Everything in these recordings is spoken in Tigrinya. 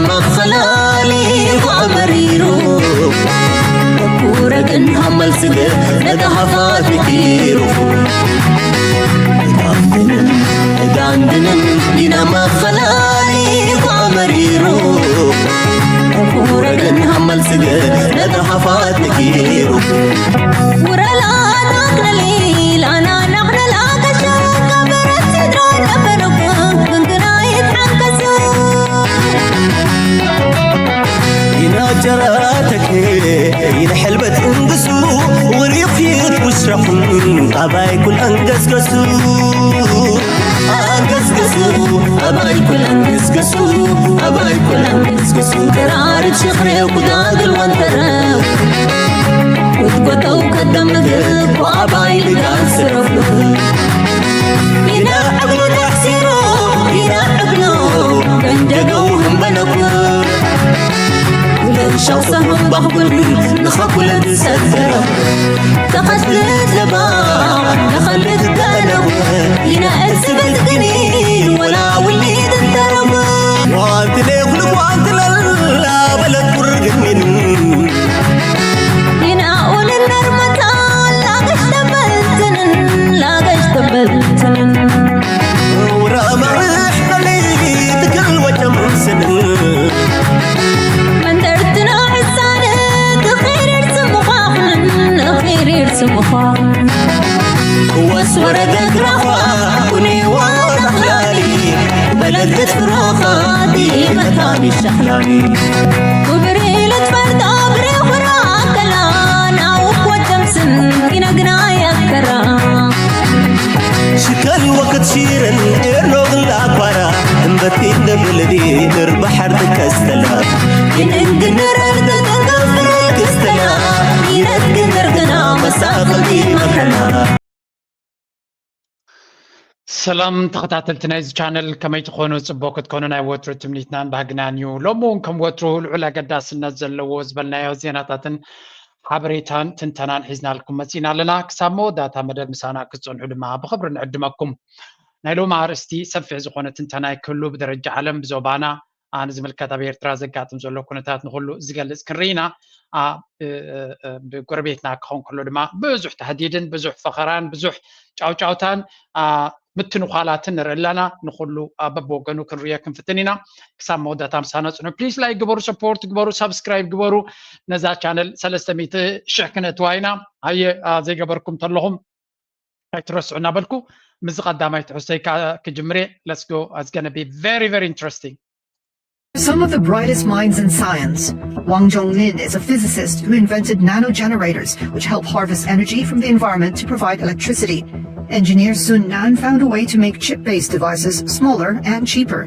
መኸላሊኹ ኣመሪሩ፣ ኩረግን ሃመል ስግር ነታ ሃፋት ምኪሩ። ዳንድንን ዳንድንን ኢና መኸላሊኹ ኣመሪሩ፣ ኩረግን ሃመል ስግር ነታ ሃፋት ምኪሩ። ውረላ ናክነሊ ላና ናክነላ ከሸካ በረት ሲድሮ ነበረኩ ግንግና ይትሓንከሱ። ኢና ጀራተክ ኢና ሕልበት እንግሱ፣ ወሪኺት ውስረኹን ኣባይ ኩል ኣንገስገሱ። ኣንገስገሱ፣ ኣባይ ኩል ኣንገስገሱ፣ ኣባይ ኩል ኣንገስገሱ። ከራርብ ሽኽሬው ኩዳግል ወንተረው፣ ውትጎተው ከደምግብ ኣባይ ልጋን ስረፉ። ኢና ዕብሉ ተሕሲሩ፣ ኢና ዕብሉ በንደገው ህንበነኩ። ለሻው ሰሁን ባህጉን ንኸኩለ ዝሰተረው፣ ተኸትልት ለባ ንኸልት ደነው። ኢና እርስበት ግኒ ወላ ውሊድ እንተረው። ጓንትሌ ኩሉ ጓንትለላ በለት ቁርግሚን። ኢና ኡልን ነርመታ ላገሽ ተበልትንን፣ ላገሽ ተበልትንን። ውራ መርሕ ለሊ ትክል ወጨም ስንን። መንደርትና ሕሳነ ትኺሪር ስምዃኽንን፣ ኺሪር ስምዃኽንን። ወስ ወረደ ግራኻ ኩኒ ዋላ ኽላሊ፣ በለደት ፍሮኻ ዲመታ ሚሻኽላሊ። ክብሪ ልትፈርዶ ብሬኹራ ከላን ኣውክ ወደምስን ይነግና ያከራ። ሽከል ወቅት ሺርን ኤርኖ ግላ ኳራ፣ እምበቲ እንደብልዲ ንርባሓር ትከስተላ። ይንንግንረር ተጠንቀፍር ክስተላ፣ ይነግንር ግና መሳቕል ይመከላ። ሰላም ተኸታተልቲ ናይዚ ቻነል፣ ከመይ ትኾኑ? ጽቡቕ ክትኮኑ ናይ ወትሩ ትምኒትናን ባህግናን እዩ። ሎሚ እውን ከም ወትሩ ልዑል ኣገዳስነት ዘለዎ ዝበልናዮ ዜናታትን ሓበሬታን ትንተናን ሒዝናልኩም መጺና ኣለና። ክሳብ መወዳእታ መደብ ምሳና ክትጸንሑ ድማ ብኽብሪ ንዕድመኩም። ናይ ሎሚ ኣርእስቲ ሰፊሕ ዝኾነ ትንተና ክህሉ ብደረጃ ዓለም ብዞባና፣ ኣ፣ ንዝምልከት ኣብ ኤርትራ ዘጋጥም ዘሎ ኩነታት ንኹሉ ዝገልጽ ክንርኢ ኢና። ኣ፣ ብ-፣ እ፣ እ፣ ብጎረቤትና ክኸውን ከሎ ድማ ብዙሕ ተህዲድን ብዙሕ ፈኸራን ብዙሕ ጫውጫውታን፣ ኣ፣ ምትንዃላትን ንርኢ ኣለና። ንኹሉ፣ ኣ፣ በብወገኑ ክንርእዮ ክንፍትን ኢና። ክሳብ መወዳእታ ምሳና ጽንሑ። ፕሊስ ላይክ ግበሩ፣ ሰፖርት ግበሩ፣ ሳብስክራይብ ግበሩ። ነዛ ቻነል ሰለስተ ሚእቲ ሽሕ ክነእትዋ ኢና። ሃየ፣ ኣ፣ ዘይገበርኩም ተለኹም ኣይትረስዑ እናበልኩ፣ ምስዚ ቀዳማይ ትሕዝቶይ ከ-፣ ክጅምር እየ። Let's go. It's gonna be very, very interesting. Some of the brightest minds in science. Wang Zhongmin is a physicist who invented nanogenerators, which help harvest energy from the environment to provide electricity. Engineer Sun Nan found a way to make chip-based devices smaller and cheaper.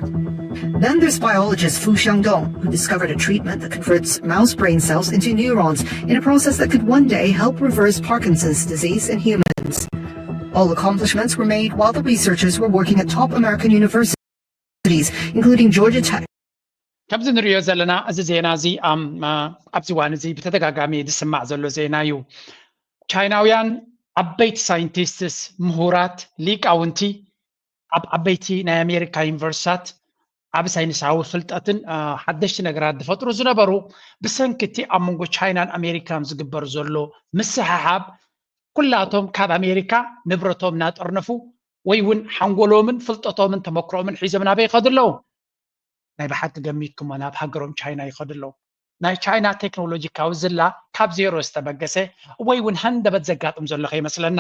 Then there's biologist Fu Xiangdong, who discovered a treatment that converts mouse brain cells into neurons in a process that could one day help reverse Parkinson's disease in humans. All accomplishments were made while the researchers were working at top American universities, including Georgia Tech. ከምዚ ንሪኦ ዘለና፣ እዚ ዜና እዚ፣ ኣም፣ ኣ፣ ኣብዚ እዋን እዚ ብተደጋጋሚ ዝስማዕ ዘሎ ዜና እዩ። ቻይናውያን ዓበይቲ ሳይንቲስትስ፣ ምሁራት፣ ሊቃውንቲ ኣብ ዓበይቲ ናይ ኣሜሪካ ዩኒቨርሲታት ዓቢ ሳይንሳዊ ፍልጠትን፣ ኣ፣ ሓደሽቲ ነገራት ዝፈጥሩ ዝነበሩ፣ ብሰንኪ እቲ ኣብ መንጎ ቻይናን ኣሜሪካን ዝግበር ዘሎ ምስሕሓብ፣ ኩላቶም ካብ ኣሜሪካ ንብረቶም እናጠርነፉ ወይ እውን ሓንጎሎምን ፍልጠቶምን ተመክሮምን ሒዞም ናበይ ይኸዱ ኣለዉ? ናይ ብሓቂ ገሚትኩሞ ናብ ሃገሮም ቻይና ይኸዱ ኣለዉ። ናይ ቻይና ቴክኖሎጂካዊ ዝላ ካብ ዜሮ ዝተበገሰ ወይ እውን ሃንደበት ዘጋጥም ዘሎ ከይመስለና።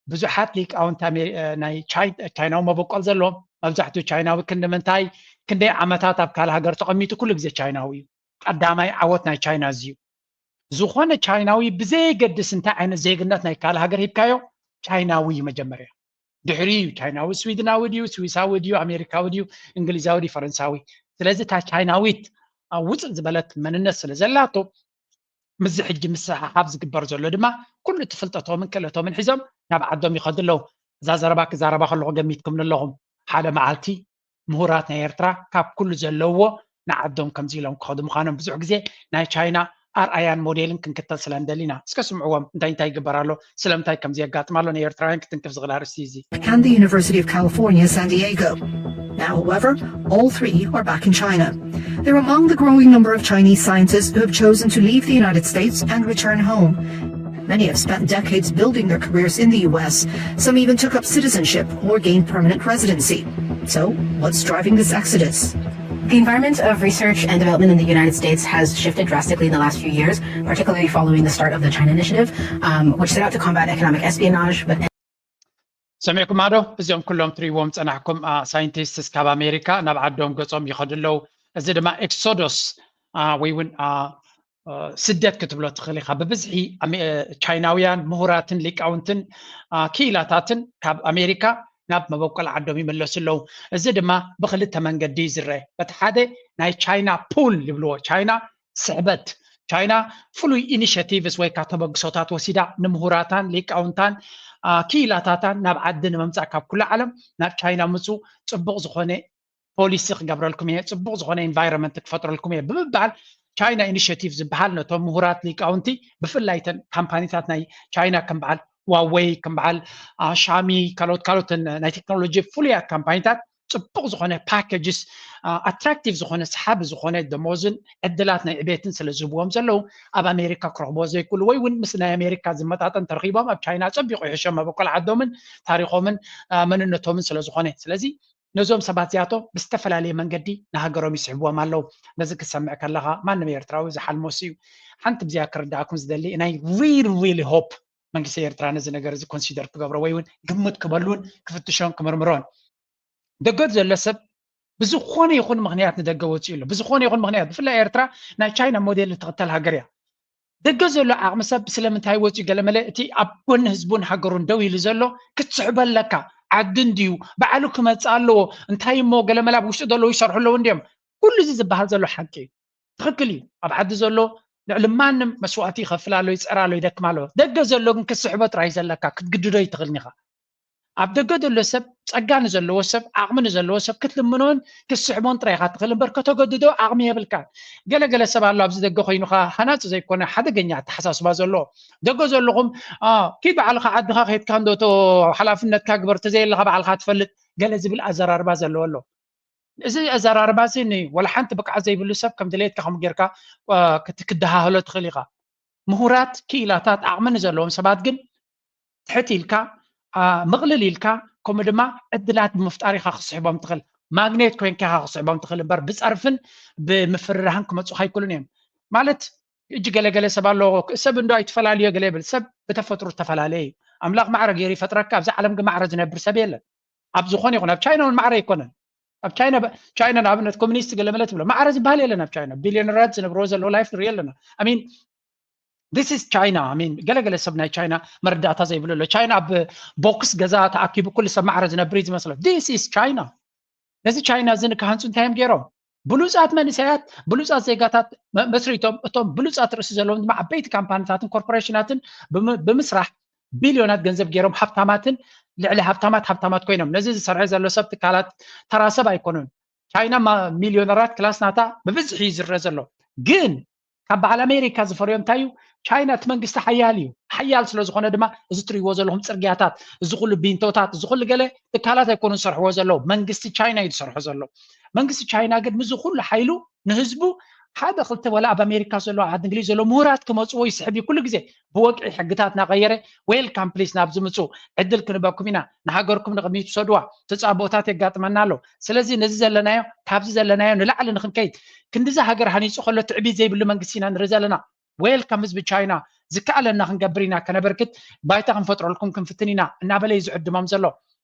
ብዙሓት ሊቃውንቲ ኣሜ-፣ እ፣ ናይ ቻይ-፣ ቻይናዊ መበቆል ዘለዎም፣ መብዛሕትኡ ቻይናዊ ክንዲ ምንታይ፣ ክንደይ ዓመታት ኣብ ካልእ ሃገር ተቐሚጡ ኩሉ ግዜ ቻይናዊ እዩ። ቀዳማይ ዓወት ናይ ቻይና እዚ እዩ። ዝኾነ ቻይናዊ ብዘየገድስ እንታይ ዓይነት ዜግነት ናይ ካልእ ሃገር ሂብካዮ፣ ቻይናዊ እዩ መጀመርያ። ድሕሪኡ እዩ ቻይናዊ ስዊድናዊ ድዩ፣ ስዊሳዊ ድዩ፣ ኣሜሪካዊ ድዩ፣ እንግሊዛዊ ድዩ፣ ፈረንሳዊ። ስለዚ እታ ቻይናዊት፣ ኣ፣ ውፅእ ዝበለት መንነት ስለ ዘላቶ፣ ምስዚ ሕጂ ምስሕሓብ ዝግበር ዘሎ ድማ ኩሉ እቲ ፍልጠቶምን ክእለቶምን ሒዞም ናብ ዓዶም ይኸዱ ኣለዉ። እዛ ዘረባ ክዛረባ ከለኹ ገሚትኩም ኣለኹም። ሓደ መዓልቲ ምሁራት ናይ ኤርትራ ካብ ኩሉ ዘለዎ ንዓዶም ከምዚ ኢሎም ክኸዱ ምዃኖም። ብዙሕ ግዜ ናይ ቻይና ኣርኣያን ሞዴልን ክንክተል ስለ እንደሊና። እስከ ስምዕዎም እንታይ እንታይ ይግበር ኣሎ፣ ስለምንታይ ከምዚ የጋጥም ኣሎ ንኤርትራውያን ክትንክፍ ዝኽእል ኣርእስቲ እዚ። And the University of California, San Diego. Now, however, all three are back in China. They're among the growing number of Chinese scientists who have chosen to leave the United States and return home. Many have spent decades building their careers in the U S. Some even took up citizenship or gained permanent residency. So, what's driving this exodus? The environment of research and development in the United States has shifted drastically in the last few years, particularly following the start of the China Initiative, um, which set out to combat economic espionage. But ሰሚዕኩም ዶ? እዚኦም ኩሎም ትሪእዎም ጸናሕኩም ሳይንቲስትስ ካብ ኣሜሪካ ናብ ዓዶም ገጾም ይኸዱ ኣለዉ። እዚ ድማ ኤክሶዶስ ወይ እውን ስደት ክትብሎ ትኽእል ኢኻ። ብብዝሒ ቻይናውያን ምሁራትን ሊቃውንትን ክኢላታትን ካብ ኣሜሪካ ናብ መበቆል ዓዶም ይምለሱ ኣለዉ። እዚ ድማ ብክልተ መንገዲ እዩ ዝረአ። በቲ ሓደ ናይ ቻይና ፑል ይብልዎ፣ ቻይና ስሕበት፣ ቻይና ፍሉይ ኢኒሽቲቭስ ወይ ከዓ ተበግሶታት ወሲዳ ንምሁራታን ሊቃውንታን ክኢላታታን ናብ ዓዲ ንምምፃእ ካብ ኩሉ ዓለም ናብ ቻይና ምፁ፣ ፅቡቕ ዝኾነ ፖሊሲ ክገብረልኩም እየ፣ ፅቡቕ ዝኾነ ኢንቫይሮንመንት ክፈጥረልኩም እየ ብምባል ቻይና ኢኒሽቲቭ ዝበሃል ነቶም ምሁራት ሊቃውንቲ ብፍላይ ተን ካምፓኒታት ናይ ቻይና ከም በዓል ዋወይ ከም በዓል ሻሚ ካልኦት ካልኦት ናይ ቴክኖሎጂ ፍሉያት ካምፓኒታት ፅቡቕ ዝኾነ ፓኬጅስ ኣትራክቲቭ ዝኾነ ሰሓቢ ዝኾነ ደሞዝን ዕድላት ናይ ዕቤትን ስለ ዝህብዎም ዘለዉ ኣብ ኣሜሪካ ክረኽቦ ዘይክእሉ ወይ እውን ምስ ናይ ኣሜሪካ ዝመጣጠን ተረኺቦም ኣብ ቻይና ፀቢቑ ይሕሾም መበቆል ዓዶምን ታሪኾምን መንነቶምን ስለ ዝኾነ ስለዚ ነዞም ሰባት እዚኣቶም ብዝተፈላለየ መንገዲ ንሃገሮም ይስሕብዎም ኣለዉ። ነዚ ክሰምዕ ከለኻ ማንም ኤርትራዊ ዝሓልሞስ እዩ። ሓንቲ ብዚኣ ክርዳእኩም ዝደሊ ናይ ሪል ሪል ሆፕ መንግስቲ ኤርትራ ነዚ ነገር እዚ ኮንሲደር ክገብሮ ወይ እውን ግምት ክበሉን ክፍትሾን ክምርምሮን ደገ ዘሎ ሰብ ብዝኾነ ይኹን ምኽንያት ንደገ ወፂኡ ኣሎ። ብዝኾነ ይኹን ምኽንያት ብፍላይ ኤርትራ ናይ ቻይና ሞዴል እትኽተል ሃገር እያ። ደገ ዘሎ ዓቕሚ ሰብ ስለምንታይ ወፂኡ ገለመለ እቲ ኣብ ጎኒ ህዝቡን ሃገሩን ደው ኢሉ ዘሎ ክትስሕቦ ኣለካ። ዓዲ እንድዩ ባዕሉ ክመፅእ ኣለዎ። እንታይ እሞ ገለመለ ኣብ ውሽጢ ዘለዉ ይሰርሑ ኣለዉ እንድዮም። ኩሉ እዚ ዝበሃል ዘሎ ሓቂ እዩ። ትኽክል እዩ። ኣብ ዓዲ ዘሎ ልዕሊ ማንም መስዋእቲ ይኸፍል ኣሎ፣ ይፀር ኣሎ፣ ይደክም ኣሎ። ደገ ዘሎ ግን ክትስሕቦ ጥራይ ዘለካ፣ ክትግድዶ ይትኽእልን ኢኻ። ኣብ ደገ ዘሎ ሰብ ፀጋ ንዘለዎ ሰብ ዓቕሚ ንዘለዎ ሰብ ክትልምኖን ክትስሕቦን ጥራይ ኢኻ ትኽእል እምበር ከተገድዶ ዓቕሚ የብልካን። ገለገለ ሰብ ኣሎ ኣብዚ ደገ ኮይኑ ከዓ ሃናፂ ዘይኮነ ሓደገኛ ኣተሓሳስባ ዘለዎ ደገ ዘለኹም ኪድ ባዕልኻ ዓድኻ ከይድካ እንዶ እቶ ሓላፍነትካ ግበር ተዘየለኻ ባዕልኻ ትፈልጥ ገለ ዝብል ኣዘራርባ ዘለዎ ኣሎ። እዚ ኣዘራርባ እዚ ንወላ ሓንቲ ብቅዓት ዘይብሉ ሰብ ከም ድሌትካ ከምኡ ጌርካ ክዳሃህሎ ትኽእል ኢኻ። ምሁራት ክኢላታት ዓቕሚ ንዘለዎም ሰባት ግን ትሕት ኢልካ ምቕልል ኢልካ ከምኡ ድማ ዕድላት ብምፍጣር ኢኻ ክስሕቦም ትኽእል። ማግኔት ኮይንካ ኢኻ ክስሕቦም ትኽእል እምበር ብፀርፍን ብምፍርራህን ክመፁኻ ኣይክእሉን እዮም። ማለት እጂ ገለገለ ሰብ ኣሎ ሰብ እንዶ ኣይትፈላለዮ ገለ ይብል። ሰብ ብተፈጥሮ ዝተፈላለየ እዩ። ኣምላኽ ማዕረ ገይሩ ይፈጥረካ። ኣብዚ ዓለም ግን ማዕረ ዝነብር ሰብ የለን። ኣብ ዝኾነ ይኹን ኣብ ቻይና እውን ማዕረ ኣይኮነን። ኣብ ቻይና ቻይና ንኣብነት ኮሚኒስት ገለመለ ትብሎ ማዕረ ዝበሃል የለን። ኣብ ቻይና ቢልዮነራት ዝነብርዎ ዘለዎ ላይፍ ንሪኦ ኣለና። I mean this is China። I mean ገለገለ ሰብ ናይ ቻይና መረዳእታ ዘይብሉ ኣሎ። ቻይና ኣብ ቦክስ ገዛ ተኣኪቡ ኩሉ ሰብ ማዕረ ዝነብር እዩ ዝመስሎ። This is China። ነዚ ቻይና እዚ ንክሃንፁ እንታይ እዮም ገይሮም? ብሉፃት መንእሰያት ብሉፃት ዜጋታት መስሪቶም እቶም ብሉፃት ርእሲ ዘለዎም ድማ ዓበይቲ ካምፓኒታትን ኮርፖሬሽናትን ብምስራሕ ቢልዮናት ገንዘብ ገይሮም ሃብታማትን ልዕሊ ሃብታማት ሃብታማት ኮይኖም ነዚ ዝሰርሐ ዘሎ ሰብ ትካላት ተራ ሰብ ኣይኮኑን። ቻይና ሚልዮነራት ክላስ ናታ ብብዝሒ እዩ ዝረአ ዘሎ። ግን ካብ በዓል ኣሜሪካ ዝፈርዮ እንታይ እዩ? ቻይና እቲ መንግስቲ ሓያል እዩ። ሓያል ስለ ዝኾነ ድማ እዚ ትሪእዎ ዘለኹም ፅርግያታት፣ እዚ ኩሉ ቢንቶታት፣ እዚ ኩሉ ገለ ትካላት ኣይኮኑን ዝሰርሕዎ ዘለዉ። መንግስቲ ቻይና እዩ ዝሰርሖ ዘሎ። መንግስቲ ቻይና ግን ምዚ ኩሉ ሓይሉ ንህዝቡ ሓደ ክልተ ወላ ኣብ ኣሜሪካ ዘሎ ዓዲ እንግሊዝ ዘሎ ምሁራት ክመፅዎ ይስሕብ እዩ ኩሉ ግዜ ብወግዒ ሕግታት እናቐየረ ዌልካም ፕሊስ ናብዚ ምፁ ዕድል ክንበኩም ኢና ንሃገርኩም ንቕድሚት ውሰድዋ ተፃቦታት የጋጥመና ኣሎ ስለዚ ነዚ ዘለናዮ ካብዚ ዘለናዮ ንላዕሊ ንክንከይድ ክንዲዚ ሃገር ሃኒፁ ከሎ ትዕቢት ዘይብሉ መንግስቲ ኢና ንርኢ ዘለና ዌልካም ህዝቢ ቻይና ዝከኣለና ክንገብር ኢና ከነበርክት ባይታ ክንፈጥረልኩም ክንፍትን ኢና እናበለ እዩ ዝዕድሞም ዘሎ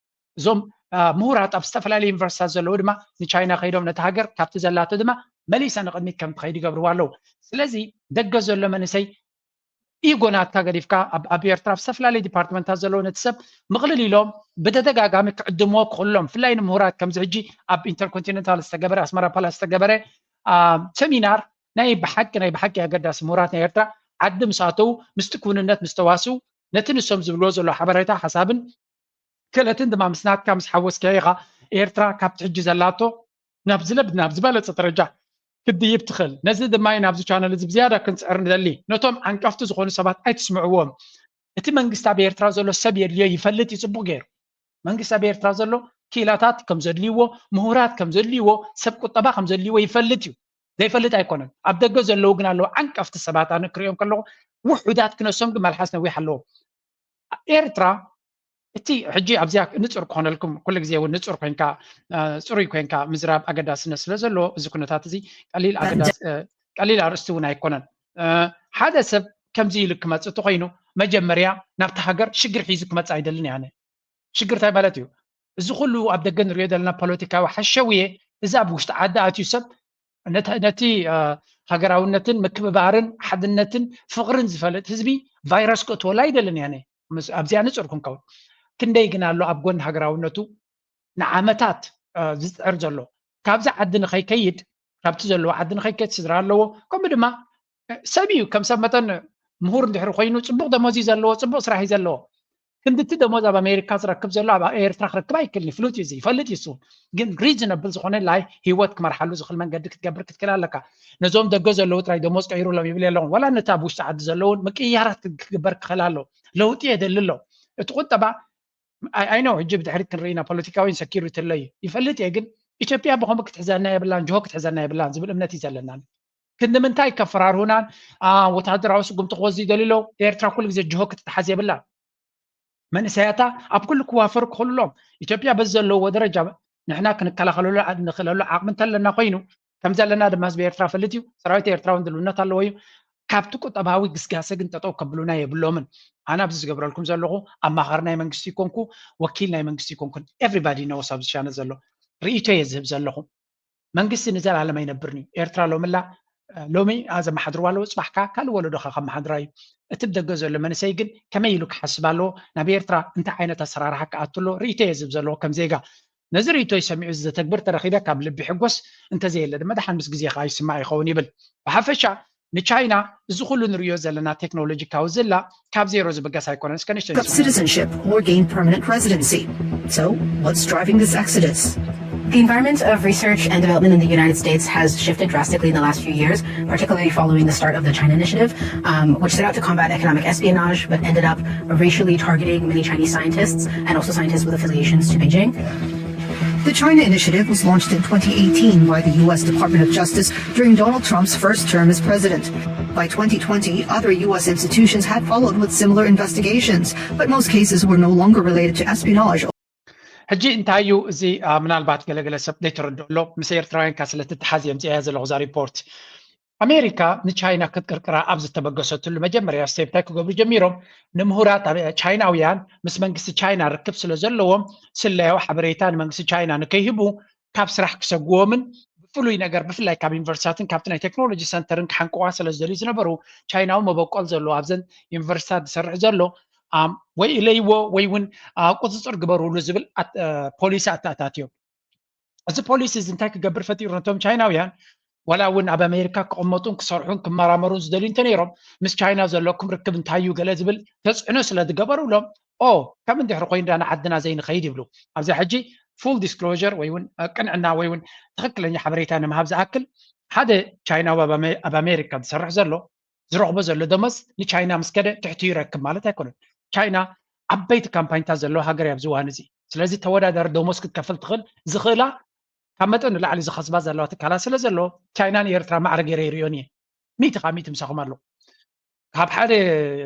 እዞም ምሁራት ኣብ ዝተፈላለዩ ዩኒቨርሲታት ዘለዉ ድማ ንቻይና ከይዶም ነቲ ሃገር ካብቲ ዘላቶ ድማ መሊሳ ንቕድሚት ከም ትኸይድ ይገብርዋ ኣለዉ ስለዚ ደገ ዘሎ መንእሰይ ኢጎ ናትካ ገዲፍካ ኣብ ኤርትራ ኣብ ዝተፈላለዩ ዲፓርትመንታት ዘለዉ ነቲ ሰብ ምቕልል ኢሎም ብተደጋጋሚ ክዕድምዎ ክኽእሎም ብፍላይ ንምሁራት ከምዚ ሕጂ ኣብ ኢንተርኮንቲነንታል ዝተገበረ ኣስመራ ፓላስ ዝተገበረ ሰሚናር ናይ ብሓቂ ናይ ብሓቂ ኣገዳሲ ምሁራት ናይ ኤርትራ ዓዲ ምስ ኣተዉ ምስቲ ክውንነት ምስ ተዋስኡ ነቲ ንሶም ዝብልዎ ዘለዉ ሓበሬታ ሓሳብን ክእለትን ድማ ምስ ናትካ ምስ ሓወስካዮ ኢኻ ኤርትራ ካብቲ ሕጂ ዘላቶ ናብ ዝለብ ናብ ዝበለፀ ደረጃ ክትድይብ ትኽእል። ነዚ ድማ እዩ ናብዚ ቻነል እዚ ብዝያዳ ክንፅዕር ንደሊ። ነቶም ዓንቀፍቲ ዝኾኑ ሰባት ኣይትስምዕዎም። እቲ መንግስቲ ኣብ ኤርትራ ዘሎ ሰብ የድልዮ፣ ይፈልጥ እዩ ፅቡቕ ገይሩ። መንግስቲ ኣብ ኤርትራ ዘሎ ክኢላታት ከም ዘድልይዎ፣ ምሁራት ከም ዘድልይዎ፣ ሰብ ቁጠባ ከም ዘድልይዎ ይፈልጥ እዩ። ዘይፈልጥ ኣይኮነን። ኣብ ደገ ዘለዉ ግን ኣለዉ ዓንቀፍቲ ሰባት፣ ኣነ ክሪኦም ከለኹ ውሑዳት ክነሶም ግን መልሓስ ነዊሕ ኣለዎም። ኤርትራ እቲ ሕጂ ኣብዚኣ ንጹር ክኾነልኩም፣ ኩሉ ግዜ እውን ንጹር ኮንካ፣ እ፣ ጽሩይ ኮንካ ምዝራብ ኣገዳስነት ስለ ዘለዎ፣ እዚ ኩነታት እዚ ቀሊል ኣገዳስ-፣ እ፣ ቀሊል ኣርእስቲ እውን ኣይኮነን። እ፣ ሓደ ሰብ ከምዚ ኢሉ ክመጽእ እንተኾይኑ፣ መጀመርያ ናብቲ ሃገር ሽግር ሒዙ ክመጽእ ኣይደልን እየ ኣነ። ሽግር እንታይ ማለት እዩ? እዚ ኩሉ ኣብ ደገ ንሪኦ ዘለና ፖለቲካዊ ሓሸውየ፣ እዚ ኣብ ውሽጢ ዓዲ ኣትዩ ሰብ ነቲ፣ ነቲ፣ እ፣ ሃገራውነትን ምክብባርን ሓድነትን ፍቕርን ዝፈልጥ ህዝቢ ቫይረስ ክእትወሉ ኣይደልን እየ ኣነ። ምስ-፣ ኣብዚኣ ንጹር ክንከውን። ክንደይ ግን ኣሎ ኣብ ጎኒ ሃገራውነቱ ንዓመታት፣ እ፣ ዝጽዕር ዘሎ። ካብዚ ዓዲ ንኸይከይድ፣ ካብቲ ዘለዎ ዓዲ ንኸይከይድ ስድራ ኣለዎ። ከምኡ ድማ፣ እ፣ ሰብ እዩ። ከም ሰብ መጠን ምሁር እንድሕር ኮይኑ ጽቡቕ ደሞዝ እዩ ዘለዎ፣ ጽቡቕ ስራሕ እዩ ዘለዎ። ክንድቲ ደሞዝ ኣብ ኣሜሪካ ዝረክብ ዘሎ ኣብ ኤርትራ ክረክብ ኣይክእልን እዩ። ፍሉጥ እዩ፣ እዚ ይፈልጥ እዩ እሱ። ግን ሪዝነብል ዝኾነ ናይ ህይወት ክመርሓሉ ዝኽእል መንገዲ ክትገብር ክትክእል ኣለካ። ነዞም ደገ ዘለዉ ጥራይ ደሞዝ ቀይሩሎም ይብል የለኹን። ዋላ ነቲ ኣብ ውሽጢ ዓዲ ዘለውን ምቅይያራት ክግ-፣ ክግበር ክኽእል ኣሎ። ለውጢ የድሊ ኣሎ። እቲ ቁጠባ፣ ኣይ፣ ኣይ ኖ፣ ሕጂ ብድሕሪት ክንርኢ ኢና፣ ፖለቲካዊ ኢንሰኪሪቲ ኣሎ እዩ። ይፈልጥ እየ፣ ግን ኢትዮጵያ ብኸምኡ ክትሕዘና የብላን፣ ጅሆ ክትሕዘና የብላን ዝብል እምነት እዩ ዘለና። ክንዲ ምንታይ ከፈራርሁናን፣ አ፣ ወታደራዊ ስጉምቲ ክወስዱ ይደልዩ ኣለዉ። ኤርትራ ኩሉ ግዜ ጅሆ ክትትሓዝ የብላን። መንእሰያታ ኣብ ኩሉ ክዋፈሩ ክኽእሉ ኣለዎም። ኢትዮጵያ በዚ ዘለዎ ደረጃ ንሕና ክንከላኸለሉ ዓ-፣ ንኽእለሉ ዓቕሚ እንተለና ኮይኑ፣ ከም ዘለና ድማ ህዝቢ ኤርትራ ፈልጥ እዩ። ሰራዊት ኤርትራ እውን ድልውነት ኣለዎ እዩ። ካብቲ ቁጠባዊ ግስጋሰ ግን ጠጠው ከብሉና የብሎምን። ኣነ ኣብዚ ዝገብረልኩም ዘለኹ ኣማኻሪ ናይ መንግስቲ ይኮንኩ፣ ወኪል ናይ መንግስቲ ይኮንኩን። ኤቭሪባዲ ኖውስ ኣብዚ ቻነል ዘሎ ርእይቶ እየ ዝህብ ዘለኹ። መንግስቲ ንዘላለም ኣይነብርን እዩ። ኤርትራ ሎምላ፣ ሎሚ ዘመሓድርዋ ኣለዎ፣ ጽባሕ ከኣ ካልእ ወለዶ ከኣ ከመሓድራ እዩ። እቲ ብደገ ዘሎ መንእሰይ ግን ከመይ ኢሉ ክሓስብ ኣለዎ? ናብ ኤርትራ እንታይ ዓይነት ኣሰራርሓ ክኣቱ ኣለዎ? ርእይቶ እየ ዝህብ ዘለኹ ከም ዜጋ። ነዚ ርእይቶይ ሰሚዑ ዝተግብር ተረኺበ ካብ ልቢ ይሕጎስ፣ እንተዘየለ ድማ ደሓን ምስ ግዜ ከኣ ይስማዕ ይኸውን ይብል። ብሓፈሻ ንቻይና እዚ ኩሉ ንርእዮ ዘለና ቴክኖሎጂካዊ ዝላ ካብ ዜሮ ዝብገስ ኣይኮነን። እስከ ንእሽተይ ንስማዕ። Citizenship or gain permanent residency. So, what's driving this exodus? The environment of research and development in the United States has shifted drastically in the last few years, particularly following the start of the China Initiative, um, which set out to combat economic espionage but ended up racially targeting many Chinese scientists and also scientists with affiliations to Beijing. The China Initiative was launched in twenty eighteen by the U S Department of Justice during Donald Trump's first term as president. By twenty twenty, other U S institutions had followed with similar investigations, but most cases were no longer related to espionage. ሕጂ እንታይ እዩ እዚ? አ፣ ምናልባት ገለገለ ሰብ ዘይተረድኦ ኣሎ። ምስ ኤርትራውያን ካ ስለ ትተሓዝ እየ ምፅኣ ዘለኹ እዛ ሪፖርት። ኣሜሪካ ንቻይና ክትቅርቅራ ኣብ ዝተበገሰትሉ መጀመርያ ስቴፕ እንታይ ክገብሩ ጀሚሮም? ንምሁራት ኣብ-፣ ቻይናውያን ምስ መንግስቲ ቻይና ርክብ ስለ ዘለዎም ስለያዊ ሓበሬታ ንመንግስቲ ቻይና ንከይህቡ ካብ ስራሕ ክሰግዎምን ብፍሉይ ነገር ብፍላይ ካብ ዩኒቨርሲታትን ካብቲ ናይ ቴክኖሎጂ ሰንተርን ክሓንቅዋ ስለ ዝደልዩ ዝነበሩ ቻይናዊ መበቆል ዘለዎ ኣብዘን ዩኒቨርሲታት ዝሰርሕ ዘሎ ኣም፣ ወይ እለይዎ ወይ እውን ቁፅፅር ግበሩሉ ዝብል ፖሊሲ ኣተኣታትዮም። እዚ ፖሊሲ እዚ እንታይ ክገብር ፈጢሩ ነቶም ቻይናውያን? ዋላ እውን ኣብ ኣሜሪካ ክቕመጡን ክሰርሑን ክመራመሩን ዝደልዩ እንተነይሮም ምስ ቻይና ዘለኩም ርክብ እንታይ እዩ ገለ ዝብል ተፅዕኖ ስለ ዝገበሩሎም ኦ ከም እንድሕሪ ኮይኑ ዳ ንዓድና ዘይንኸይድ ይብሉ። ኣብዚ ሕጂ ፉል ዲስክሎር ወይ እውን ቅንዕና ወይ እውን ትኽክለኛ ሓበሬታ ንምሃብ ዝኣክል ሓደ ቻይናዊ ኣብ ኣሜሪካ ዝሰርሕ ዘሎ ዝረኽቦ ዘሎ ደሞዝ ንቻይና ምስ ከደ ትሕቲ ይረክብ ማለት ኣይኮነን። ቻይና ዓበይቲ ካምፓኒታት ዘለዎ ሃገር እያ ኣብዚ እዋን እዚ። ስለዚ ተወዳዳሪ ደሞዝ ክትከፍል ትኽእል ዝኽእላ ካብ መጠን ንላዕሊ ዝኸስባ ዘለዋ ትካላት ስለ ዘለዎ ቻይና ንኤርትራ ማዕረ ገይረ ይሪኦን እየ። ሚእቲ ካብ ሚእቲ ምሳኹም ኣለኹ። ካብ ሓደ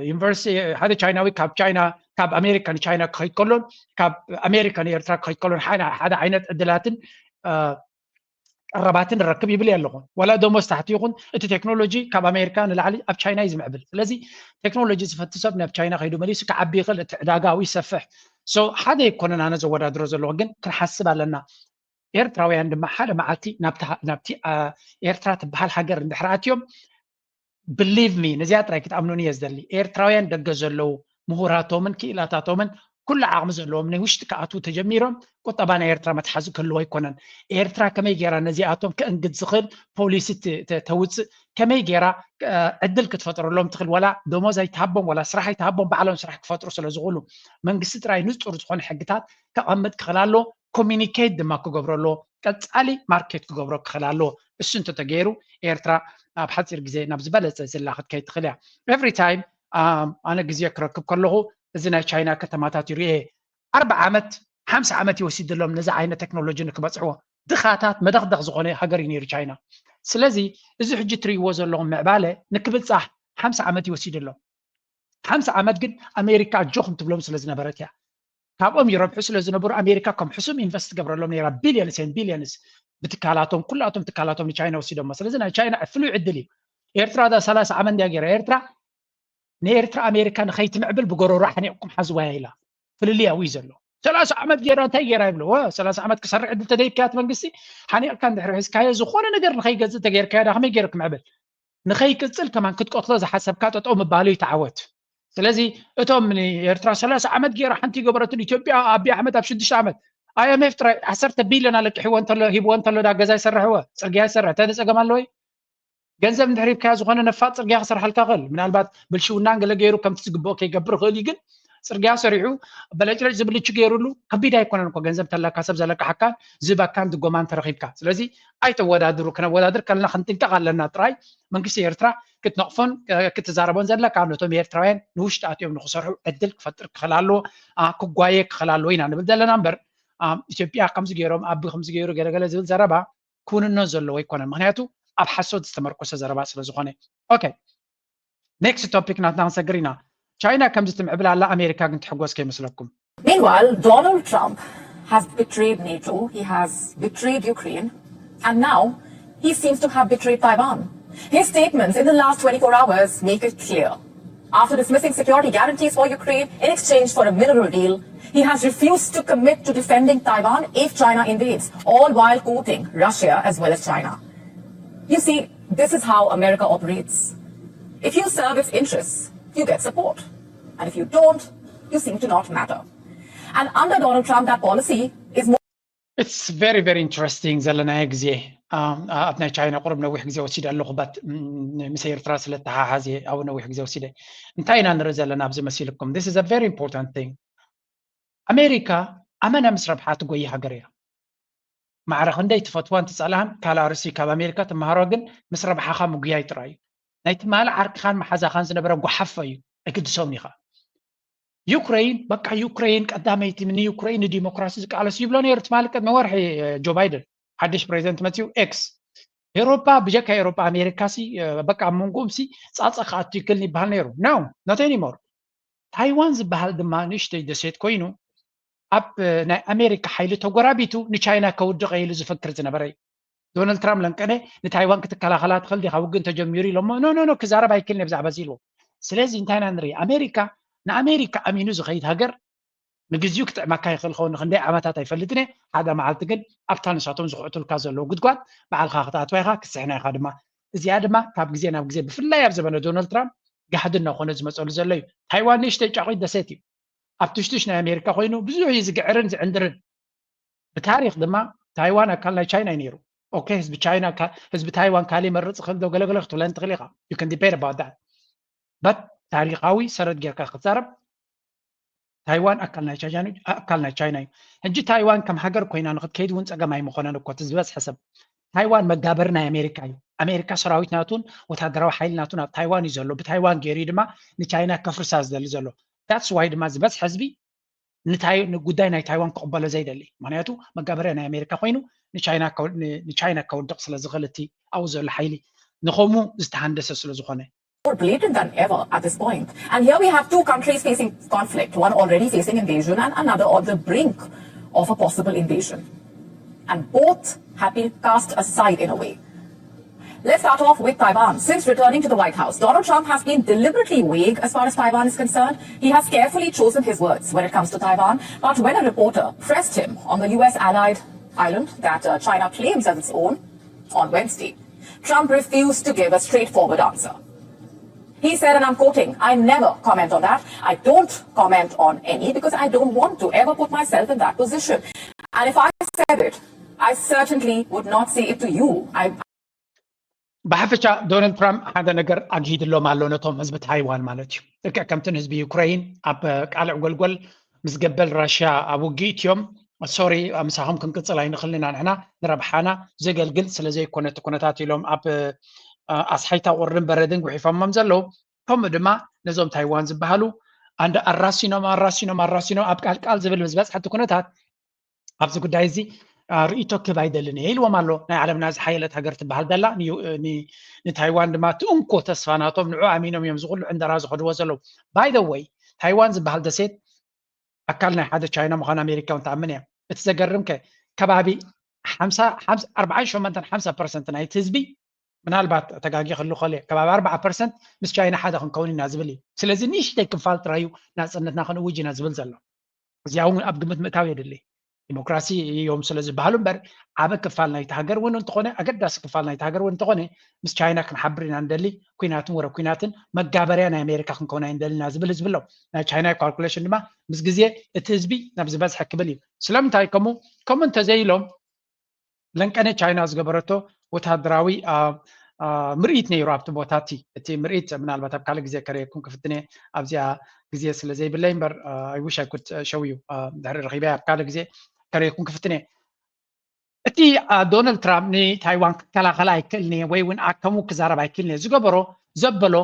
ዩኒቨርሲቲ ሓደ ቻይናዊ ካብ ቻይና ካብ ኣሜሪካ ንቻይና ክኸይድ ከሎን ካብ ኣሜሪካ ንኤርትራ ክኸይድ ከሎን ሓደ ዓይነት ዕድላትን ቀረባትን ረክብ ይብል ኣለኹ። ዋላ ደሞዝ ታሕቲ ይኹን እቲ ቴክኖሎጂ ካብ ኣሜሪካ ንላዕሊ ኣብ ቻይና እዩ ዝምዕብል። ስለዚ ቴክኖሎጂ ዝፈቱ ሰብ ናብ ቻይና ከይዱ መሊሱ ክዓቢ ይኽእል፣ እቲ ዕዳጋኡ ይሰፍሕ። ሶ ሓደ ኣይኮነን ኣነ ዘወዳድሮ ዘለኹ፣ ግን ክንሓስብ ኣለና። ኤርትራውያን ድማ ሓደ መዓልቲ ናብቲ ኤርትራ ትበሃል ሃገር እንድሕር ኣትዮም ብሊቭ ሚ ነዚኣ ጥራይ ክትኣምኑኒ እየ ዝደሊ። ኤርትራውያን ደገ ዘለዉ ምሁራቶምን ክኢላታቶምን ኩሉ ዓቕሚ ዘለዎም ናይ ውሽጢ ክኣትዉ ተጀሚሮም ቁጠባ ናይ ኤርትራ መትሓዚ ክህልዎ ኣይኮነን። ኤርትራ ከመይ ገይራ ነዚኣቶም ከእንግድ ዝኽእል ፖሊሲ ተውፅእ፣ ከመይ ገይራ ዕድል ክትፈጥረሎም ትኽእል፣ ዋላ ደሞዝ ኣይትሃቦም፣ ዋላ ስራሕ ኣይትሃቦም፣ ባዕሎም ስራሕ ክፈጥሩ ስለ ዝኽእሉ መንግስቲ ጥራይ ንፁር ዝኾነ ሕግታት ከቐምጥ ክኽእል ኣሎ። ኮሚኒኬት ድማ ክገብሮ ኣለዎ። ቀጻሊ ማርኬት ክገብሮ ክኽእል ኣለዎ። እሱ እንተተገይሩ ኤርትራ ኣብ ሓፂር ግዜ ናብ ዝበለፀ ዘላ ክትከይድ ትኽእል እያ። ኤቭሪ ታይም ኣነ ግዜ ክረክብ ከለኹ እዚ ናይ ቻይና ከተማታት ይርኤ ኣርባ ዓመት ሓምሳ ዓመት ይወሲድሎም ነዚ ዓይነት ቴክኖሎጂ ንክበፅሕዎ። ድኻታት መደኽደኽ ዝኾነ ሃገር እዩ ነይሩ ቻይና። ስለዚ እዚ ሕጂ ትርእይዎ ዘለኹም ምዕባለ ንክብፃሕ ሓምሳ ዓመት ይወሲድሎም። ሓምሳ ዓመት ግን ኣሜሪካ ኣጆኹም ትብሎም ስለ ዝነበረት እያ። ካብኦም ይረብሑ ስለ ዝነበሩ ኣሜሪካ ከም ሕሱም ኢንቨስት ትገብረሎም ነይራ። ቢልዮንስ ን ቢልዮንስ ብትካላቶም ኩላቶም ትካላቶም ንቻይና ወሲዶሞ። ስለዚ ናይ ቻይና ፍሉይ ዕድል እዩ። ኤርትራ ዛ ሰላሳ ዓመት እንድያ ገይራ። ኤርትራ ንኤርትራ ኣሜሪካ ንኸይትምዕብል ብጎረሮ ሓኒቕኩም ሓዝዋያ ኢላ። ፍልልይ ኣብኡ እዩ ዘሎ። ሰላሳ ዓመት ገይራ እንታይ ገይራ ይብሎ? ወ ሰላሳ ዓመት ክሰርሕ ዕድል ተደይካያት መንግስቲ ሓኒቕካ እንድሕር ሒዝካዮ ዝኾነ ነገር ንኸይገዝእ ተገይርካዮ ዳ ከመይ ገይሩ ክምዕብል? ንኸይቅፅል ከማን ክትቀትሎ ዝሓሰብካ ጠጠው ምባሉ ይተዓወት። ስለዚ እቶም ንኤርትራ ሰላሳ ዓመት ገይራ ሓንቲ ይገበረትን ኢትዮጵያ ኣቢ ኣሕመድ ኣብ ሽዱሽተ ዓመት ኣይኤምኤፍ ጥራይ ዓሰርተ ቢልዮን ኣለቂሕዎ እንተሎ ሂብዎ እንተሎ ዳ ገዛ ይሰርሕዎ ጽርግያ ይሰርሕ እንታይ ጸገም ኣለወይ? ገንዘብ እንድሕር ሂብካዮ ዝኾነ ነፋጥ ጽርግያ ክሰርሓልካ ይኽእል። ምናልባት ብልሽውናን ገለ ገይሩ ከምቲ ዝግብኦ ከይገብር ይኽእል እዩ፣ ግን ጽርግያ ሰሪሑ በለጭለጭ ዝብልቹ ገይሩሉ ከቢድ ኣይኮነን እኮ። ገንዘብ ተላካ ሰብ ዘለቅሓካን ዝህበካን ድጎማን ተረኺብካ። ስለዚ ኣይተወዳድሩ። ክነወዳድር ከለና ክንጥንቀቕ ኣለና ጥራይ። መንግስቲ ኤርትራ ክትነቕፎን ክትዛረቦን ዘለካ ነቶም ኤርትራውያን ንውሽጢ ኣትዮም ንክሰርሑ ዕድል ክፈጥር ክኽእል ኣለዎ፣ ክጓየ ክኽእል ኣለዎ ኢና ንብል ዘለና እምበር ኢትዮጵያ ከምዚ ገይሮም ኣቢ ከምዚ ገይሩ ገለገለ ዝብል ዘረባ ክውንነት ዘለዎ ኣይኮነን። ምክንያቱ ኣብ ሓሶት ዝተመርኮሰ ዘረባ ስለ ዝኾነ። ኦኬ፣ ኔክስት ቶፒክ ናትና ክንሰግር ኢና። ቻይና ከምዚ ትምዕብል ኣላ፣ ኣሜሪካ ግን ትሕጎስ ከይመስለኩም። Meanwhile, Donald Trump has betrayed NATO, he has betrayed Ukraine, and now he seems to have betrayed Taiwan. His statements in the last twenty-four hours make it clear. After dismissing security guarantees for Ukraine in exchange for a mineral deal, he has refused to commit to defending Taiwan if China invades, all while courting Russia as well as China. You see, this is how America operates. If you serve its interests, you get support. And if you don't, you seem to not matter. And under Donald Trump, that policy is more It's very very interesting ዘለናዮ ግዜ ኣብ ናይ ቻይና ቁሩብ ነዊሕ ግዜ ወሲደ ኣለኹ ባት ምስ ኤርትራ ስለ ተሓሓዘ ኣብኡ ነዊሕ ግዜ ወሲደ እንታይ ኢና ንርኢ ዘለና ኣብዚ መሲልኩም this is a very important thing ኣሜሪካ ኣመና ምስ ረብሓ ትጎይ ሃገር እያ ማዕረ ክንደይ ትፈትዋን ትፀልኣን ካልእ ኣርእስቲ ካብ ኣሜሪካ ትመሃሮ ግን ምስ ረብሓኻ ምጉያይ ጥራይ እዩ ናይ ትማሊ ዓርክኻን መሓዛኻን ዝነበረ ጓሓፎ እዩ ኣይግድሶምን ኢኻ ዩክረይን በቃ ዩክረይን ቀዳመይቲ ንዩክረይን ንዲሞክራሲ ዝቃለስ ይብሎ ነይሩ ትማሊ ቅድሚ ወርሒ ጆ ባይደን ሓድሽ ፕሬዚደንት መፅኡ ኤክስ ኤሮፓ ብጀካ ኤሮፓ ኣሜሪካ ሲ በቃ ኣብ መንጎኦም ሲ ፃፀ ክኣቱ ይክልን ይበሃል ነይሩ no not anymore ታይዋን ዝበሃል ድማ ንእሽተይ ደሴት ኮይኑ ኣብ ናይ ኣሜሪካ ሓይሊ ተጎራቢቱ ንቻይና ከውድቐ ኢሉ ዝፈክር ዝነበረ እዩ ዶናልድ ትራምፕ ለንቀነ ንታይዋን ክትከላኸላ ትኽእል ዲኻ ውግእ እንተጀሚሩ ኢሎሞ ኖ ኖ ኖ ክዛረብ ኣይክልን ብዛዕባ እዚ ኢልዎ ስለዚ እንታይ ኢና ንርኢ ኣሜሪካ ንኣሜሪካ ኣሚኑ ዝኸይድ ሃገር ንግዚኡ ክጥዕመካ ይኽእል ኸውን ንክንደይ ዓመታት ኣይፈልጥን እየ ሓደ መዓልቲ ግን ኣብታ ንሳቶም ዝኹዕቱልካ ዘለዉ ጉድጓድ ባዕልኻ ክትኣትዋ ኢኻ ክትስሕና ኢኻ ድማ እዚኣ ድማ ካብ ግዜ ናብ ግዜ ብፍላይ ኣብ ዘበነ ዶናልድ ትራምፕ ጋሕዲ እናኾነ ዝመፀሉ ዘሎ እዩ ታይዋን ንእሽተይ ጫቑት ደሴት እዩ ኣብ ትሽትሽ ናይ ኣሜሪካ ኮይኑ ብዙሕ እዩ ዝግዕርን ዝዕንድርን ብታሪክ ድማ ታይዋን ኣካል ናይ ቻይና እዩ ነይሩ ኦኬ ህዝቢ ቻይና ህዝቢ ታይዋን ካሊ መርፅ ክእል ዶ ገለገለ ክትብለን ትኽእል ኢኻ you can debate about that but ታሪካዊ ሰረት ጌርካ ክትዛረብ ታይዋን ኣካል ናይ ቻይና ኣካል ናይ ቻይና እዩ ሕጂ ታይዋን ከም ሃገር ኮይና ንክትከይድ እውን ፀገም ኣይምኾነን እኮ እቲ ዝበዝሐ ሰብ ታይዋን መጋበሪ ናይ ኣሜሪካ እዩ ኣሜሪካ ሰራዊት ናቱን ወታደራዊ ሓይሊ ናቱን ኣብ ታይዋን እዩ ዘሎ ብታይዋን ገይሩ ድማ ንቻይና ከፍርሳ ዝደሊ ዘሎ that's why ድማ ዝበዝሐ ህዝቢ ንጉዳይ ናይ ታይዋን ክቕበሎ ዘይደሊ ምክንያቱ መጋበርያ ናይ ኣሜሪካ ኮይኑ ንቻይና ከውድቕ ስለ ዝኽእል እቲ ኣብኡ ዘሎ ሓይሊ ንኸምኡ ዝተሃንደሰ ስለ ዝኾነ more blatant than ever at this point. And here we have two countries facing conflict, one already facing invasion and another on the brink of a possible invasion. And both have been cast aside in a way. Let's start off with Taiwan. Since returning to the White House, Donald Trump has been deliberately vague as far as Taiwan is concerned. He has carefully chosen his words when it comes to Taiwan. But when a reporter pressed him on the U S allied island that uh, China claims as its own on Wednesday, Trump refused to give a straightforward answer. He said, and I'm quoting, I never comment on that. I don't comment on any because I don't want to ever put myself in that position. And if I said it, I certainly would not say it to you. I ብሓፈሻ ዶናልድ ትራምፕ ሓደ ነገር ኣግሂድሎም ኣሎ ነቶም ህዝቢ ታይዋን ማለት እዩ ልክዕ ከምትን ህዝቢ ዩክረይን ኣብ ቃልዕ ጎልጎል ምስ ገበል ራሽያ ኣብ ውግእ እትዮም ሶሪ፣ ምሳኹም ክንቅፅል ኣይንኽልን ኢና። ንሕና ንረብሓና ዘገልግል ስለ ዘይኮነ እቲ ኩነታት ኢሎም ኣብ ኣስሓይታ ቁርን በረድን ጉሒፎሞም ዘለዉ። ከምኡ ድማ ነዞም ታይዋን ዝበሃሉ ኣራሲኖም ኣራሲኖም ኣራሲኖም ኣብ ቃልቃል ዝብል ምስ በፅሐ እቲ ኩነታት ኣብዚ ጉዳይ እዚ ርእይቶ ክህብ ኣይደልን እየ ኢልዎም ኣሎ። ናይ ዓለምና ዝሓየለት ሃገር ትበሃል ዘላ፣ ንታይዋን ድማ እቲ እንኮ ተስፋ ናቶም፣ ንዑ ኣሚኖም እዮም እዚ ኩሉ ዕንደራ ዝኸድዎ ዘለዉ። ባይ ዘ ወይ፣ ታይዋን ዝበሃል ደሴት ኣካል ናይ ሓደ ቻይና ምዃን ኣሜሪካ እውን ትኣምን እያ። እቲ ዘገርም ከ ከባቢ ኣርባዓን ሸሞንተን ሓምሳ ፐርሰንት ናይቲ ህዝቢ፣ ምናልባት ተጋጊ ክሉ ከለ ከባቢ ኣርባዓ ፐርሰንት ምስ ቻይና ሓደ ክንከውን ኢና ዝብል እዩ። ስለዚ ንእሽተይ ክፋል ጥራዩ ናፅነትና ክንእውጅ ኢና ዝብል ዘሎ። እዚኣ እውን ኣብ ግምት ምእታው የድሊ። ዲሞክራሲ እዮም ስለ ዝበሃሉ እምበር ዓበ ክፋል ናይቲ ሃገር እውን እንተኾነ ኣገዳሲ ክፋል ናይቲ ሃገር እውን እንተኾነ ምስ ቻይና ክንሓብር ኢና ንደሊ። ኩናትን ወረ ኩናትን መጋበርያ ናይ ኣሜሪካ ክንከውን ኣይንደልና ዝብል ህዝቢ ኣሎ። ናይ ቻይና ካልኩሌሽን ድማ ምስ ግዜ እቲ ህዝቢ ናብ ዝበዝሐ ክብል እዩ። ስለምንታይ ከምኡ ከምኡ እንተዘይሎም ለንቀነ ቻይና ዝገበረቶ ወታደራዊ ምርኢት ነይሩ ኣብቲ ቦታ እቲ። እቲ ምርኢት ምናልባት ኣብ ካልእ ግዜ ከርእየኩም ክፍትነ ኣብዚኣ ግዜ ስለ ዘይብለይ እምበር፣ I wish I could show you፣ ድሕሪ ረኺበ ኣብ ካልእ ግዜ ከርእየኩም ክፍትነ። እቲ ዶናልድ ትራምፕ ንታይዋን ክከላኸላ ኣይክእልን እየ ወይ እውን ከምኡ ክዛረብ ኣይክእልን እየ ዝገበሮ ዘበሎ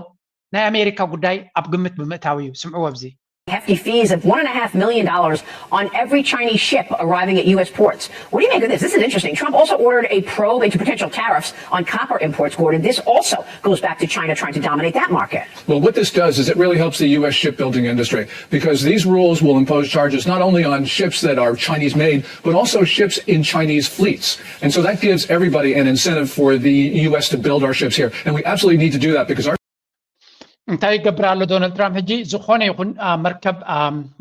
ናይ ኣሜሪካ ጉዳይ ኣብ ግምት ብምእታው እዩ። ስምዕዎ ኣብዚ። Hefty fees of one and a half million dollars on every Chinese ship arriving at U S ports. What do you make of this? This is interesting. Trump also ordered a probe into potential tariffs on copper imports, Gordon. This also goes back to China trying to dominate that market. Well, what this does is it really helps the U S shipbuilding industry because these rules will impose charges not only on ships that are Chinese made, but also ships in Chinese fleets. And so that gives everybody an incentive for the U S to build our ships here. And we absolutely need to do that because our እንታይ ይገብር ኣሎ ዶናልድ ትራምፕ? ሕጂ ዝኾነ ይኹን መርከብ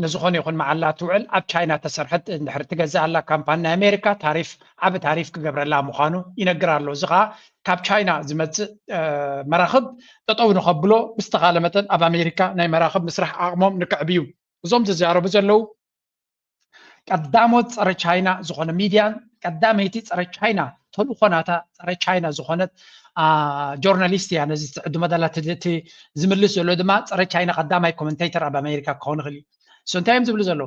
ንዝኾነ ይኹን መዓላ ትውዕል ኣብ ቻይና ተሰርሐት እንድሕር ትገዝእ ኣላ ካምፓኒ ናይ ኣሜሪካ ታሪፍ፣ ዓቢ ታሪፍ ክገብረላ ምዃኑ ይነግር ኣሎ። እዚ ከዓ ካብ ቻይና ዝመፅእ መራኽብ ጠጠው ንኸብሎ ብዝተኻለ መጠን ኣብ ኣሜሪካ ናይ መራኽብ ምስራሕ ዓቕሞም ንክዕብዩ እዞም ዝዛረቡ ዘለዉ ቀዳሞት ፀረ ቻይና ዝኾነ ሚድያን ቀዳመይቲ ፀረ ቻይና ተልእኾ ናታ ፀረ ቻይና ዝኾነት ጆርናሊስት እያ ነዚ ትዕድሞ ዘላ። እቲ ዝምልስ ዘሎ ድማ ፀረ ቻይና ቀዳማይ ኮመንቴተር ኣብ ኣሜሪካ ክኸውን ይኽእል እዩ። So እንታይ እዮም ዝብሉ ዘለዉ?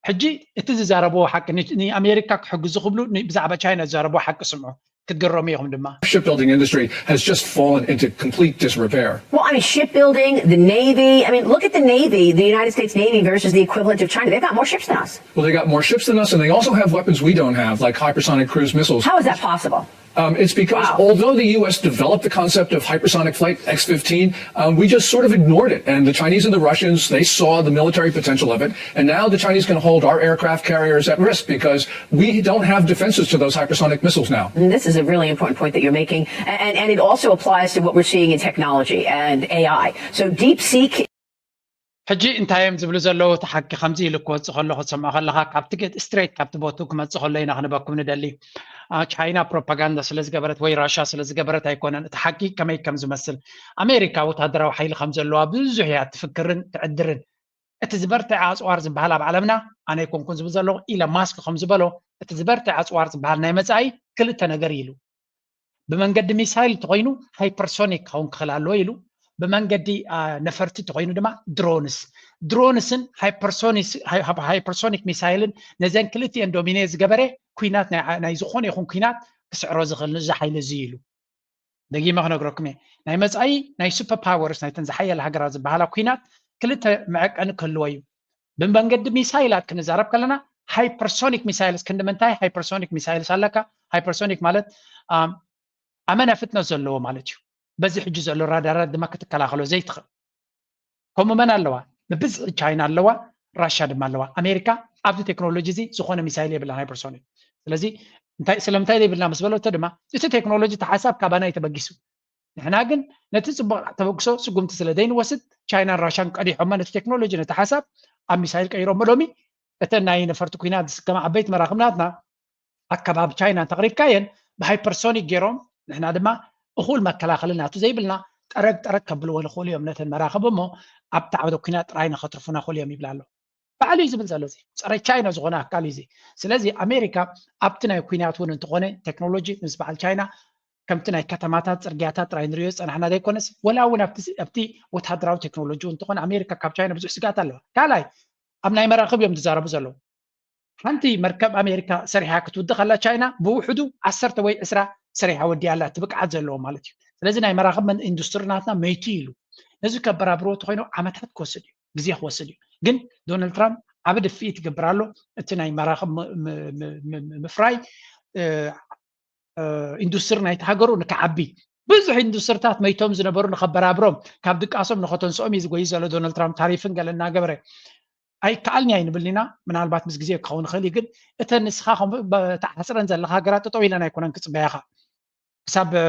ሕጂ እቲ ዝዛረብዎ ሓቂ ንኣሜሪካ ክሕግዙ ክብሉ ብዛዕባ ቻይና ዝዛረብዎ ሓቂ ስምዑ። ክትገረሙ ኢኹም ድማ። Shipbuilding industry has just fallen into complete disrepair. Well, I mean, shipbuilding, the Navy. I mean, look at the Navy, the United States Navy versus the equivalent of China. They've got more ships than us. Well, they got more ships than us, and they also have weapons we don't have, like hypersonic cruise missiles. How is that possible? Um, it's because wow. although the U S developed the concept of hypersonic flight, X fifteen, um, we just sort of ignored it. And the Chinese and the Russians, they saw the military potential of it. And now the Chinese can hold our aircraft carriers at risk because we don't have defenses to those hypersonic missiles now. And this is a really important point that you're making. And, and it also applies to what we're seeing in technology and A I. So DeepSeek ሕጂ እንታይ እዮም ዝብሉ ዘለዉ? እቲ ሓቂ ከምዚ ኢሉ ክወፅእ ከሎ ክትሰምዖ ከለኻ ካብቲ ስትሬት ካብቲ ቦቱ ክመፅእ ከሎ ኢና ክንበኩም ንደሊ። ቻይና ፕሮፓጋንዳ ስለ ዝገበረት ወይ ራሻ ስለ ዝገበረት ኣይኮነን እቲ ሓቂ ከመይ ከም ዝመስል። ኣሜሪካ ወታደራዊ ሓይሊ ከም ዘለዋ ብዙሕ እያ ትፍክርን ትዕድርን። እቲ ዝበርትዐ ኣፅዋር ዝበሃል ኣብ ዓለምና ኣነ ኣይኮንኩን ዝብል ዘለኹ ኢለን ማስክ ከም ዝበሎ እቲ ዝበርትዐ ኣፅዋር ዝበሃል ናይ መፃኢ ክልተ ነገር ኢሉ። ብመንገዲ ሚሳይል እንተኮይኑ ሃይፐርሶኒክ ክኸውን ክኽእል ኣለዎ ኢሉ። ብመንገዲ ነፈርቲ እንተኮይኑ ድማ ድሮንስ ድሮንስን ሃይፐርሶኒክ ሚሳይልን ነዘን ክልቲኤን ዶሚኔ ዝገበረ ኩናት ናይ ዝኾነ ይኹን ኩናት ክስዕሮ ዝኽእል ንዚ ሓይሊ እዚ ኢሉ። ደጊመ ክነግረኩም እየ ናይ መፃኢ ናይ ሱፐር ፓወርስ ናይተን ዝሓየለ ሃገራት ዝበሃላ ኩናት ክልተ መዐቀኒ ክህልዎ እዩ። ብመንገዲ ሚሳይላት ክንዛረብ ከለና ሃይፐርሶኒክ ሚሳይልስ ክንዲ ምንታይ ሃይፐርሶኒክ ሚሳይልስ ኣለካ? ሃይፐርሶኒክ ማለት ኣመና ፍጥነት ዘለዎ ማለት እዩ። በዚ ሕጂ ዘሎ ራዳራት ድማ ክትከላኸሎ ዘይትኽእል። ከምኡ መን ኣለዋ? ብብዝሒ ቻይና ኣለዋ፣ ራሻ ድማ ኣለዋ። ኣሜሪካ ኣብዚ ቴክኖሎጂ እዚ ዝኾነ ሚሳይል የብላን ሃይፐርሶኒክ። ስለዚ ስለምንታይ ዘይብልና ምስ በለቶ ድማ እቲ ቴክኖሎጂ እቲ ሓሳብ ካባና እዩ ተበጊሱ። ንሕና ግን ነቲ ፅቡቕ ተበግሶ ስጉምቲ ስለ ዘይንወስድ ቻይናን ራሻን ቀዲሖሞ ነቲ ቴክኖሎጂ ነቲ ሓሳብ ኣብ ሚሳይል ቀይሮሞ። ሎሚ እተን ናይ ነፈርቲ ኩናት ዝስከማ ዓበይቲ መራኽብ ናትና ኣከባቢ ቻይና እንተቕሪብካየን ብሃይፐርሶኒክ ገይሮም ንሕና ድማ እኹል መከላኸሊ ናቱ ዘይብልና ጠረግ ጠረግ ከብልዎ ንኽእሉ እዮም ነተን መራኽብ እሞ ኣብቲ ዓውደ ኩናት ጥራይ ንኸትርፉና ክእሉ እዮም ይብል ኣሎ። ባዕሉ እዩ ዝብል ዘሎ እዚ ፀረ ቻይና ዝኾነ ኣካል እዩ እዚ። ስለዚ ኣሜሪካ ኣብቲ ናይ ኩናት እውን እንተኾነ ቴክኖሎጂ ምስ በዓል ቻይና ከምቲ ናይ ከተማታት ፅርግያታት ጥራይ ንሪኦ ዝፀናሕና ዘይኮነስ ወላ እውን ኣብቲ ወታደራዊ ቴክኖሎጂ እውን እንተኾነ ኣሜሪካ ካብ ቻይና ብዙሕ ስግኣት ኣለዋ። ካልኣይ ኣብ ናይ መራኽብ እዮም ዝዛረቡ ዘለዉ። ሓንቲ መርከብ ኣሜሪካ ሰሪሓ ክትውዲ ከላ ቻይና ብውሕዱ ዓሰርተ ወይ ዕስራ ሰሪሓ ወዲያ ኣላ፣ እቲ ብቅዓት ዘለዎ ማለት እዩ። ስለዚ ናይ መራኽብ መን-፣ ኢንዱስትሪ ናትና መይቱ ኢሉ። ነዚ ከበራብርዎ ተኮይኑ ዓመታት ክወስድ እዩ፣ ግዜ ክወስድ እዩ። ግን ዶናልድ ትራምፕ ዓቢ ድፍኢት ይገብር ኣሎ። እቲ ናይ መራኽብ ም-፣ ም-፣ ም-፣ ም-፣ ምፍራይ፣ እ፣ እ፣ ኢንዱስትሪ ናይቲ ሃገሩ ንክዓቢ፣ ብዙሕ ኢንዱስትሪታት መይቶም ዝነበሩ ንኸበራብሮም፣ ካብ ድቃሶም ንኸተንስኦም እዩ ዝጎይ ዘሎ ዶናልድ ትራምፕ፣ ታሪፍን ገለ እናገበረ። ኣይከኣልን እያ ኣይንብልን ኢና፣ ምናልባት ምስ ግዜ ክኸውን ይኽእል እዩ። ግን እተን ንስኻ ከም ብ-፣ ተዓጽረን ዘለኻ ሃገራት ጠጠው ኢለን ኣይኮነን ክጽበያኻ። ክሳብ፣ እ፣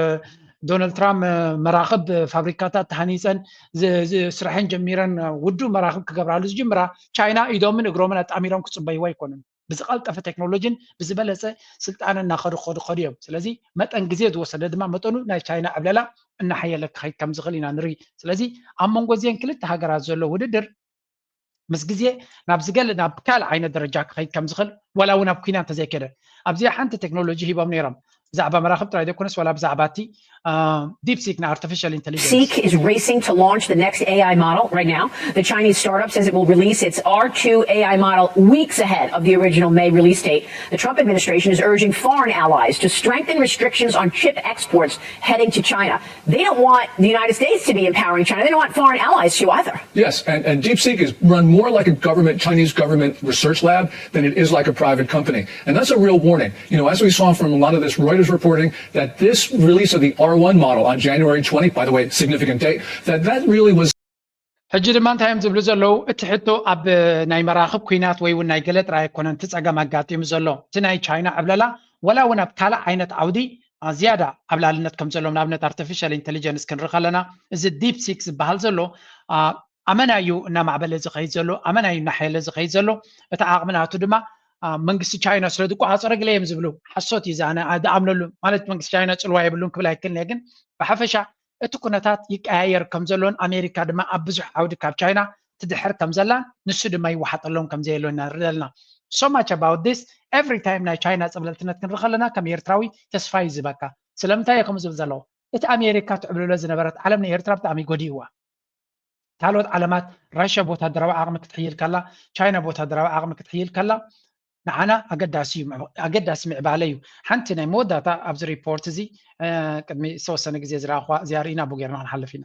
ዶናልድ ትራምፕ፣ እ፣ መራኽብ፣ እ፣ ፋብሪካታት ተሃኒፀን ዝ-፣ ዝ-፣ ስርሐን ጀሚረን፣ እ፣ ውዱእ መራኽብ ክገብራሉ ዝጅምራ፣ ቻይና ኢዶምን እግሮምን ኣጣሚሮም ክጽበይዎ ኣይኮኑን። ብዝቐልጠፈ ቴክኖሎጂን ብዝበለጸ ስልጣነ እናኸዱ ክኸዱ ክኸዱ እዮም። ስለዚ መጠን ግዜ ዝወሰደ ድማ መጠኑ ናይ ቻይና ዕብለላ እናሓየለ ክኸይድ ከም ዝኽእል ኢና ንርኢ። ስለዚ ኣብ መንጎ እዚአን ክልተ ሃገራት ዘሎ ውድድር ምስ ግዜ ናብ ዝገለ፣ ናብ ካልእ ዓይነት ደረጃ ክኸይድ ከም ዝኽእል፣ ዋላ እውን ኣብ ኲናት እንተዘይከደ። ኣብዚኣ ሓንቲ ቴክኖሎጂ ሂቦም ነይሮም። ብዛዕባ መራኽብ ጥራይ ዘይኮነስ፣ ዋላ ብዛዕባ እቲ፣ እ፣ ዲፕሲክ ን ኣርቲፊሻል ኢንተሊጀንስ። DeepSeek is racing to launch the next A I model right now. The Chinese startup says it will release its R two A I model weeks ahead of the original May release date. The Trump administration is urging foreign allies to strengthen restrictions on chip exports heading to China. They don't want the United States to be empowering China. They don't want foreign allies to either. Yes, and, and DeepSeek is run more like a government, Chinese government research lab than it is like a private company. And that's a real warning. You know, as we saw from a lot of this Reuters reporting, that this release of the R one model on January twentieth, by the way, significant date, that that really was ሕጂ ድማ እንታይ እዮም ዝብሉ ዘለዉ? እቲ ሕቶ ኣብ ናይ መራኽብ ኲናት ወይ እውን ናይ ገለ ጥራይ ኣይኮነን እቲ ጸገም ኣጋጢሙ ዘሎ። እቲ ናይ ቻይና ዕብለላ፣ ወላ እውን ኣብ ካልእ ዓይነት ዓውዲ፣ ኣ፣ ዝያዳ ዓብላልነት ከም ዘለዎም፣ ንኣብነት ኣርቲፊሻል ኢንተሊጀንስ ክንርኢ ከለና፣ እዚ ዲፕሲክ ዝበሃል ዘሎ፣ ኣ፣ ኣመና እዩ እናማዕበለ ዝኸይድ ዘሎ፣ ኣመና እዩ እናሓየለ ዝኸይድ ዘሎ። እቲ ዓቕሚ ናቱ ድማ፣ ኣ፣ መንግስቲ ቻይና ስለ ዝቆጻጸሮ ገለ እዮም ዝብሉ። ሓሶት እዩ፣ እዚ ኣነ ዝኣምነሉ። ማለት መንግስቲ ቻይና ጽልዋ የብሉን ክብል ኣይክእልን እየ፣ ግን ብሓፈሻ እቲ ኩነታት ይቀያየር ከም ዘሎን ኣሜሪካ ድማ ኣብ ብዙሕ ዓውዲ ካብ ቻይና ትድሕር ከም ዘላ፣ ንሱ ድማ ይወሓጠሎም ከም ዘየሎ ኢና ንርኢ ዘለና። So much about this. Every time ናይ ቻይና ጸብለልትነት ክንርኢ ከለና ከም ኤርትራዊ ተስፋ እዩ ዝህበካ። ስለምንታይ እየ ከምኡ ዝብል ዘለኹ? እቲ ኣሜሪካ ትዕብልሎ ዝነበረት ዓለም ንኤርትራ ብጣዕሚ ጎዲእዋ። ካልኦት ዓለማት፣ ራሽያ ብወታደራዊ ዓቕሚ ክትሕይል ከላ፣ ቻይና ብወታደራዊ ዓቕሚ ክትሕይል ከላ፣ ንዓና ኣገዳሲ እዩ፣ ኣገዳሲ ምዕባለ እዩ። ሓንቲ ናይ መወዳእታ ኣብዚ ሪፖርት እዚ፣ እ፣ ቅድሚ ዝተወሰነ ግዜ ዝረኣኹዋ እዚኣ ርኢና ብኡ ጌርና ክንሓልፍ ኢና።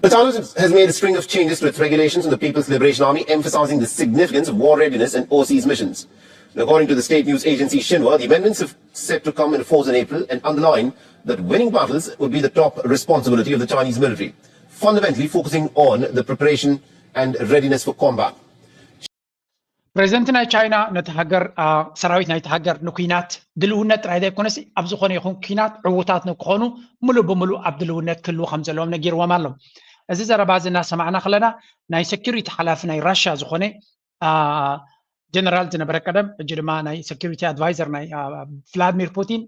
But Donald has made a string of changes to its regulations on the People's Liberation Army, emphasizing the significance of war readiness and overseas missions. And according to the state news agency Xinhua, the amendments have set to come into force in April and underline that winning battles would be the top responsibility of the Chinese military, fundamentally focusing on the preparation and readiness for combat. ፕሬዚደንት ናይ ቻይና ነቲ ሃገር፣ አ፣ ሰራዊት ናይቲ ሃገር ንኲናት ድልውነት ጥራይ ዘይኮነስ ኣብ ዝኾነ ይኹን ኲናት ዕዉታት ንክኾኑ ሙሉእ ብሙሉእ ኣብ ድልውነት ክህልዉ ከም ዘለዎም ነጊርዎም ኣሎ። እዚ ዘረባ እዚ እናሰማዕና ከለና ናይ ሴኩሪቲ ሓላፊ ናይ ራሽያ ዝኾነ፣ አ፣ ጀነራል ዝነበረ ቀደም፣ ሕጂ ድማ ናይ ሴኩሪቲ ኣድቫይዘር ናይ፣ አ፣ ቭላድሚር ፑቲን፣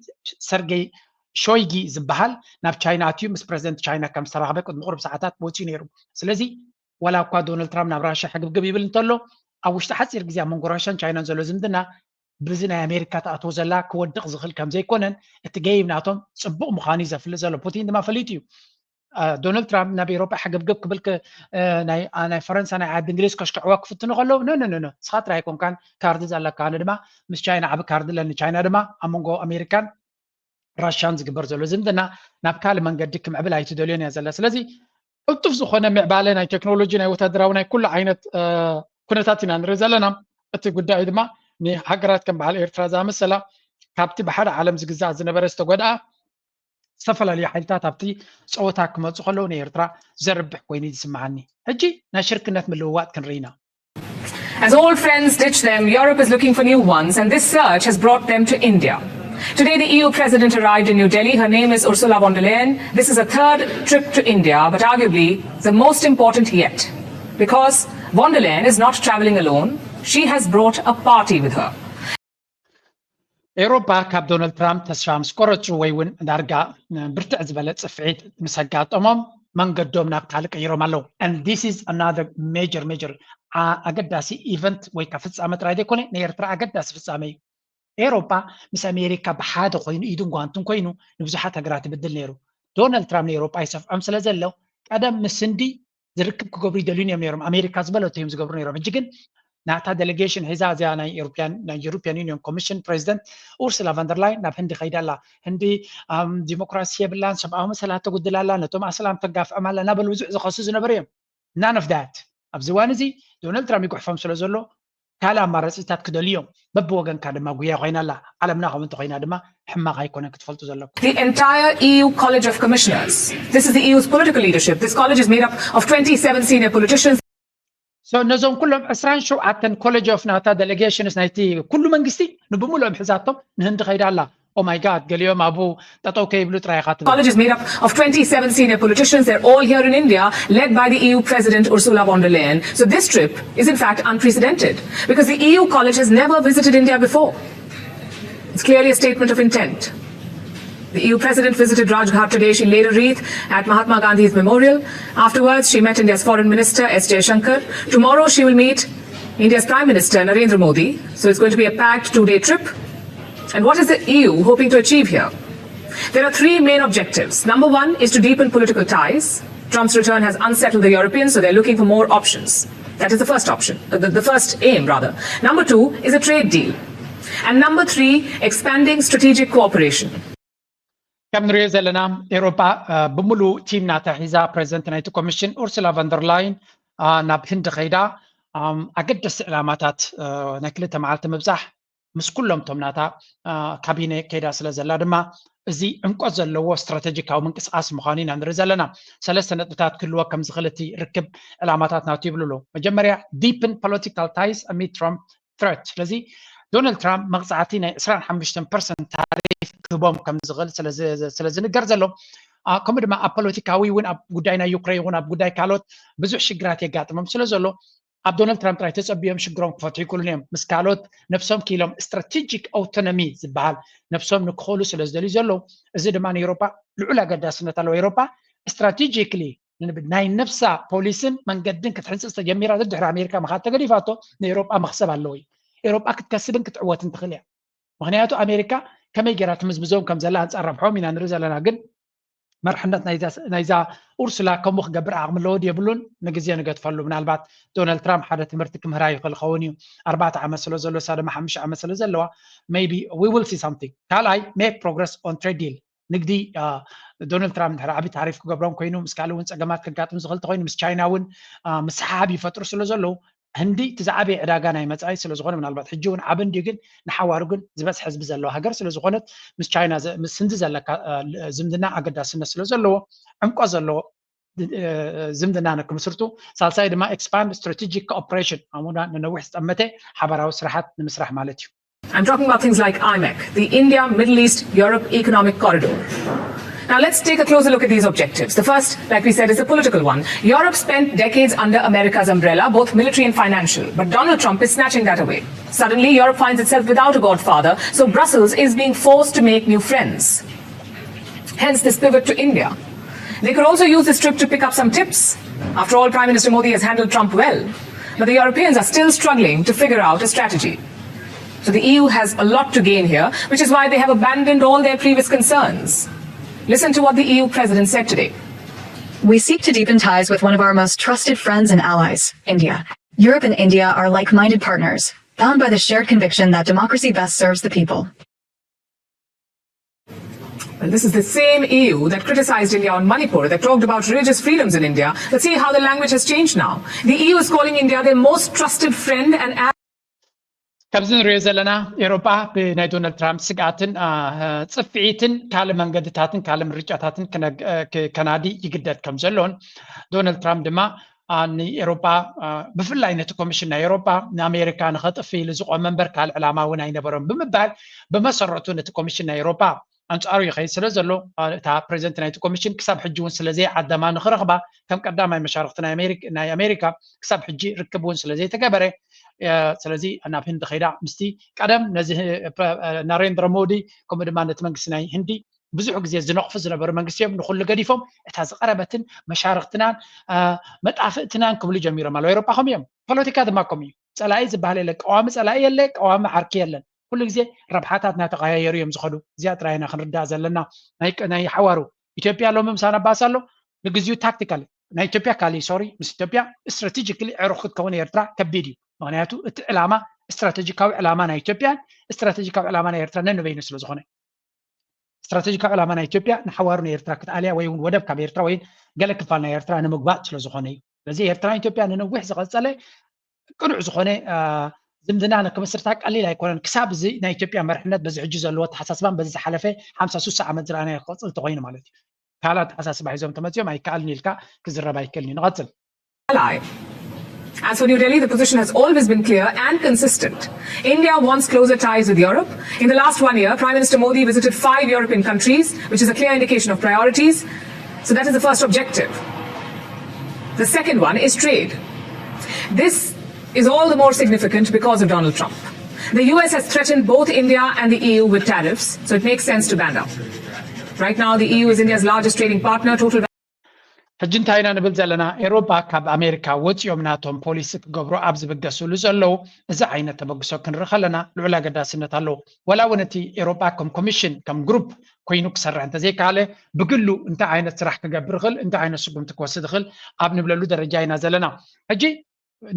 ሰርጌይ ሾይጊ ዝበሃል ናብ ቻይና ኣትዩ ምስ ፕሬዚደንት ቻይና ከም ዝተራኸበ ቅድሚ ቁሩብ ሰዓታት ወፂኡ ነይሩ። ስለዚ ዋላ እኳ ዶናልድ ትራምፕ ናብ ራሽያ ሕግብግብ ይብል እንተሎ፣ ኣብ ውሽጢ ሓፂር ግዜ ኣብ መንጎ ራሽያን ቻይናን ዘሎ ዝምድና ብዚ ናይ ኣሜሪካ ትኣትዎ ዘላ ክወድቕ ዝኽእል ከም ዘይኮነን እቲ ገይብ ናቶም ፅቡቕ ምዃኑ እዩ ዘፍልጥ ዘሎ። ፑቲን ድማ ፈሊጡ እዩ። አ፣ ዶናልድ ትራምፕ ናብ ኤውሮጳ ሕግብግብ ክብል ክ-፣ እ፣ ናይ፣ አ፣ ናይ ፈረንሳ ናይ ዓዲ እንግሊዝ ከሽክዕዋ ክፍትኑ ከለዉ፣ ኖ፣ ኖ፣ ኖ፣ ኖ፣ ንስኻ ጥራይ ኣይኮንካን ካርዲ ዘለካ፣ ኣነ ድማ ምስ ቻይና ዓቢ ካርዲ ኣለኒ። ቻይና ድማ ኣብ መንጎ ኣሜሪካን ራሽያን ዝግበር ዘሎ ዝምድና ናብ ካልእ መንገዲ ክምዕብል ኣይትደልዮን እያ ዘላ። ስለዚ ቅልጡፍ ዝኾነ ምዕባለ ናይ ቴክኖሎጂ፣ ናይ ወታደራዊ፣ ናይ ኩሉ ዓይነት፣ እ፣ ኩነታት ኢና ንርኢ ዘለና። እቲ ጉዳይ ድማ ንሃገራት ከም በዓል ኤርትራ ዝኣመሰላ ካብቲ ብሓደ ዓለም ዝግዛእ ዝነበረ ዝተጎድኣ ዝተፈላለዩ ሓይልታት ኣብቲ ጸወታ ክመጹ ከለዉ ንኤርትራ ዘርብሕ ኮይኑ እዩ ዝስምዓኒ። ሕጂ ናይ ሽርክነት ምልውዋጥ ክንርኢ ኢና። As old friends ditch them, Europe is looking for new ones, and this search has brought them to India. Today, the E U president arrived in New Delhi. Her name is Ursula von der Leyen. This is a third trip to India, but arguably the most important yet, because von der Leyen is not traveling alone. She has brought a party with her. ኤውሮፓ ካብ ዶናልድ ትራምፕ ተስፋ ምስ ቆረጹ ወይ እውን ዳርጋ ብርትዕ ዝበለ ጽፍዒት ምስ ኣጋጠሞም መንገዶም ናብ ካልእ ቀይሮም ኣለዉ። And this is another major, major, ኣ-፣ ኣገዳሲ ኢቨንት ወይ ከዓ ፍጻመ ጥራይ ዘይኮነ፣ ንኤርትራ ኣገዳሲ ፍጻመ እዩ። ኤውሮፓ ምስ ኣሜሪካ ብሓደ ኮይኑ፣ ኢድን ጓንትን ኮይኑ ንብዙሓት ሃገራት ይብድል ነይሩ። ዶናልድ ትራምፕ ንኤውሮፓ ይሰፍዖም ስለ ዘሎ፣ ቀደም ምስ ህንዲ ዝርክብ ክገብሩ ይደልዩን እዮም ነይሮም። ኣሜሪካ ዝበለቶ እዮም ዝገብሩ ነይሮም። ሕጂ ግን ናታ ዴሌጌሽን ሒዛ እዚኣ ናይ European ናይ European Union Commission President Ursula von der Leyen ናብ ህንዲ ከይዳ ኣላ። ህንዲ ዲሞክራሲ የብላን፣ ሰብኣዊ መሰላት ተጉድል ኣላ፣ ነቶም ኣስላም ተጋፍዖም ኣላ እናበሉ ብዙሕ ዝኸሱ ዝነበሩ እዮም። None of that። ኣብዚ እዋን እዚ ዶናልድ ትራምፕ ይጉሕፎም ስለ ዘሎ ካልእ ኣማራፂታት ክደልዩ እዮም። በብወገንካ ድማ ጉያ ኮይና ኣላ። ዓለምና ከምኡ እንተኮይና ድማ ሕማቕ ኣይኮነን ክትፈልጡ ዘለኩም። The entire E U College of Commissioners. This is the E U's political leadership. This college is made up of twenty-seven senior politicians. So ነዞም ኩሎም ዕስራን ሸውዓተን ኮሌጅ ኦፍ ናታ ዴሌጌሽንስ ናይቲ ኩሉ መንግስቲ ንብምሉኦም ሒዛቶም ንህንዲ ከይዳ ኣላ። Oh my God፣ ገሊኦም ኣብኡ ጠጠው ከይብሉ ጥራይ ኢኻ ትብል። College is made up of twenty-seven senior politicians. They're all here in India, led by the E U President Ursula von der Leyen. So this trip is in fact unprecedented because the E U College has never visited India before. It's clearly a statement of intent. The E U President visited Rajghat today. She laid a wreath at Mahatma Gandhi's memorial. Afterwards, she met India's Foreign Minister S Jaishankar. Tomorrow, she will meet India's Prime Minister Narendra Modi. So it's going to be a packed two-day trip. And what is the E U hoping to achieve here? There are three main objectives. Number one is to deepen political ties. Trump's return has unsettled the Europeans, so they're looking for more options. That is the first option, uh, the, the first aim, rather. Number two is a trade deal. And number three, expanding strategic cooperation. ከም ንሪኦ ዘለና ኤውሮጳ ብምሉእ ቲም ናታ ሒዛ ፕሬዚደንት ናይቲ ኮሚሽን ኡርሱላ ቨንደርላይን ናብ ህንዲ ከይዳ ኣገደስቲ ዕላማታት ናይ ክልተ መዓልቲ ምብፃሕ ምስ ኩሎም እቶም ናታ ካቢነ ከይዳ ስለ ዘላ ድማ እዚ ዕምቆት ዘለዎ ስትራቴጂካዊ ምንቅስቃስ ምዃኑ ኢና ንርኢ ዘለና። ሰለስተ ነጥብታት ክህልዎ ከም ዝኽእል እቲ ርክብ ዕላማታት ናቱ ይብሉ ኣለዉ። መጀመርያ deepen political ties amid Trump threat። ስለዚ ዶናልድ ትራምፕ መቕፃዕቲ ናይ ዕስራን ሓሙሽተን ፐርሰንት ታሪፍ ክህቦም ከም ዝኽእል ስለ ዝንገር ዘሎ ከምኡ ድማ ኣብ ፖለቲካዊ እውን ኣብ ጉዳይ ናይ ዩክሬን ይኹን ኣብ ጉዳይ ካልኦት ብዙሕ ሽግራት የጋጥሞም ስለ ዘሎ ኣብ ዶናልድ ትራምፕ ጥራይ ተፀቢዮም ሽግሮም ክፈትሑ ይክእሉን እዮም። ምስ ካልኦት ነብሶም ክኢሎም ስትራቴጂክ ኣውቶኖሚ ዝበሃል ነብሶም ንክኽእሉ ስለ ዝደልዩ ዘለዉ እዚ ድማ ንኤውሮጳ ልዑል ኣገዳስነት ኣለዎ። ኤውሮጳ ስትራቴጂክሊ ናይ ነብሳ ፖሊስን መንገድን ክትሕንፅፅ ተጀሚራ ድሕሪ ኣሜሪካ ምኻድ ተገዲፋቶ ንኤውሮጳ መኽሰብ ኣለዎ እዩ። ኤውሮጳ ክትከስብን ክትዕወትን ትኽእል እያ። ምክንያቱ ኣሜሪካ ከመይ ገይራ ትምዝምዞም ከም ዘላ ኣንፃር ረብሖም ኢና ንርኢ ዘለና። ግን መርሕነት ናይዛ ኡርሱላ ከምኡ ክገብር ዓቕሚ ኣለዎ ድየብሉን ንግዜ ንገድፈሉ። ምናልባት ዶናልድ ትራምፕ ሓደ ትምህርቲ ክምህራ ይኽእል ኸውን እዩ። ኣርባዕተ ዓመት ስለ ዘሎ እሳ ድማ ሓሙሽተ ዓመት ስለ ዘለዋ maybe we will see something። ካልኣይ make progress on trade deal ንግዲ ዶናልድ ትራምፕ ድሕሪ ዓብዪ ታሪፍ ክገብሮም ኮይኑ ምስ ካልእ እውን ፀገማት ከጋጥም ዝኽእል ተኮይኑ ምስ ቻይና እውን ምስሓብ ይፈጥሩ ስለ ዘለዉ ህንዲ እቲ ዝዓበየ ዕዳጋ ናይ መፃኢ ስለ ዝኾነ ምናልባት ሕጂ እውን ዓቢ እንድዩ ግን ንሓዋሩ ግን ዝበዝሐ ህዝቢ ዘለዋ ሃገር ስለ ዝኾነት ምስ ቻይና ምስ ህንዲ ዘለካ ዝምድና ኣገዳስነት ስለ ዘለዎ ዕምቆ ዘለዎ ዝምድና ንክምስርቱ ሳልሳይ ድማ expand strategic cooperation ኣሙና ንነዊሕ ዝጠመተ ሓበራዊ ስራሓት ንምስራሕ ማለት እዩ። I'm talking about things like I M E C, the India Middle East Europe Economic Corridor. Now let's take a closer look at these objectives. The first, like we said, is a political one. Europe spent decades under America's umbrella, both military and financial, but Donald Trump is snatching that away. Suddenly, Europe finds itself without a godfather, so Brussels is being forced to make new friends. Hence this pivot to India. They could also use this trip to pick up some tips. After all, Prime Minister Modi has handled Trump well, but the Europeans are still struggling to figure out a strategy. So the E U has a lot to gain here, which is why they have abandoned all their previous concerns. Listen to what the E U president said today. We seek to deepen ties with one of our most trusted friends and allies, India. Europe and India are like minded partners, bound by the shared conviction that democracy best serves the people. And this is the same E U that criticized India on Manipur, that talked about religious freedoms in India. But see how the language has changed now. The E U is calling India their most trusted friend and ከምዚ ንሪኦ ዘለና ኤውሮጳ ብናይ ዶናልድ ትራምፕ ስግኣትን ፅፍዒትን ካልእ መንገድታትን ካልእ ምርጫታትን ከናዲ ይግደድ ከም ዘሎን ዶናልድ ትራምፕ ድማ ንኤውሮጳ ብፍላይ ነቲ ኮሚሽን ናይ ኤውሮጳ ንኣሜሪካ ንኸጥፍ ኢሉ ዝቆመ እምበር ካልእ ዕላማ እውን ኣይነበሮም ብምባል ብመሰረቱ ነቲ ኮሚሽን ናይ ኤውሮጳ ኣንፃሩ ይኸይድ ስለ ዘሎ እታ ፕሬዚደንት ናይቲ ኮሚሽን ክሳብ ሕጂ እውን ስለ ዘይዓደማ ንክረኽባ ከም ቀዳማይ መሻርክቲ ናይ ኣሜሪካ ክሳብ ሕጂ ርክብ እውን ስለ ዘይተገበረ ስለዚ ናብ ህንዲ ከይዳ ምስቲ ቀደም ነዚ ናሬንድረ ሞዲ ከምኡ ድማ ነቲ መንግስቲ ናይ ህንዲ ብዙሕ ግዜ ዝነቕፉ ዝነበሩ መንግስቲ እዮም ንኩሉ ገዲፎም እታ ዝቀረበትን መሻርክትናን መጣፍእትናን ክብሉ ጀሚሮም ኣለዉ። ኤውሮጳ ከምኡ እዮም። ፖለቲካ ድማ ከምኡ እዩ። ፀላኢ ዝበሃል የለ። ቀዋሚ ፀላኢ የለ፣ ቀዋሚ ዓርኪ የለን። ኩሉ ግዜ ረብሓታት እናተቀያየሩ እዮም ዝኸዱ። እዚኣ ጥራይ ኢና ክንርዳእ ዘለና። ናይ ሓዋሩ ኢትዮጵያ ሎሚ ምሳና ባእሲ ኣሎ። ንግዚኡ ታክቲካል ናይ ኢትዮጵያ ካሊ ሶሪ ምስ ኢትዮጵያ ስትራቴጂካሊ ዕሩኽ ክትከውን ኤርትራ ከቢድ እዩ። ምክንያቱ እቲ ዕላማ ስትራቴጂካዊ ዕላማ ናይ ኢትዮጵያን ስትራቴጂካዊ ዕላማ ናይ ኤርትራ ነንበይኑ ስለ ዝኾነ። ስትራቴጂካዊ ዕላማ ናይ ኢትዮጵያ ንሓዋሩ ንኤርትራ ክትኣልያ ወይ እውን ወደብ ካብ ኤርትራ ወይ ገለ ክፋል ናይ ኤርትራ ንምግባእ ስለ ዝኾነ እዩ። ስለዚ ኤርትራን ኢትዮጵያ ንነዊሕ ዝቐጸለ ቅኑዕ ዝኾነ ዝምድና ንክምስርታ ቀሊል ኣይኮነን። ክሳብ እዚ ናይ ኢትዮጵያ መርሕነት በዚ ሕጂ ዘለዎ ኣተሓሳስባን በዚ ዝሓለፈ ሓምሳ ስሳ ዓመት ዝረኣናዮ ክቕፅል እንተኮይኑ ማለት እዩ። ካልእ ኣተሓሳስባ ሒዞም ተመፅዮም ኣይከኣልን ኢልካ ክዝረብ ኣይከልን እዩ። ንቐፅል። As for New Delhi, the position has always been clear and consistent. India wants closer ties with Europe. In the last one year, Prime Minister Modi visited five European countries, which is a clear indication of priorities. So that is the first objective. The second one is trade. This is all the more significant because of Donald Trump. The U S has threatened both India and the E U with tariffs, so it makes sense to ban them. Right now, the E U is India's largest trading partner, total ሕጂ እንታይ ኢና ንብል ዘለና? ኤሮጳ ካብ ኣሜሪካ ወፂኦም ናቶም ፖሊሲ ክገብሩ ኣብ ዝብገስሉ ዘለዉ እዚ ዓይነት ተበግሶ ክንርኢ ከለና ልዑል ኣገዳስነት ኣለዎ። ወላ እውን እቲ ኤሮጳ ከም ኮሚሽን ከም ግሩፕ ኮይኑ ክሰርሕ እንተዘይከኣለ ብግሉ እንታይ ዓይነት ስራሕ ክገብር ይኽእል፣ እንታይ ዓይነት ስጉምቲ ክወስድ ይኽእል ኣብ ንብለሉ ደረጃ ኢና ዘለና። ሕጂ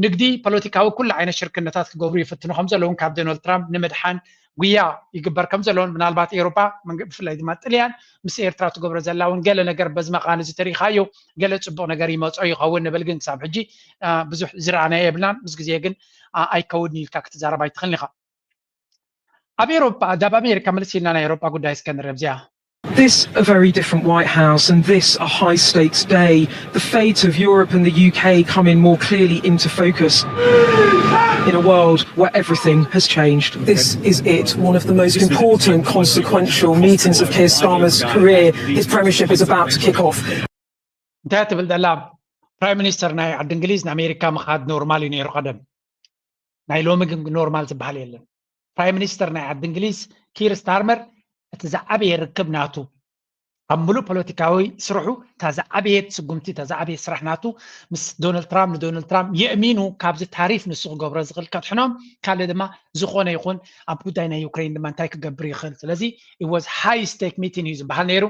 ንግዲ፣ ፖለቲካዊ ኩሉ ዓይነት ሽርክነታት ክገብሩ ይፍትኑ ከም ዘለውን ካብ ዶናልድ ትራምፕ ንምድሓን ጉያ ይግበር ከም ዘለውን ምናልባት ኤውሮጳ ብፍላይ ድማ ጥልያን ምስ ኤርትራ ትገብሮ ዘላ እውን ገለ ነገር በዚ መቓን እዚ ተሪኻዮ ገለ ፅቡቕ ነገር ይመፆ ይኸውን ንብል ግን ክሳብ ሕጂ ብዙሕ ዝረኣናዮ የብልናን። ምስ ግዜ ግን ኣይከውድን ኢልካ ክትዛረብ ኣይትኽእልን ኢኻ። ኣብ ኤውሮጳ ዳብ ኣሜሪካ መልስ ኢልና ናይ ኤውሮጳ ጉዳይ እስከ ንርብ እዚኣ This a very different White House and this a high stakes day. The fate of Europe and the U K coming more clearly into focus in a world where everything has changed. This is it, one of the most important consequential meetings of Keir Starmer's career. His premiership is about to kick off. እንታይ ትብል ዘላ? ፕራይም ሚኒስተር ናይ ዓዲ እንግሊዝ ንኣሜሪካ ምኻድ ኖርማል እዩ ነይሩ ቀደም። ናይ ሎሚ ግን ኖርማል ዝበሃል የለን። ፕራይም ሚኒስተር ናይ ዓዲ እንግሊዝ ኪር ስታርመር እቲ ዝዓበየ ርክብ ናቱ ኣብ ሙሉእ ፖለቲካዊ ስርሑ እታ ዝዓበየት ስጉምቲ እታ ዝዓበየ ስራሕ ናቱ ምስ ዶናልድ ትራምፕ ንዶናልድ ትራምፕ የእሚኑ ካብዚ ታሪፍ ንሱ ክገብሮ ዝኽእል ከድሕኖም ካልእ ድማ ዝኾነ ይኹን ኣብ ጉዳይ ናይ ዩክሬን ድማ እንታይ ክገብር ይኽእል። ስለዚ it was high stake meeting እዩ ዝበሃል ነይሩ።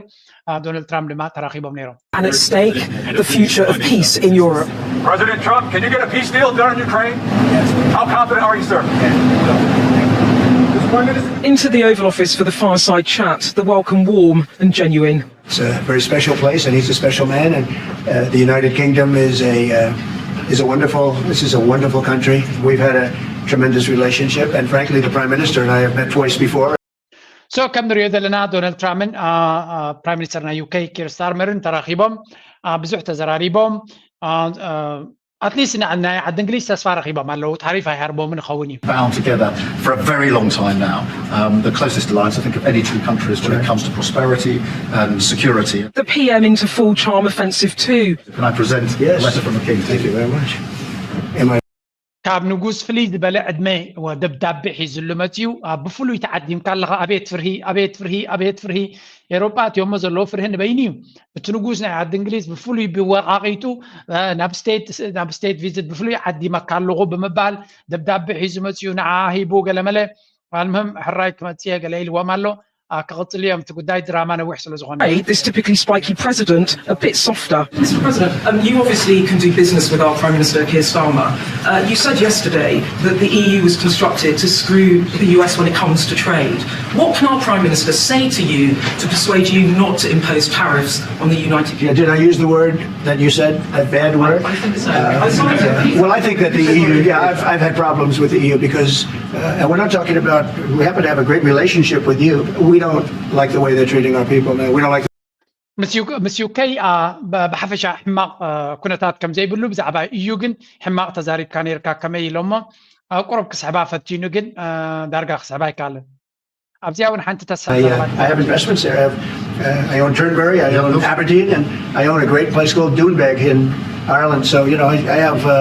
ዶናልድ ትራምፕ ድማ ተራኺቦም ነይሮም። And at stake, the future of peace in Europe. President Trump, can you get a peace deal done in Ukraine? How confident are you, sir? Into the Oval Office for the fireside chat, the welcome warm and genuine. It's a very special place, and he's a special man. And uh, the United Kingdom is a uh, is a wonderful. This is a wonderful country. We've had a tremendous relationship, and frankly, the Prime Minister and I have met twice before. So ከም ንሪኦ ዘለና ዶናልድ ትራምፕን ፕራይም ሚኒስተር ናይ ዩኬ ኪር ስታርመርን ተራኺቦም ብዙሕ ተዘራሪቦም ኣትሊስት ናይ ዓዲ እንግሊዝ ተስፋ ረኺቦም ኣለዉ። ታሪፍ ኣይሃርቦምን ይኸውን እዩ። Bound together for a very long time now, um, the closest alliance I think of any two countries when it comes to prosperity and security. The P M into full charm offensive too. Can I present yes. a letter from the King? Thank you very much. Am I ካብ ንጉስ ፍልይ ዝበለ ዕድመ ደብዳቤ ሒዝሉ መፅዩ። ብፍሉይ ተዓዲምካ ኣለኻ። ኣቤት ፍርሂ፣ ኣቤት ፍርሂ፣ ኣቤት ፍርሂ። ኤሮጳ እቲኦሞ ዘለዎ ፍርሂ ንበይኑ እዩ። እቲ ንጉስ ናይ ዓዲ እንግሊዝ ብፍሉይ ብወቓቒጡ ናብ ስቴት ናብ ስቴት ቪዝት ብፍሉይ ዓዲመካ ኣለኹ ብምባል ደብዳቤ ሒዙ መፅዩ። ንዓ ሂቡ ገለመለ ኣልምህም ሕራይ ክመፅየ ገለ ኢልዎም ኣሎ። ክቕፅል እዮም። እቲ ጉዳይ ድራማ ነዊሕ ስለ ዝኾነ። This typically spiky president a bit softer. Mister President, um, you obviously can do business with our Prime Minister Keir Starmer. Uh, you said yesterday that the E U was constructed to screw the U S when it comes to trade. What can our Prime Minister say to you to persuade you not to impose tariffs on the United Kingdom? Yeah, did I use the word that you said, that bad word? I think so. Uh, well, I think that the E U, yeah, I've, I've had problems with the E U because Uh, and we're not talking about, we happen to have a great relationship with you. We don't like the way they're treating our people now. We don't like. ምስ ዩኬ ብሓፈሻ ሕማቕ ኩነታት ከም ዘይብሉ ብዛዕባ እዩ ግን ሕማቕ ተዛሪብካ ነርካ ከመይ ኢሎሞ ቁሩብ ክስሕባ ፈቲኑ ግን ዳርጋ ክስሕባ ኣይከኣልን። ኣብዚኣ እውን ሓንቲ ተሳሰረባት። I have investments there. I, have, uh, I own Turnberry, I own Aberdeen, and I own a great place called Doonbeg in Ireland. So, you know, I, I have, uh,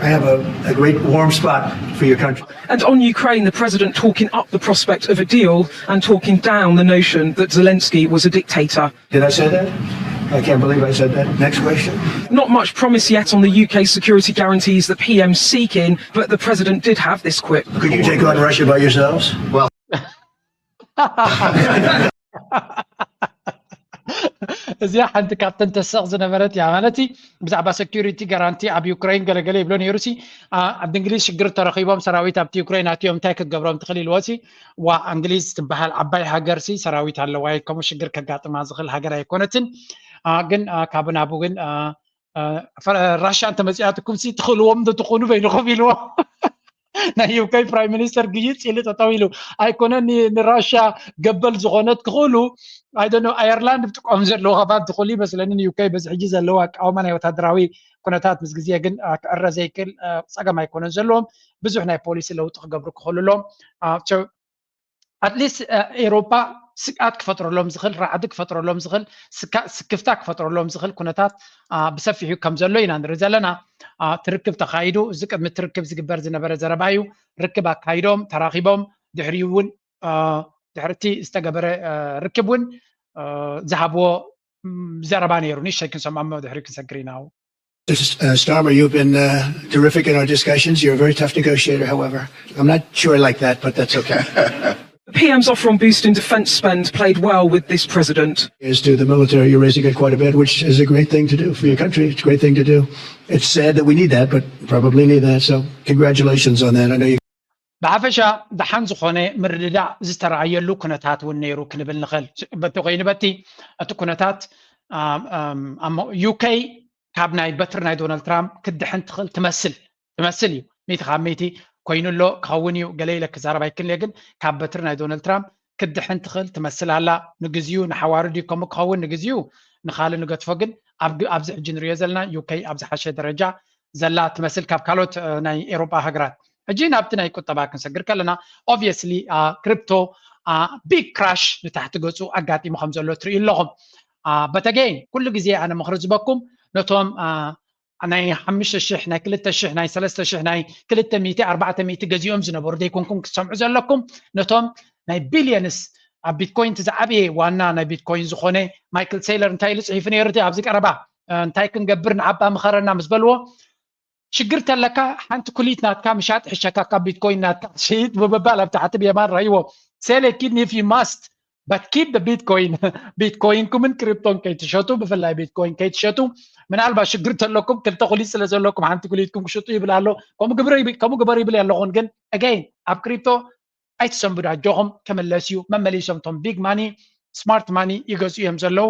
I have a, a great warm spot for your country. And on Ukraine, the president talking up the prospect of a deal and talking down the notion that Zelensky was a dictator. Did I say that? I can't believe I said that. Next question. Not much promise yet on the U K security guarantees the P M seeking, but the president did have this quip. Could you take on Russia by yourselves? Well. እዚኣ ሓንቲ ካብተን ተሰቕ ዝነበረት እያ። ማለት ብዛዕባ ሰኪሪቲ ጋራንቲ ኣብ ዩክሬን ገለገለ ይብሎ ነይሩ ሲ ኣብ እንግሊዝ ሽግር ተረኺቦም ሰራዊት ኣብቲ ዩክሬን ኣትዮም እንታይ ክትገብሮም ትኽእል ኢልዎ ሲ ዋ እንግሊዝ ትበሃል ዓባይ ሃገር ሲ ሰራዊት ኣለዋ ከምኡ ሽግር ከጋጥማ ዝኽእል ሃገር ኣይኮነትን። ግን ካብ ናቡ ግን ራሻ እንተመፂኣትኩም ሲ ትኽእልዎም ዶ ትኾኑ በይንኹም ኢልዎ። ናይ ዩከይ ፕራይም ሚኒስተር ግይፅ ኢሉ ጠጠው ኢሉ ኣይኮነን ንራሻ ገበል ዝኾነት ክኽእሉ ኣይደኖ ኣየርላንድ ብጥቆም ዘለዎ ባት ዝኽእሉ ይመስለኒ ንዩከይ በዚ ሕጂ ዘለዎ ኣቃውማ ናይ ወታደራዊ ኩነታት ምስ ግዜ ግን ክዕረ ዘይክእል ፀገም ኣይኮነን ዘለዎም ብዙሕ ናይ ፖሊሲ ለውጢ ክገብሩ ክኽእሉ ኣለዎም። ኣትሊስት ኤሮፓ ስግኣት ክፈጥረሎም ዝኽእል ራዕዲ ክፈጥረሎም ዝኽእል ስክፍታ ክፈጥረሎም ዝኽእል ኩነታት ብሰፊሑ ከም ዘሎ ኢና ንርኢ ዘለና። ትርክብ ተኻይዱ እዚ ቅድሚ ትርክብ ዝግበር ዝነበረ ዘረባ እዩ። ርክብ ኣካይዶም ተራኺቦም ድሕሪኡ እውን ድሕርቲ ዝተገበረ ርክብ እውን ዝሃብዎ ዘረባ ነይሩ። ንእሽተይ ክንሰምዖ ድሕሪ ክንሰግር ኢና። Starmer, you've been uh, terrific in our discussions. You're a very tough negotiator, however. I'm not sure I like that, but that's okay. P M's offer on boosting defence spend played well with this president. As to the military, you're raising it quite a bit, which is a great thing to do for your country. It's a great thing to do. It's sad that we need that, but probably need that. So congratulations on that. I know you. ብሓፈሻ ደሓን ዝኾነ ምርድዳእ ዝተረኣየሉ ኩነታት እውን ነይሩ ክንብል ንኽእል። በቲ ኮይኑ በቲ እቲ ኩነታት ዩከይ ካብ ናይ በትሪ ናይ ዶናልድ ትራምፕ ክድሕን ትኽእል ትመስል ትመስል እዩ። ሚእቲ ካብ ሚእቲ ኮይኑ ኣሎ ክኸውን እዩ ገለ ኢለ ክዛረብ ኣይክእል እየ፣ ግን ካብ በትሪ ናይ ዶናልድ ትራምፕ ክድሕን ትኽእል ትመስል ኣላ። ንግዚኡ ንሓዋሩ ድዩ ከምኡ ክኸውን ንግዚኡ ንኻልእ ንገድፎ፣ ግን ኣብዚ ሕጂ ንሪኦ ዘለና ዩከይ ኣብ ዝሓሸ ደረጃ ዘላ ትመስል ካብ ካልኦት ናይ ኤሮጳ ሃገራት። ሕጂ ናብቲ ናይ ቁጠባ ክንሰግር ከለና obviously crypto big crash ንታሕቲ ገፁ ኣጋጢሙ ከም ዘሎ ትርእዩ ኣለኹም። በተገይ ኩሉ ግዜ ኣነ ምኽሪ ዝበኩም ነቶም ናይ ሓሙሽተ ሽሕ ናይ ክልተ ሽሕ ናይ ሰለስተ ሽሕ ናይ ክልተ ሚእቲ ኣርባዕተ ሚእቲ ገዚኦም ዝነበሩ ዘይኮንኩም ክትሰምዑ ዘለኩም ነቶም ናይ ቢልየንስ ኣብ ቢትኮይን እቲ ዝዓበየ ዋና ናይ ቢትኮይን ዝኾነ ማይክል ሴይለር እንታይ ኢሉ ፅሒፉ ነይሩ እቲ ኣብዚ ቀረባ እንታይ ክንገብር ንዓባ ምኸረና ምስ በልዎ ሽግር ተለካ ሓንቲ ኩሊት ናትካ ምሻጥ ሕሸካ ካብ ቢትኮይን ናትካ ሽይጥ ብምባል ኣብ ታሕቲ ብየማን ረእይዎ sell a kidney if you must but keep the bitcoin bitcoin ኩምን ክሪፕቶን ከይትሸጡ ብፍላይ ቢትኮይን ከይትሸጡ ምናልባት ሽግር ተለኩም ክልተ ኩሊት ስለ ዘለኩም ሓንቲ ኩሊትኩም ክሽጡ ይብል ኣሎ ከምኡ ግበሩ ይብል ኣለኹን ግን again ኣብ ክሪፕቶ ኣይትሰንብዱ ኣጆኹም ክምለስ እዩ መመሊሶም ቶም big money smart money ይገዝኡ እዮም ዘለዉ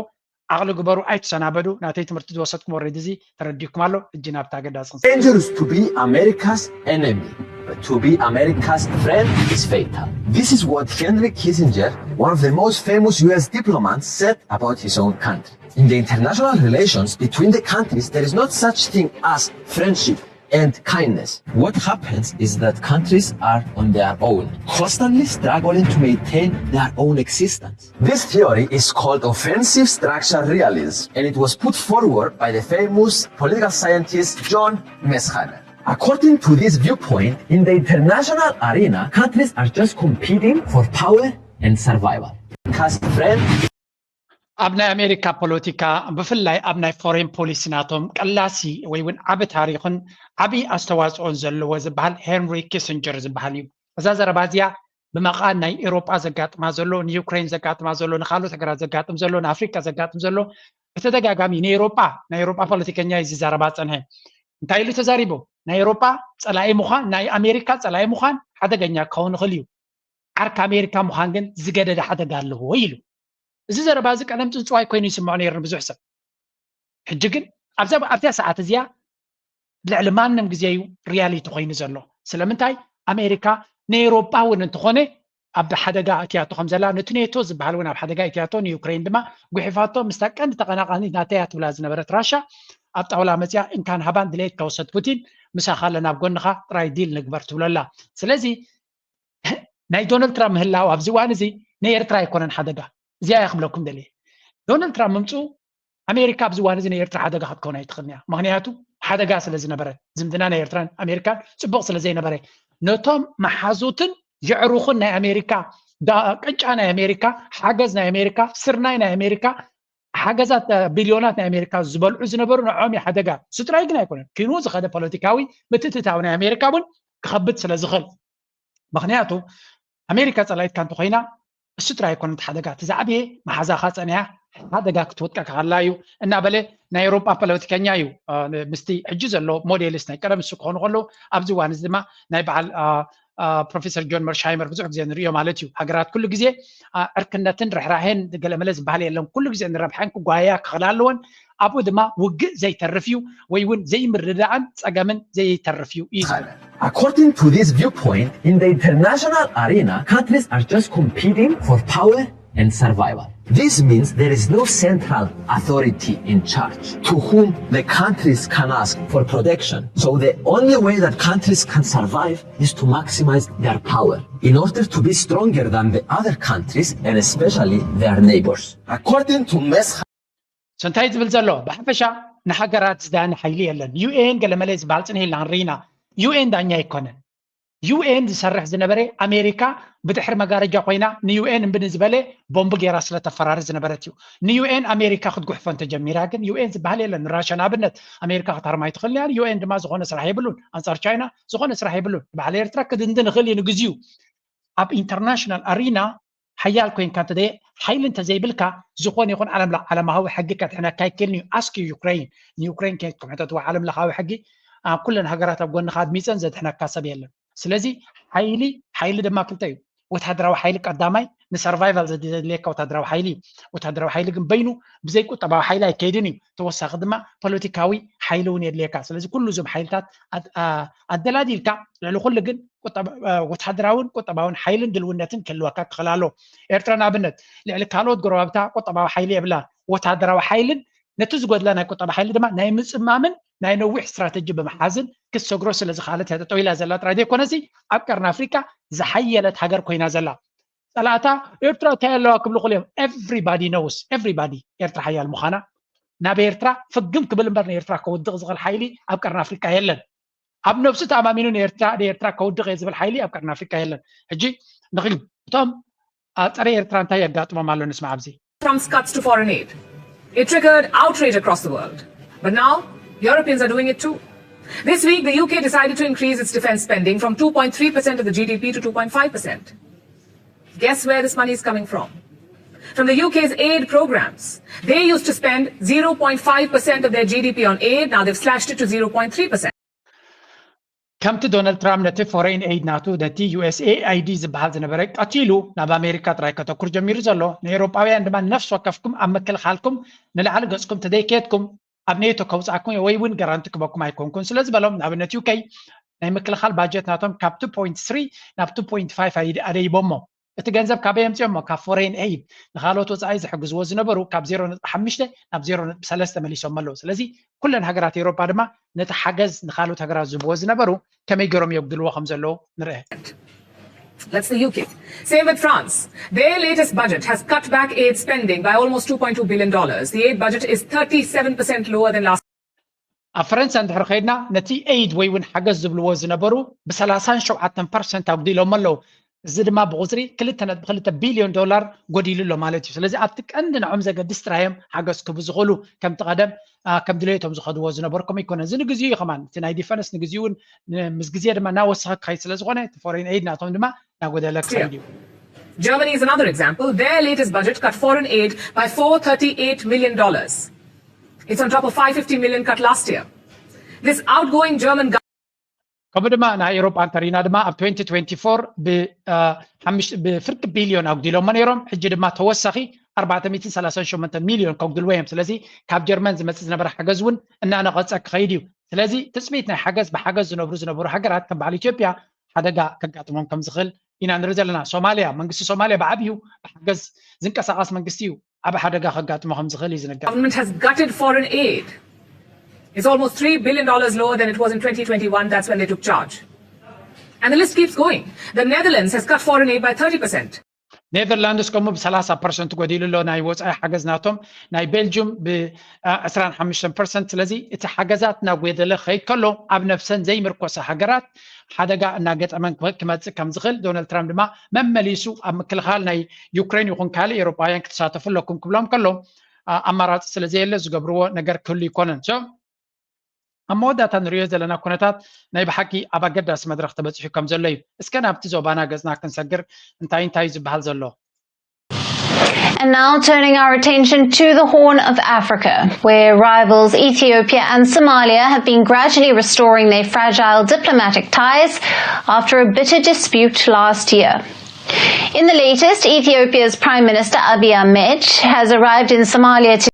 ዓቕሊ ግበሩ ኣይትሰናበዱ ናተይ ትምህርቲ ዝወሰድኩም ወረድ እዚ ተረዲኩም ኣሎ እጂ ናብታ ገዳስ Dangerous to be America's enemy, but to be America's friend is fatal. This is what Henry Kissinger, one of the most famous U S diplomats, said about his own country. In the international relations between the countries, there is not such thing as friendship and kindness. What happens is that countries are on their own, constantly struggling to maintain their own existence. This theory is called offensive structure realism, and it was put forward by the famous political scientist John Mearsheimer. According to this viewpoint, in the international arena, countries are just competing for power and survival. Because friend ኣብ ናይ ኣሜሪካ ፖለቲካ ብፍላይ ኣብ ናይ ፎሬን ፖሊሲ ናቶም ቀላሲ ወይ እውን ዓቢ ታሪኽን ዓቢ ኣስተዋፅኦን ዘለዎ ዝበሃል ሄንሪ ኪሲንጀር ዝበሃል እዩ። እዛ ዘረባ እዚኣ ብመቓን ናይ ኤሮጳ ዘጋጥማ ዘሎ ንዩክሬን ዘጋጥማ ዘሎ ንካልኦት ሃገራት ዘጋጥም ዘሎ ንኣፍሪቃ ዘጋጥም ዘሎ ብተደጋጋሚ ንኤሮጳ ናይ ኤሮጳ ፖለቲከኛ እዩ ዝዛረባ ፀንሐ እንታይ ኢሉ ተዛሪቡ ናይ ኤሮጳ ፀላኢ ምዃን ናይ ኣሜሪካ ፀላኢ ምዃን ሓደገኛ ክኸውን ይኽእል እዩ ዓርኪ ኣሜሪካ ምዃን ግን ዝገደደ ሓደጋ ኣለዎ ኢሉ እዚ ዘረባ እዚ ቀደም ፅንፅዋይ ኮይኑ ይስምዖ ነይሩ ንብዙሕ ሰብ ሕጂ ግን ኣብዛ ኣብዚኣ ሰዓት እዚኣ ልዕሊ ማንም ግዜ እዩ ሪያሊቲ ኮይኑ ዘሎ ስለምንታይ ኣሜሪካ ንኤሮጳ እውን እንተኾነ ኣብ ሓደጋ እትያቶ ከም ዘላ ነቲ ኔቶ ዝበሃል እውን ኣብ ሓደጋ እትያቶ ንዩክሬን ድማ ጉሒፋቶ ምስታ ቀንዲ ተቐናቃኒት ናተያ ትብላ ዝነበረት ራሻ ኣብ ጣውላ መፅያ እንካን ሃባን ድሌት ከወሰድ ፑቲን ምሳኻ ኣለና ኣብ ጎንኻ ጥራይ ዲል ንግበር ትብሎ ኣላ ስለዚ ናይ ዶናልድ ትራምፕ ምህላው ኣብዚ እዋን እዚ ንኤርትራ ኣይኮነን ሓደጋ እዚኣ እያ ክብለኩም ደልየ ዶናልድ ትራምፕ ምምፅኡ ኣሜሪካ ኣብዚ እዋን እዚ ንኤርትራ ሓደጋ ክትከውን ኣይትኽእልን እያ ምክንያቱ ሓደጋ ስለ ዝነበረ ዝምድና ናይ ኤርትራን ኣሜሪካን ፅቡቕ ስለ ዘይነበረ ነቶም መሓዙትን የዕሩኽን ናይ ኣሜሪካ ቅጫ ናይ ኣሜሪካ ሓገዝ ናይ ኣሜሪካ ስርናይ ናይ ኣሜሪካ ሓገዛት ቢልዮናት ናይ ኣሜሪካ ዝበልዑ ዝነበሩ ንዖም ሓደጋ ስጥራይ ግን ኣይኮነን ኪኑ ዝኸደ ፖለቲካዊ ምትእትታዊ ናይ ኣሜሪካ እውን ክኸብድ ስለ ዝኽእል ምክንያቱ ኣሜሪካ ፀላይትካ እንተኮይና እሱ ጥራይ ኣይኮነ እቲ ሓደጋ እቲ ዝዓበየ መሓዛኻ ፀኒሓ ሓደጋ ክትወድቀካ ከላ እዩ እናበለ ናይ ኤውሮጳ ፖለቲከኛ እዩ። ምስቲ ሕጂ ዘሎ ሞዴልስ ናይ ቀደም እሱ ክኾኑ ከለዉ ኣብዚ እዋን እዚ ድማ ናይ በዓል ፕሮፌሰር ጆን መርሻይመር ብዙሕ ግዜ ንሪኦ ማለት እዩ። ሃገራት ኩሉ ግዜ ዕርክነትን ርሕራሄን ገለመለ ዝበሃል የለን። ኩሉ ግዜ ንረብሓን ክጓያ ክኽላ ኣለወን። ኣብኡ ድማ ውግእ ዘይተርፍ እዩ ወይ እውን ዘይምርድዳእን ጸገምን ዘይተርፍ እዩ እዩ ዝብል። According to this viewpoint, in the international arena, countries are just competing for power and survival. This means there is no central authority in charge to whom the countries can ask for protection. So the only way that countries can survive is to maximize their power in order to be stronger than the other countries and especially their neighbors. According to Mes እንታይ ዝብል ዘሎ ብሓፈሻ ንሃገራት ዝዳኒ ሓይሊ የለን። ዩኤን ገለመለ ዝበሃል ጽንሕ ኢልና ንርኢና። ዩኤን ዳኛ ኣይኮነን። ዩኤን ዝሰርሕ ዝነበረ ኣሜሪካ ብድሕሪ መጋረጃ ኮይና ንዩኤን እምቢ ንዝበለ ቦምቢ ገይራ ስለተፈራሪ ዝነበረት እዩ። ንዩኤን ኣሜሪካ ክትጉሕፎ እንተጀሚራ ግን ዩኤን ዝበሃል የለን። ንራሻ ንኣብነት ኣሜሪካ ክትሃርማ ኣይትኽእልን እያ። ዩኤን ድማ ዝኾነ ስራሕ የብሉን። ኣንጻር ቻይና ዝኾነ ስራሕ የብሉን። ባህሊ ኤርትራ ክድንድን ይኽእል እዩ ንግዚኡ። ኣብ ኢንተርናሽናል ኣሪና ሓያል ኮይንካ እንተዘይ ሓይሊ እንተዘይብልካ ዝኾነ ይኹን ዓለም ዓለማዊ ሕጊ ከድሕነካ ኣይክእልን እዩ። ኣስክ ዩክሬን ንዩክሬን ከይድኩም ሕተትዋ ዓለም ለኻዊ ሕጊ ኩለን ሃገራት ኣብ ጎንኻ ኣድሚፀን ዘድሕነካ ሰብ የለን። ስለዚ ሓይሊ ሓይሊ ድማ ክልተ እዩ። ወታደራዊ ሓይሊ ቀዳማይ ንሰርቫይቫል ዘድልየካ ወታደራዊ ሓይሊ እዩ። ወታደራዊ ሓይሊ ግን በይኑ ብዘይ ቁጠባዊ ሓይሊ ኣይከይድን እዩ። ተወሳኺ ድማ ፖለቲካዊ ሓይሊ እውን የድልየካ። ስለዚ ኩሉ እዞም ሓይልታት ኣደላዲልካ ልዕሊ ኩሉ ግን ወታደራውን ቁጠባውን ሓይልን ድልውነትን ክህልወካ ክኽእል ኣለዎ። ኤርትራ ንኣብነት ልዕሊ ካልኦት ጎረባብታ ቁጠባዊ ሓይሊ የብላን። ወታደራዊ ሓይልን ነቲ ዝጎድላ ናይ ቁጠባ ሓይሊ ድማ ናይ ምጽማምን ናይ ነዊሕ ስትራተጂ ብምሓዝን ክትሰግሮ ስለ ዝኽኣለት እያ ጠጠው ኢላ ዘላ ጥራይ ዘይኮነሲ ኣብ ቀርኒ ኣፍሪቃ ዝሓየለት ሃገር ኮይና ዘላ። ጸላእታ ኤርትራ እንታይ ኣለዋ ክብሉ ክልኦም everybody knows everybody ኤርትራ ሓያል ምዃና። ናብ ኤርትራ ፍግም ክብል እምበር ንኤርትራ ከውድቕ ዝኽእል ሓይሊ ኣብ ቀርኒ ኣፍሪቃ የለን። ኣብ ነብሱ ተኣማሚኑ ንኤርትራ ንኤርትራ ከውድቕ እየ ዝብል ሓይሊ ኣብ ቀርኒ ኣፍሪቃ የለን። ሕጂ ንኽል እቶም ጸረ ኤርትራ እንታይ የጋጥሞም ኣሎ ንስማዕ ኣብዚ። Trump's cuts to foreign aid. It triggered outrage across the world. But now, Europeans are doing it too. This week, the U K decided to increase its defense spending from two point three percent of the G D P to two point five percent. Guess where this money is coming from? From the U K's aid programs. They used to spend zero point five percent of their G D P on aid. Now they've slashed it to zero point three percent. ከምቲ ዶናልድ ትራምፕ ነቲ ፎሬን ኤይድ ናቱ ነቲ ዩኤስኤኣይዲ ዝበሃል ዝነበረ ቀቲሉ ናብ ኣሜሪካ ጥራይ ከተኩር ጀሚሩ ዘሎ፣ ንኤውሮጳውያን ድማ ነፍሲ ወከፍኩም ኣብ ምክልኻልኩም ንላዕሊ ገጽኩም ተደይከየትኩም ኣብ ኔቶ ከውጻኩም ወይ እውን ጋራንቲ ክበኩም ኣይኮንኩን ስለ ዝበሎም፣ ንኣብነት ዩኬ ናይ ምክልኻል ባጀት ናቶም ካብ two point three ናብ two point five ኣደይቦሞ። እቲ ገንዘብ ካበይ ኣምጺኦሞ? ካብ ፎሬን ኤይድ ንኻልኦት ወጻኢ ዝሕግዝዎ ዝነበሩ ካብ ዜሮ ነጥቢ ሓሙሽተ ናብ ዜሮ ነጥቢ ሰለስተ መሊሶም ኣለዉ። ስለዚ ኩለን ሃገራት ኤውሮጳ ድማ ነቲ ሓገዝ ንኻልኦት ሃገራት ዝህብዎ ዝነበሩ ከመይ ገይሮም የጉድልዎ ከም ዘለዉ ንርአ። That's the U K. Same with France. Their latest budget has cut back aid spending by almost two point two billion dollars. The aid budget is thirty-seven percent lower than last. ኣብ ፈረንሳ እንድሕር ከይድና ነቲ ኤይድ ወይ እውን ሓገዝ ዝብልዎ ዝነበሩ ብሰላሳን ሸውዓተን ፐርሰንት ኣጉዲሎም ኣለዉ። እዚ ድማ ብቁፅሪ ክልተ ነጥቢ ክልተ ቢልዮን ዶላር ጎዲሉ ኣሎ ማለት እዩ። ስለዚ ኣብቲ ቀንዲ ንዖም ዘገድስ ጥራዮም ሓገዝ ክህቡ ዝኽእሉ ከምቲ ቀደም ከም ድሌቶም ዝኸድዎ ዝነበርኩም ኣይኮነን። እዚ ንግዚኡ እዩ ከማን እቲ ናይ ዲፈንስ ንግዚኡ እውን ምስ ግዜ ድማ እናወሰኸ ክኸይድ ስለ ዝኾነ እቲ ፎሬን ኤይድ ናቶም ድማ እናጎደለ ክኸይድ እዩ። Germany is another example. Their latest budget cut foreign aid by four thirty-eight million dollars. It's on top of five fifty million cut last year. This outgoing German ከምኡ ድማ ናይ ኤውሮጳ እንተሪና ድማ ኣብ twenty twenty-four ብፍርቂ ቢልዮን ኣጉዲሎሞ ነይሮም። ሕጂ ድማ ተወሳኺ ኣርባዕተ ሚእትን ሰላሳን ሸሞንተን ሚልዮን ከጉድልዎ እዮም። ስለዚ ካብ ጀርመን ዝመጽእ ዝነበረ ሓገዝ እውን እናነቐጸ ክኸይድ እዩ። ስለዚ ትጽቢት ናይ ሓገዝ ብሓገዝ ዝነብሩ ዝነበሩ ሃገራት ከም በዓል ኢትዮጵያ ሓደጋ ከጋጥሞም ከም ዝኽእል ኢና ንርኢ ዘለና። ሶማልያ መንግስቲ ሶማልያ ብዓብዩ ብሓገዝ ዝንቀሳቐስ መንግስቲ እዩ። ኣብ ሓደጋ ከጋጥሞ ከም ዝኽእል እዩ ዝንገር። Government has gutted foreign aid. It's almost three billion dollars lower than it was in twenty twenty-one. That's when they took charge. And the list keeps going. The Netherlands has cut foreign aid by thirty percent. ኔዘርላንድስ ከምኡ ብሰላሳ ፐርሰንት ጎዲሉ ኣሎ ናይ ወፃኢ ሓገዝ ናቶም። ናይ ቤልጅም ብዕስራን ሓሙሽተን ፐርሰንት። ስለዚ እቲ ሓገዛት እናጎደለ ክኸይድ ከሎ ኣብ ነብሰን ዘይምርኮሳ ሃገራት ሓደጋ እናገጠመን ክመፅእ ከም ዝኽእል ዶናልድ ትራምፕ ድማ መመሊሱ ኣብ ምክልኻል ናይ ዩክሬን ይኹን ካልእ ኤውሮጳውያን ክትሳተፉ ኣለኩም ክብሎም ከሎ ኣማራፂ ስለ ዘየለ ዝገብርዎ ነገር ክህሉ ኣይኮነን። So ኣብ መወዳእታ ንሪኦ ዘለና ኩነታት ናይ ብሓቂ ኣብ ኣገዳሲ መድረኽ ተበፂሑ ከም ዘሎ እዩ። እስከ ናብቲ ዞባና ገፅና ክንሰግር እንታይ እንታይ እዩ ዝበሃል ዘሎ? And now turning our attention to the Horn of Africa, where rivals Ethiopia and Somalia have been gradually restoring their fragile diplomatic ties after a bitter dispute last year. In the latest, Ethiopia's Prime Minister Abiy Ahmed has arrived in Somalia to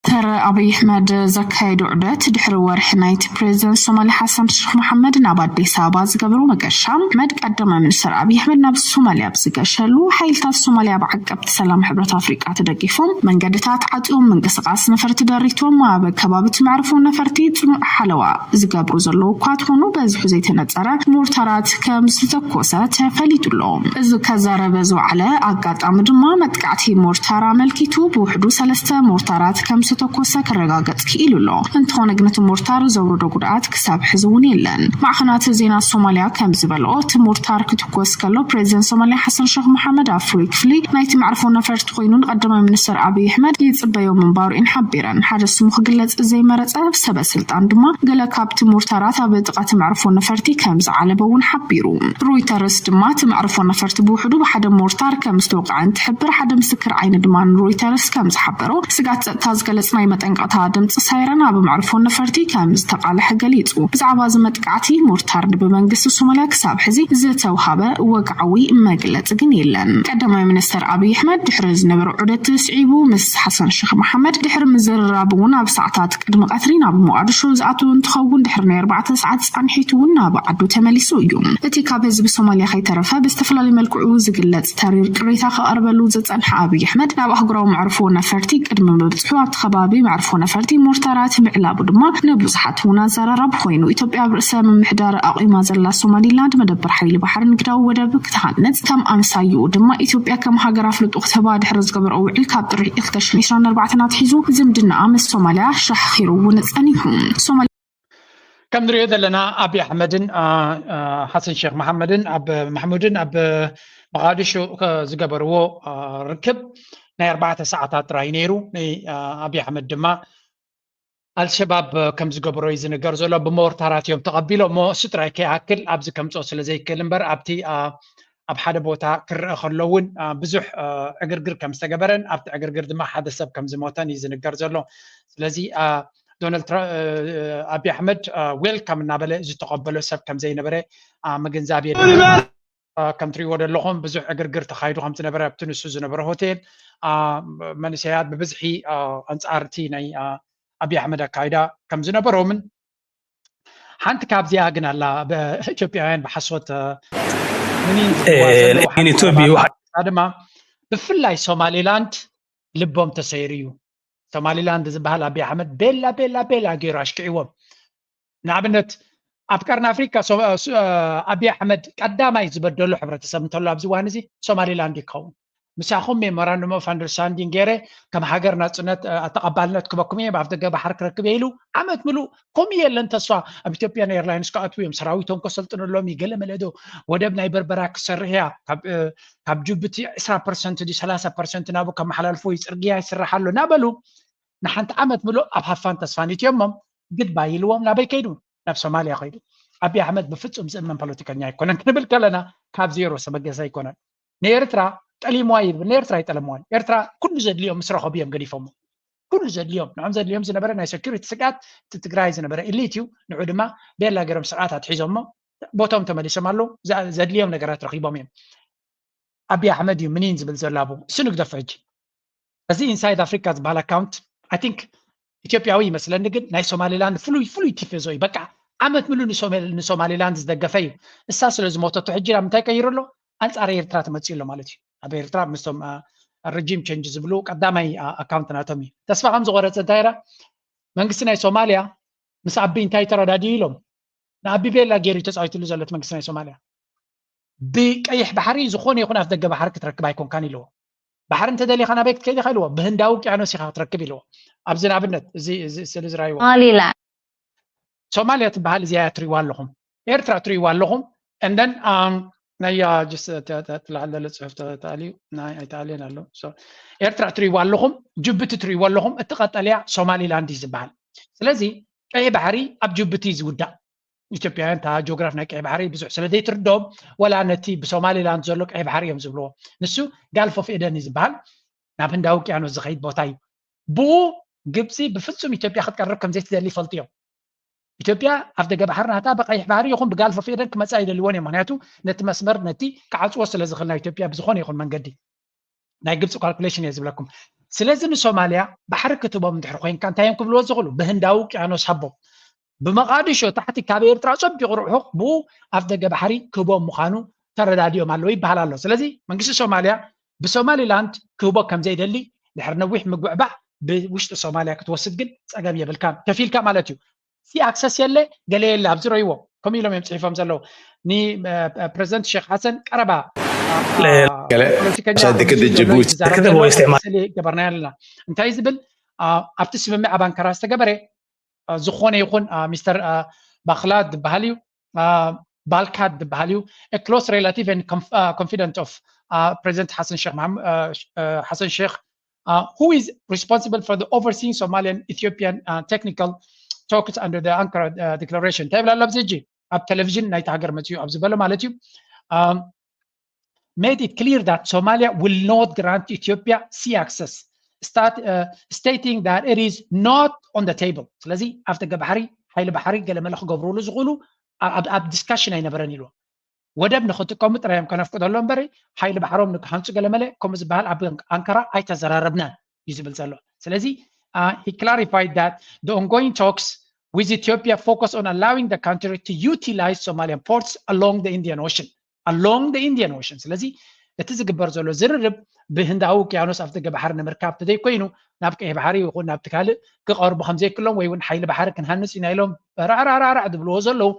ዶክተር ኣብይ ኣሕመድ ዘካየዶ ዑደት ድሕሪ ወርሒ ናይቲ ፕሬዚደንት ሶማሊ ሓሰን ሸክ መሓመድ ናብ ኣዲስ ኣበባ ዝገበሮ መገሻ። ኣሕመድ ቀዳማይ ሚኒስትር ኣብይ ኣሕመድ ናብ ሶማሊያ ኣብ ዝገሸሉ፣ ሓይልታት ሶማሊያ ብዓቀብቲ ሰላም ሕብረት ኣፍሪቃ ተደጊፎም መንገድታት ዓፅዮም፣ ምንቅስቃስ ነፈርቲ ደሪቶም፣ ኣብ ከባቢ እቲ መዕርፎ ነፈርቲ ፅኑዕ ሓለዋ ዝገብሩ ዘለዉ እኳ ትኾኑ በዝሑ ዘይተነፀረ ሞርታራት ከም ዝተኮሰ ተፈሊጡ ኣሎ። እዚ ከዛረበ ዝወዓለ ኣጋጣሚ ድማ መጥቃዕቲ ሞርታር ኣመልኪቱ ብውሕዱ ሰለስተ ሞርታራት ከም ዝተኮሰ ክረጋገጽ ክኢሉ ኣሎ። እንተኾነ ግን እቲ ሞርታር ዘውረዶ ጉድኣት ክሳብ ሕዚ እውን የለን። ማዕኸናት ዜና ሶማሊያ ከም ዝበልኦ እቲ ሞርታር ክትኮስ ከሎ ፕሬዚደንት ሶማሊያ ሓሰን ሸክ መሓመድ ኣብ ፍሉይ ክፍሊ ናይቲ መዕርፎ ነፈርቲ ኮይኑ ንቀዳማይ ሚኒስትር ኣብይ ኣሕመድ ይጽበዮ ምንባሩ እየን ሓቢረን። ሓደ ስሙ ክግለጽ ዘይመረጸ ሰበ ስልጣን ድማ ገለ ካብቲ ሞርታራት ኣብ ጥቓ እቲ መዕርፎ ነፈርቲ ከም ዝዓለበ እውን ሓቢሩ። ሮይተርስ ድማ እቲ መዕርፎ ነፈርቲ ብውሕዱ ብሓደ ሞርታር ከም ዝተወቅዐ እንትሕብር፣ ሓደ ምስክር ዓይኒ ድማ ንሮይተርስ ከም ዝሓበሮ ስጋት ጸጥታ ዝገልጽ ናይ መጠንቀቕታ ድምጺ ሳይረን ኣብ መዕርፎ ነፈርቲ ከም ዝተቓልሐ ገሊጹ። ብዛዕባ እዚ መጥቃዕቲ ሞርታር ብመንግስቲ ሶማሊያ ክሳብ ሕዚ ዝተውሃበ ወግዓዊ መግለጺ ግን የለን። ቀዳማይ ሚኒስትር ኣብይ ኣሕመድ ድሕሪ ዝነበሮ ዑደት ስዒቡ ምስ ሓሰን ሸክ መሓመድ ድሕሪ ምዝርራብ እውን ኣብ ሰዓታት ቅድሚ ቀትሪ ናብ ሞቓድሾ ዝኣተወ እንትኸውን ድሕሪ ናይ ኣርባዕተ ሰዓት ጻንሒቱ እውን ናብ ዓዱ ተመሊሱ እዩ። እቲ ካብ ህዝቢ ሶማሊያ ከይተረፈ ብዝተፈላለዩ መልክዑ ዝግለጽ ተሪር ቅሬታ ክቐርበሉ ዝጸንሐ ኣብይ ኣሕመድ ናብ ኣህጉራዊ መዕርፎ ነፈርቲ ቅድሚ ምብጽሑ ኣብቲ ከባቢ መዕርፎ ነፈርቲ ሞርታራት ምዕላቡ ድማ ንብዙሓት እውን ኣዘራራቢ ኮይኑ። ኢትዮጵያ ኣብ ርእሰ ምምሕዳር ኣቑማ ዘላ ሶማሊላንድ መደበር ሓይሊ ባሕሪ ንግዳዊ ወደብ ክትሃንጽ ከም ኣምሳይኡ ድማ ኢትዮጵያ ከም ሃገር ኣፍልጦ ክትህባ ድሕሪ ዝገበርኦ ውዕል ካብ ጥሪ ክልተ ሽሕን ዕስራን ኣርባዕተን ኣትሒዙ ዝምድናኣ ምስ ሶማሊያ ሻሕኺሩ እውን ጸኒሑ። ሶማሊ ከም ንሪኦ ዘለና ኣብይ ኣሕመድን አ፣ አ፣ ሓሰን ሼክ መሓመድን ኣብ ማሕሙድን ኣብ መቓዲሾ ከ- ዝገበርዎ አ፣ ርክብ ናይ ኣርባዕተ ሰዓታት ጥራይ ነይሩ። ናይ አ፣ ኣብይ ኣሕመድ ድማ ኣልሸባብ ከም ዝገበሮ እዩ ዝንገር ዘሎ። ብሞርታራት እዮም ተቐቢሎም እሞ እሱ ጥራይ ከይኣክል ኣብዚ ከምፅኦ ስለ ዘይክእል እምበር ኣብቲ አ፣ ኣብ ሓደ ቦታ ክረአ ከሎ እውን አ፣ ብዙሕ አ፣ ዕግርግር ከም ዝተገበረን ኣብቲ ዕግርግር ድማ ሓደ ሰብ ከም ዝሞተን እዩ ዝንገር ዘሎ። ስለዚ አ፣ ዶናልድ ትራ- አ፣ ኣብይ ኣሕመድ ዌልካም እናበለ ዝተቐበሎ ሰብ ከም ዘይነበረ አ፣ ምግንዛብ የድሊ። አ፣ ከም ትሪእዎ ዘለኹም ብዙሕ ዕግርግር ተኻይዱ ከም ዝነበረ ኣብቲ ንሱ ዝነበረ ሆቴል አ፣ መንእሰያት ብብዝሒ አ፣ ኣንጻር እቲ ናይ አ፣ ኣብይ ኣሕመድ ኣካይዳ ከም ዝነበሮምን ሓንቲ ካብዚኣ ግን ኣላ ኢትዮጵያውያን ብሓሶት እ፣ ምኒን ዝብልዋ እ፣ ዘለዉ ናይ ሓንቲ ኢትዮጵያ ዘረባ ይውሓ- ኣላ። ንሳ ድማ ብፍላይ ሶማሊላንድ ልቦም ተሰይሩ እዩ። ሶማሊላንድ ዝበሃል ኣብይ ኣሕመድ ቤላ ቤላ ቤላ ገይሩ ኣሽኪዕዎም። ንኣብነት ኣብ ቀርኒ ኣፍሪካ ሶ- እ፣ ሱ- እ፣ ኣብይ ኣሕመድ ቀዳማይ ዝበደሎ ሕብረተሰብ እንተሎ ኣብዚ እዋን እዚ ሶማሊላንድ ይኸውን። ምሳኹም ሜሞራንዱም ኦፍ ኣንደርስታንዲንግ ገይረ ከም ሃገር ናፅነት እ፣ ተቐባልነት ክበኩም እየ ኣብ ደገ ባሕሪ ክረክብ እየ ኢሉ ዓመት ምሉእ ከምኡ የለን ተስፋ ኣብ ኢትዮጵያን ኤርላይንስ ክኣትዉ እዮም ሰራዊቶም ከሰልጥነሎም እዩ ገለ መለዶ ወደብ ናይ በርበራ ክሰርሕ እያ ካብ እ፣ ካብ ጅቡቲ ዕስራ ፐርሰንት ድዩ ሰላሳ ፐርሰንት ናብኡ ከመሓላልፎ እዩ ፅርግያ ይስራሕ ኣሎ እናበሉ ንሓንቲ ዓመት ምሉእ ኣብ ሃፋን ተስፋን እትዮሞም ግድባይ ኢልዎም ናበይ ከይዱ ናብ ሶማልያ ከይዱ ኣብይ ኣሕመድ ብፍፁም ዝእመን ፖለቲከኛ ኣይኮነን ክንብል ከለና ካብ ዜሮ ዝተበገሰ ኣይኮነን ንኤርትራ ጠሊምዋ ይብል ንኤርትራ ኣይጠለምዋን ኤርትራ ኩሉ ዘድልዮም ምስ ረኸቡ እዮም ገዲፎሞ ኩሉ ዘድልዮም ንዖም ዘድልዮም ዝነበረ ናይ ሴኩሪቲ ስግኣት እቲ ትግራይ ዝነበረ ኢሊት እዩ ንዑ ድማ ቤላ ገይሮም ስርዓት ኣትሒዞሞ ቦቶም ተመሊሶም ኣለዉ ዘድልዮም ነገራት ረኺቦም እዮም ኣብይ ኣሕመድ እዩ ምኒን ዝብል ዘሎ ኣብኡ እሱ ንግደፎ ሕጂ እዚ ኢንሳይድ ኣፍሪካ ዝበሃል ኣካውንት ኣይ ቲንክ ኢትዮጵያዊ ይመስለኒ ግን ናይ ሶማሊላንድ ፍሉይ ፍሉይ ቲፌዞ እዩ በቃ ዓመት ምሉ ንሶማሊላንድ ዝደገፈ እዩ እሳ ስለ ዝሞተቶ ሕጂ ናብ ምንታይ ቀይሩ ኣሎ ኣንፃር ኤርትራ ተመፅኡ ኣሎ ማለት እዩ ኣብ ኤርትራ ምስቶም ረጂም ቸንጅ ዝብሉ ቀዳማይ ኣካውንት ናቶም እዩ ተስፋ ከም ዝቆረፀ እንታይ ኢራ መንግስቲ ናይ ሶማሊያ ምስ ኣቢ እንታይ ተረዳድዩ ኢሎም ንኣቢ ቤላ ገይሩ ተፃዊትሉ ዘሎ እቲ መንግስቲ ናይ ሶማሊያ ብቀይሕ ባሕሪ ዝኾነ ይኹን ኣፍ ደገ ባሕሪ ክትረክብ ኣይኮንካን ኢልዎ ባሕሪ እንተደሊኻ ናበይ ክትከይድ ኢኻ ኢልዎ ብህንዳዊ ውቅያኖስ ኢኻ ክትረክብ ኢልዎ ኣብዚ ንኣብነት እዚ እዚ ስእሊ ዝረኣይዎ Somaliland. ሶማልያ ትበሃል እዚኣ እያ ትሪእዋ ኣለኹም ኤርትራ ትሪእዋ ኣለኹም እንደን ናይ ትላዓል ዘሎ ፅሑፍ ተኣልዩ ኣይተኣልየን ኣሎ ኤርትራ ትሪእዋ ኣለኹም ጅቡቲ ትሪእዎ ኣለኹም እቲ ቀጠልያ ሶማሊላንድ እዩ ዝበሃል ስለዚ ቀይ ባሕሪ ኣብ ጅቡቲ ዝውዳእ ኢትዮጵያውያን እታ ጂኦግራፍ ናይ ቀይ ባሕሪ ብዙሕ ስለ ዘይትርድኦም ወላ ነቲ ብሶማሊላንድ ዘሎ ቀይ ባሕሪ እዮም ዝብልዎ ንሱ ጋልፍ ኦፍ ኤደን እዩ ዝበሃል ናብ ህንዳዊ ውቅያኖስ ዝኸይድ ቦታ እዩ። ብኡ ግብፂ ብፍፁም ኢትዮጵያ ክትቀርብ ከምዘይትደሊ ይፈልጡ እዮም። ኢትዮጵያ ኣብ ደገ ባሕሪ ናታ ብቀይሕ ባህሪ ይኹን ብጋልፍ ኦፍ ኤደን ክመፃ ይደልዎን እዮም። ምክንያቱ ነቲ መስመር ነቲ ክዓፅዎ ስለ ዝኽእል ናይ ኢትዮጵያ ብዝኾነ ይኹን መንገዲ ናይ ግብፂ ካልኩሌሽን እየ ዝብለኩም። ስለዚ ንሶማልያ ባሕሪ ክትቦም እንድሕር ኮይንካ እንታይ እዮም ክብልዎ ዝኽእሉ? ብህንዳዊ ውቅያኖስ ሃቦም። ብመቃዲሾ ታሕቲ ካብ ኤርትራ ጸቢቑ ርሑቕ ብኡ ኣፍ ደገ ባሕሪ ክህቦም ምዃኑ ተረዳዲኦም ኣለዉ ይበሃል ኣሎ። ስለዚ መንግስቲ ሶማልያ ብሶማሊላንድ ክህቦ ከም ዘይደሊ ድሕሪ ነዊሕ ምግብዕባዕ ብውሽጢ ሶማልያ ክትወስድ ግን ጸገም የብልካን። ከፊልካ ማለት እዩ። ሲ ኣክሰስ የለ ገለ የለ ኣብዚ ረይዎ ከምኡ ኢሎም እዮም ጽሒፎም ዘለዉ። ንፕረዚደንት ሼክ ሓሰን ቀረባ ፖለቲከኛ ገበርና ኣለና እንታይ ዝብል ኣብቲ ስምምዕ ኣብ ኣንካራ ዝተገበረ ዝኾነ ይኹን ሚስተር ባክላድ ዝበሃል እዩ ባልካድ ዝበሃል እዩ close relative and confidant of President Hassan Sheikh Hassan Sheikh who is responsible for the overseeing Somalian Ethiopian technical talks under the Ankara declaration እንታይ ይብል ኣሎ ኣብዚ ሕጂ ኣብ ቴሌቪዥን ናይቲ ሃገር መፅኡ ኣብ ዝበሎ ማለት እዩ made it clear that Somalia will not grant Ethiopia sea access, start, uh, stating that it is not on the table. ስለዚ ኣብ ደገ ባሕሪ ሓይሊ ባሕሪ ገለመለ ክገብሩሉ ዝኽእሉ ኣብ ዲስካሽን ኣይነበረን ኢሉ ወደብ ንክጥቀሙ ጥራይ እዮም ከነፍቅደሎም እምበሪ ሓይሊ ባሕሮም ንክሃንፁ ገለመለ ከምኡ ዝበሃል ኣብ ኣንካራ ኣይተዘራረብናን እዩ ዝብል ዘሎ። ስለዚ he clarified that the ongoing talks with Ethiopia focus on allowing the country to utilize Somalian ports along the Indian Ocean. Along the Indian Ocean ስለዚ እቲ ዝግበር ዘሎ ዝርርብ ብህንዳዊ ውቅያኖስ ኣብ ደገ ባሕሪ ንምርካብ ተዘይኮይኑ ናብ ቀይሕ ባሕሪ ይኹን ናብቲ ካልእ ክቐርቡ ከምዘይክሎም ወይ እውን ሓይሊ ባሕሪ ክንሃንፅ ኢና ኢሎም ራዕራዕራዕ ዝብልዎ ዘለዉ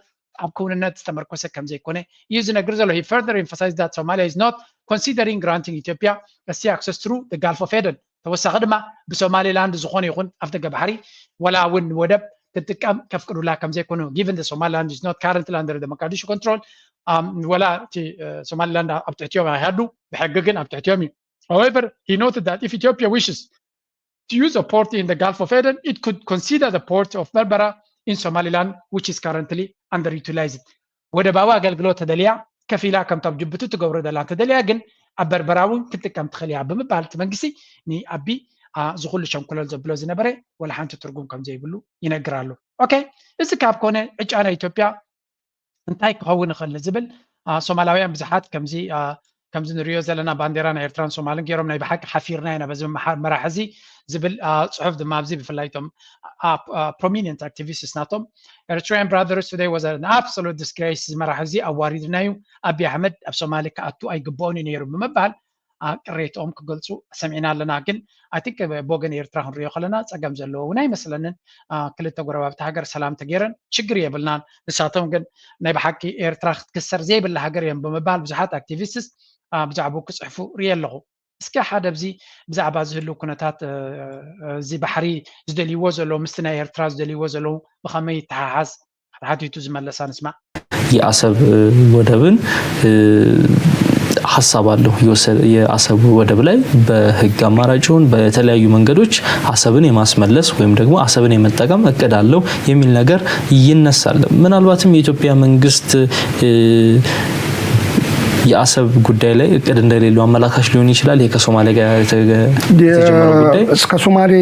ኣብ ክውንነት ዝተመርኮሰ ከምዘይኮነ እዩ ዝነግር ዘሎ። He further emphasized that Somalia is not considering granting Ethiopia a sea access through the Gulf of Eden ተወሳኺ ድማ ብሶማሊላንድ ዝኾነ ይኹን ኣብ ደገ ባሕሪ ወላ እውን ወደብ ክትጥቀም ከፍቅዱላ ከምዘይኮኑ given the Somaliland is not currently under the Mogadishu control ወላ እቲ ሶማሊላንድ ኣብ ትሕቲኦም ኣይሃሉ ብሕጊ ግን ኣብ ትሕቲኦም እዩ። However, he noted that if Ethiopia wishes to use a port in the Gulf of Eden, it could consider the port of Berbera in Somaliland, which is currently underutilized. ወደባዊ ኣገልግሎት ተደልያ ከፊላ ከምታ ኣብ ጅቡቲ ትገብሮ ዘላ እንተደልያ ግን ኣብ በርበራ እውን ክትጥቀም ትኽእል እያ ብምባል እቲ መንግስቲ ንኣቢ ዝኹሉ ሸንኩለል ዘብሎ ዝነበረ ወላ ሓንቲ ትርጉም ከም ዘይብሉ ይነግር ኣሎ። ኦኬ እዚ ካብ ኮነ ዕጫ ናይ ኢትዮጵያ እንታይ ክኸውን ይኽእል ዝብል ሶማላውያን ብዙሓት ከምዚ ከምዚ ንሪኦ ዘለና ባንዴራ ናይ ኤርትራን ሶማልን ገይሮም ናይ ብሓቂ ሓፊርና ኢና በዚ መራሒ እዚ ዝብል ፅሑፍ ድማ ኣብዚ ብፍላይ ቶም prominent activists ናቶም Eritrean brothers today was an absolute disgrace እዚ መራሒ እዚ ኣዋሪድና እዩ ኣቢ ኣሕመድ ኣብ ሶማሊ ክኣቱ ኣይግብኦን እዩ ነይሩ ብምባል ቅሬትኦም ክገልፁ ሰሚዕና ኣለና ግን I think ብወገን ኤርትራ ክንሪኦ ከለና ፀገም ዘለዎ እውን ኣይመስለንን ክልተ ጎረባብቲ ሃገር ሰላም ተገይረን ችግር የብልናን ንሳቶም ግን ናይ ብሓቂ ኤርትራ ክትክሰር ዘይብላ ሃገር እዮም ብምባል ብዙሓት activists ብዛዕባኡ ክፅሕፉ ርኢ ኣለኹ እስኪ ሓደ ኣብዚ ብዛዕባ ዝህልው ኩነታት እዚ ባሕሪ ዝደልይዎ ዘለዉ ምስቲ ናይ ኤርትራ ዝደልይዎ ዘለዉ ብኸመይ ይተሓሓዝ ተሓቲቱ ዝመለሳ ንስማዕ የአሰብ ወደብን ሀሳብ አለው የአሰብ ወደብ ላይ በህግ አማራጭ ይሁን በተለያዩ መንገዶች አሰብን የማስመለስ ወይም ደግሞ አሰብን የመጠቀም እቅድ አለው የሚል ነገር ይነሳል። ምናልባትም የኢትዮጵያ መንግስት የአሰብ ጉዳይ ላይ እቅድ እንደሌለው አመላካች ሊሆን ይችላል። ይሄ ከሶማሌ ጋር የተጀመረው ጉዳይ እስከ ሶማሌ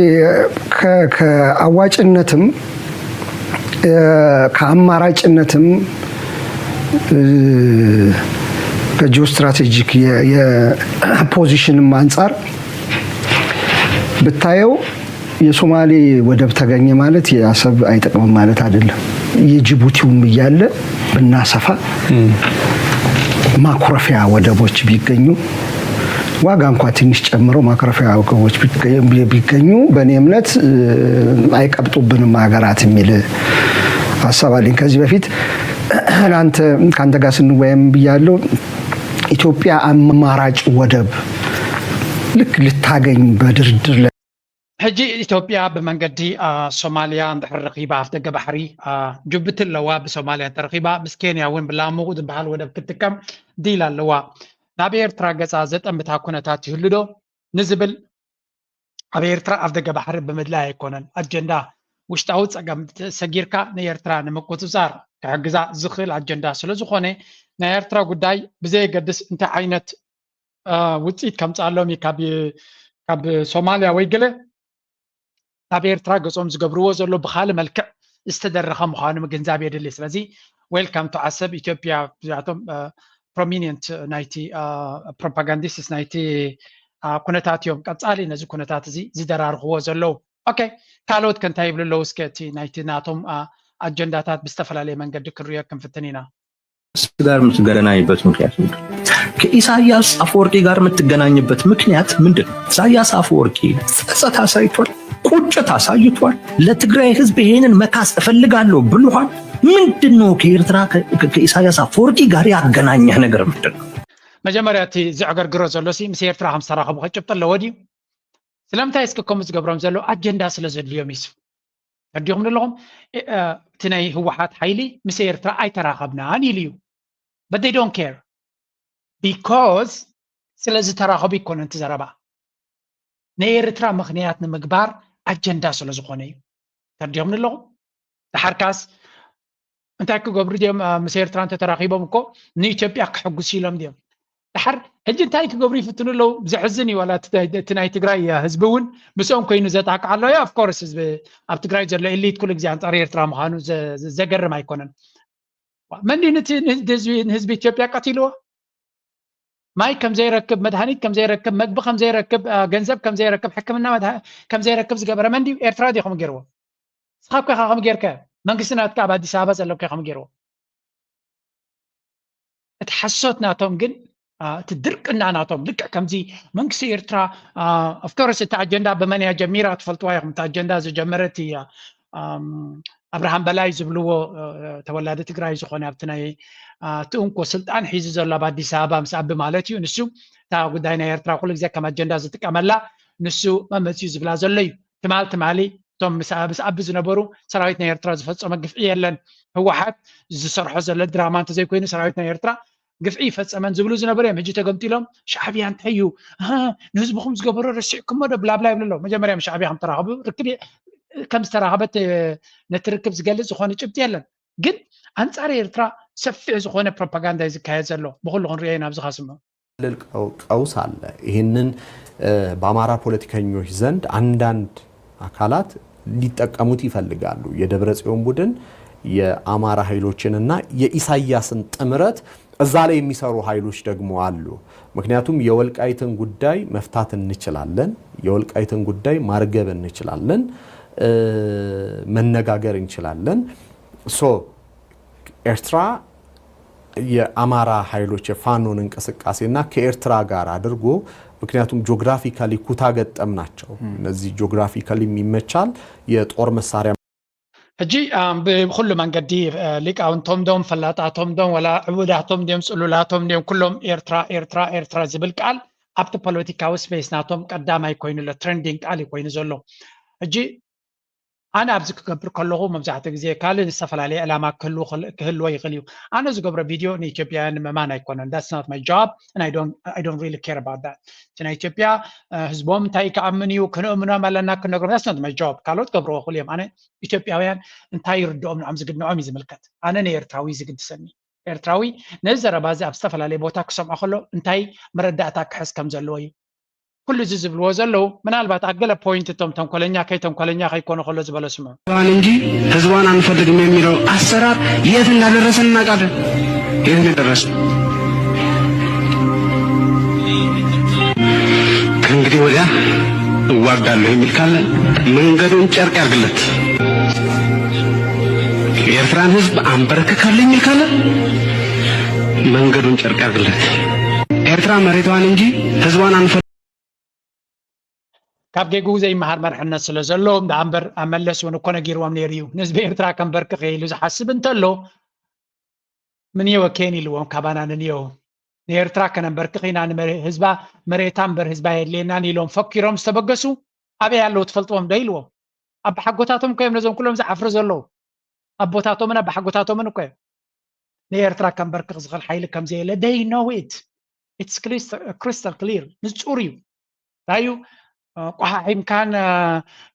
ከአዋጭነትም ከአማራጭነትም ከጂኦስትራቴጂክ የፖዚሽንም አንጻር ብታየው የሶማሌ ወደብ ተገኘ ማለት የአሰብ አይጠቅምም ማለት አይደለም። የጅቡቲውም እያለ ብናሰፋ ማኩረፊያ ወደቦች ቢገኙ ዋጋ እንኳ ትንሽ ጨምሮ ማኩረፊያ ወደቦች ቢገኙ በእኔ እምነት አይቀብጡብንም ሀገራት የሚል ሀሳብ አለኝ። ከዚህ በፊት ለአንተ ከአንተ ጋር ስንወያይም ብያለው ኢትዮጵያ አማራጭ ወደብ ልክ ልታገኝ በድርድር ላይ ሕጂ ኢትዮጵያ ብመንገዲ ሶማልያ እንድሕር ረኺባ ኣፍ ደገ ባሕሪ ጅቡቲ ኣለዋ ብሶማልያ እንተረኺባ ምስ ኬንያ እውን ብላሙ ዝበሃል ወደብ ክትጥቀም ዲል ኣለዋ ናብ ኤርትራ ገፃ ዘጠምታ ኩነታት ይህሉ ዶ ንዝብል ኣብ ኤርትራ ኣፍ ደገ ባሕሪ ብምድላይ ኣይኮነን ኣጀንዳ ውሽጣዊ ፀገም ሰጊርካ ንኤርትራ ንምቁፅፃር ክሕግዛ ዝኽእል ኣጀንዳ ስለዝኾነ ናይ ኤርትራ ጉዳይ ብዘየገድስ እንታይ ዓይነት ውፅኢት ከምፅኣሎም እዩ ካብ ካብ ሶማልያ ወይ ገለ ናብ ኤርትራ ገጾም ዝገብርዎ ዘሎ ብኻልእ መልክዕ ዝተደረኸ ምዃኑ ምግንዛብ የድሊ። ስለዚ welcome to ዓሰብ ኢትዮጵያ፣ እዚኣቶም prominent ናይቲ propagandist ናይቲ ኩነታት እዮም። ቀጻሊ ነዚ ኩነታት እዚ ዝደራርኽዎ ዘለዉ። ኦኬ፣ ካልኦት ከ እንታይ ይብሉ ኣለዉ? እስከ እቲ ናይቲ ናቶም ኣጀንዳታት ብዝተፈላለየ መንገዲ ክንሪኦ ክንፍትን ኢና። ጋር የምትገናኝበት ምክንያት ምንድን ነው? ከኢሳያስ አፈወርቂ ጋር የምትገናኝበት ምክንያት ምንድን ነው? ኢሳያስ አፈወርቂ ጸጸት አሳይቷል፣ ቁጭት አሳይቷል። ለትግራይ ህዝብ ይሄንን መካስ እፈልጋለሁ ብሏል። ምንድን ነው ከኤርትራ ከኢሳያስ አፈወርቂ ጋር ያገናኘህ ነገር ምንድን ነው? መጀመርያ እቲ ዘዕገርግሮ ዘሎ ሲ ምስ ኤርትራ ከም ዝተራኸቡ ከጭብጢ ኣለዎ ድዩ? ስለምንታይ እስኪ ከምኡ ዝገብሮም ዘሎ ኣጀንዳ ስለ ዘድልዮም እዩ። ተረዲኹም ዘለኹም? እቲ ናይ ህወሓት ሓይሊ ምስ ኤርትራ ኣይተራኸብናን ኢሉ እዩ። But they don't care because ስለ ዝተራኸቡ ይኮነ እቲ ዘረባ። ናይ ኤርትራ ምኽንያት ንምግባር ኣጀንዳ ስለ ዝኾነ እዩ። ተረዲኹም ዘለኹም? ደሓርካስ እንታይ ክገብሩ ድዮም? ምስ ኤርትራ እንተተራኺቦም እኮ ንኢትዮጵያ ክሕጉሱ ኢሎም ድዮም? ደሓር ሕጂ እንታይ ክገብሩ ይፍትኑ ኣለዉ? ዘሕዝን እዩ። ዋላ እቲ ናይ ትግራይ ህዝቢ እውን ምስኦም ኮይኑ ዘጣቅዓ ኣሎ። Of course ህዝቢ ኣብ ትግራይ ዘሎ ኤሊት ኩሉ ግዜ ኣንጻር ኤርትራ ምዃኑ ዘገርም ኣይኮነን። መን ድዩ ነቲ ንህዝቢ ኢትዮጵያ ቀቲልዎ? ማይ ከም ዘይረክብ፣ መድሃኒት ከም ዘይረክብ፣ መግቢ ከም ዘይረክብ፣ ገንዘብ ከም ዘይረክብ፣ ሕክምና ከም ዘይረክብ ዝገበረ መን ድዩ? ኤርትራ ድዩ ከም ገይርዎ? ንስኻ እኮ ኢኻ ከም ጌርከ፣ መንግስቲ ናትካ ኣብ ኣዲስ ኣበባ ዘሎ እኮ ከም ገይርዎ። እቲ ሓሶት ናቶም ግን እቲ ድርቅና ናቶም ልክዕ ከምዚ መንግስቲ ኤርትራ of course እቲ ኣጀንዳ ብመን እያ ጀሚራ ትፈልጥዋ ኢኹም። እቲ ኣጀንዳ ዝጀመረት እያ ኣብርሃም በላይ ዝብልዎ ተወላዲ ትግራይ ዝኾነ ኣብቲ ናይ እቲ እንኮ ስልጣን ሒዙ ዘሎ ኣብ ኣዲስ ኣበባ ምስ ኣቢ ማለት እዩ። ንሱ እታ ጉዳይ ናይ ኤርትራ ኩሉ ግዜ ከም ኣጀንዳ ዝጥቀመላ ንሱ መመፅኡ ዝብላ ዘሎ እዩ። ትማል ትማሊ እቶም ምስ ኣቢ ዝነበሩ ሰራዊት ናይ ኤርትራ ዝፈፀመ ግፍዒ የለን። ህወሓት ዝሰርሖ ዘሎ ድራማ እንተዘይኮይኑ ሰራዊት ናይ ኤርትራ ግፍዒ ይፈፀመን ዝብሉ ዝነበሩ እዮም። ሕጂ ተገምጢሎም ሻዕብያ እንታይ እዩ ንህዝብኹም ዝገበሮ ረሲዕኩሞ ዶ ብላብላ ይብሉ ኣለዉ። መጀመርያ ምስ ሻዕብያ ከም ተራኸቡ ርክብ ከም ዝተራኸበት ነቲ ርክብ ዝገልፅ ዝኾነ ጭብጢ የለን። ግን ኣንፃር ኤርትራ ሰፊሕ ዝኾነ ፕሮፓጋንዳ እዩ ዝካየድ ዘሎ። ብኩሉ ክንሪኦ ኢና ኣብዚ ካስሞ ቀውስ አለ። ይህንን በአማራ ፖለቲከኞች ዘንድ አንዳንድ አካላት ሊጠቀሙት ይፈልጋሉ። የደብረ ጽዮን ቡድን የአማራ ኃይሎችንና የኢሳያስን ጥምረት እዛ ላይ የሚሰሩ ኃይሎች ደግሞ አሉ። ምክንያቱም የወልቃይትን ጉዳይ መፍታት እንችላለን፣ የወልቃይትን ጉዳይ ማርገብ እንችላለን፣ መነጋገር እንችላለን። so ኤርትራ የአማራ ኃይሎች የፋኖን እንቅስቃሴና ከኤርትራ ጋር አድርጎ ምክንያቱም geographically ኩታ ገጠም ናቸው። እነዚህ geographically ይመቻል የጦር መሳሪያ ሕጂ ብኩሉ መንገዲ ሊቃውንቶም ዶም ፈላጣቶም ዶም ወላ ዕቡዳቶም ዲዮም ጽሉላቶም ዲዮም ኩሎም ኤርትራ ኤርትራ ኤርትራ ዝብል ቃል ኣብቲ ፖለቲካዊ space ናቶም ቀዳማይ ኮይኑ ኣሎ። Trending ቃል እዩ ኮይኑ ዘሎ። ሕጂ ኣነ ኣብዚ ክገብር ከለኹ መብዛሕትኡ ግዜ ካልእ ዝተፈላለየ ዕላማ ክህልዎ ይኽእል እዩ። ኣነ ዝገብሮ ቪድዮ ንኢትዮጵያውያን ንምእማን ኣይኮነን። That's not my job and I don't, I don't really care about that። እቲ ናይ ኢትዮጵያ ህዝቦም እንታይ ክኣምን እዩ ክንእምኖም ኣለና ክነግሮም that's not my job። ካልኦት ገብርዎ ክኽእሉ እዮም። ኣነ ኢትዮጵያውያን እንታይ ይርድኦም ንዖም ዝግድንዖም እዩ ዝምልከት። ኣነ ንኤርትራዊ ዝግድሰኒ። ኤርትራዊ ነዚ ዘረባ እዚ ኣብ ዝተፈላለየ ቦታ ክሰምዖ ከሎ እንታይ መረዳእታ ክሕዝ ከም ዘለዎ እዩ። ኩሉ እዚ ዝብልዎ ዘለዉ ምናልባት ኣብ ገለ point እቶም ተንኮለኛ ከይተንኮለኛ ከይኮኑ ከሎ ዝበለስሞ እንጂ ህዝቧን አንፈልግም የሚለው አሰራር የት እንዳደረሰን እናውቃለን። የት እንደደረሰ ከእንግዲህ ወዲያ እዋጋለሁ የሚል ካለ መንገዱን ጨርቅ ያርግለት። የኤርትራን ህዝብ አንበረክካለሁ የሚል ካለ መንገዱን ጨርቅ ያርግለት። ኤርትራ መሬቷን እንጂ ህዝቧን አንፈ ካብ ጌግኡ ዘይመሃር መርሕነት ስለ ዘሎ ደኣ እምበር ኣብ መለስ እውን እኮ ነጊርዎም ነይሩ እዩ። ንህዝቢ ኤርትራ ከንበርክኽ ኢሉ ዝሓስብ እንተሎ ምንየወ ኬን ኢልዎም ካባና ንንየው ንኤርትራ ከነንበርክኽ ኢና ንህዝባ መሬታ እምበር ህዝባ የድልየናን ኢሎም ፈኪሮም ዝተበገሱ ኣበይ ኣለዉ ትፈልጥዎም ዶ ኢልዎም። ኣባሓጎታቶም እኮ እዮም ነዞም ኩሎም ዝዓፍሩ ዘለዉ። ኣቦታቶምን ኣባሓጎታቶምን እኮ እዮም። ንኤርትራ ከንበርክኽ ዝኽእል ሓይሊ ከም ዘየለ they know it. It's crystal clear. ንጹር እዩ። እንታይ እዩ ቆሓሒምካን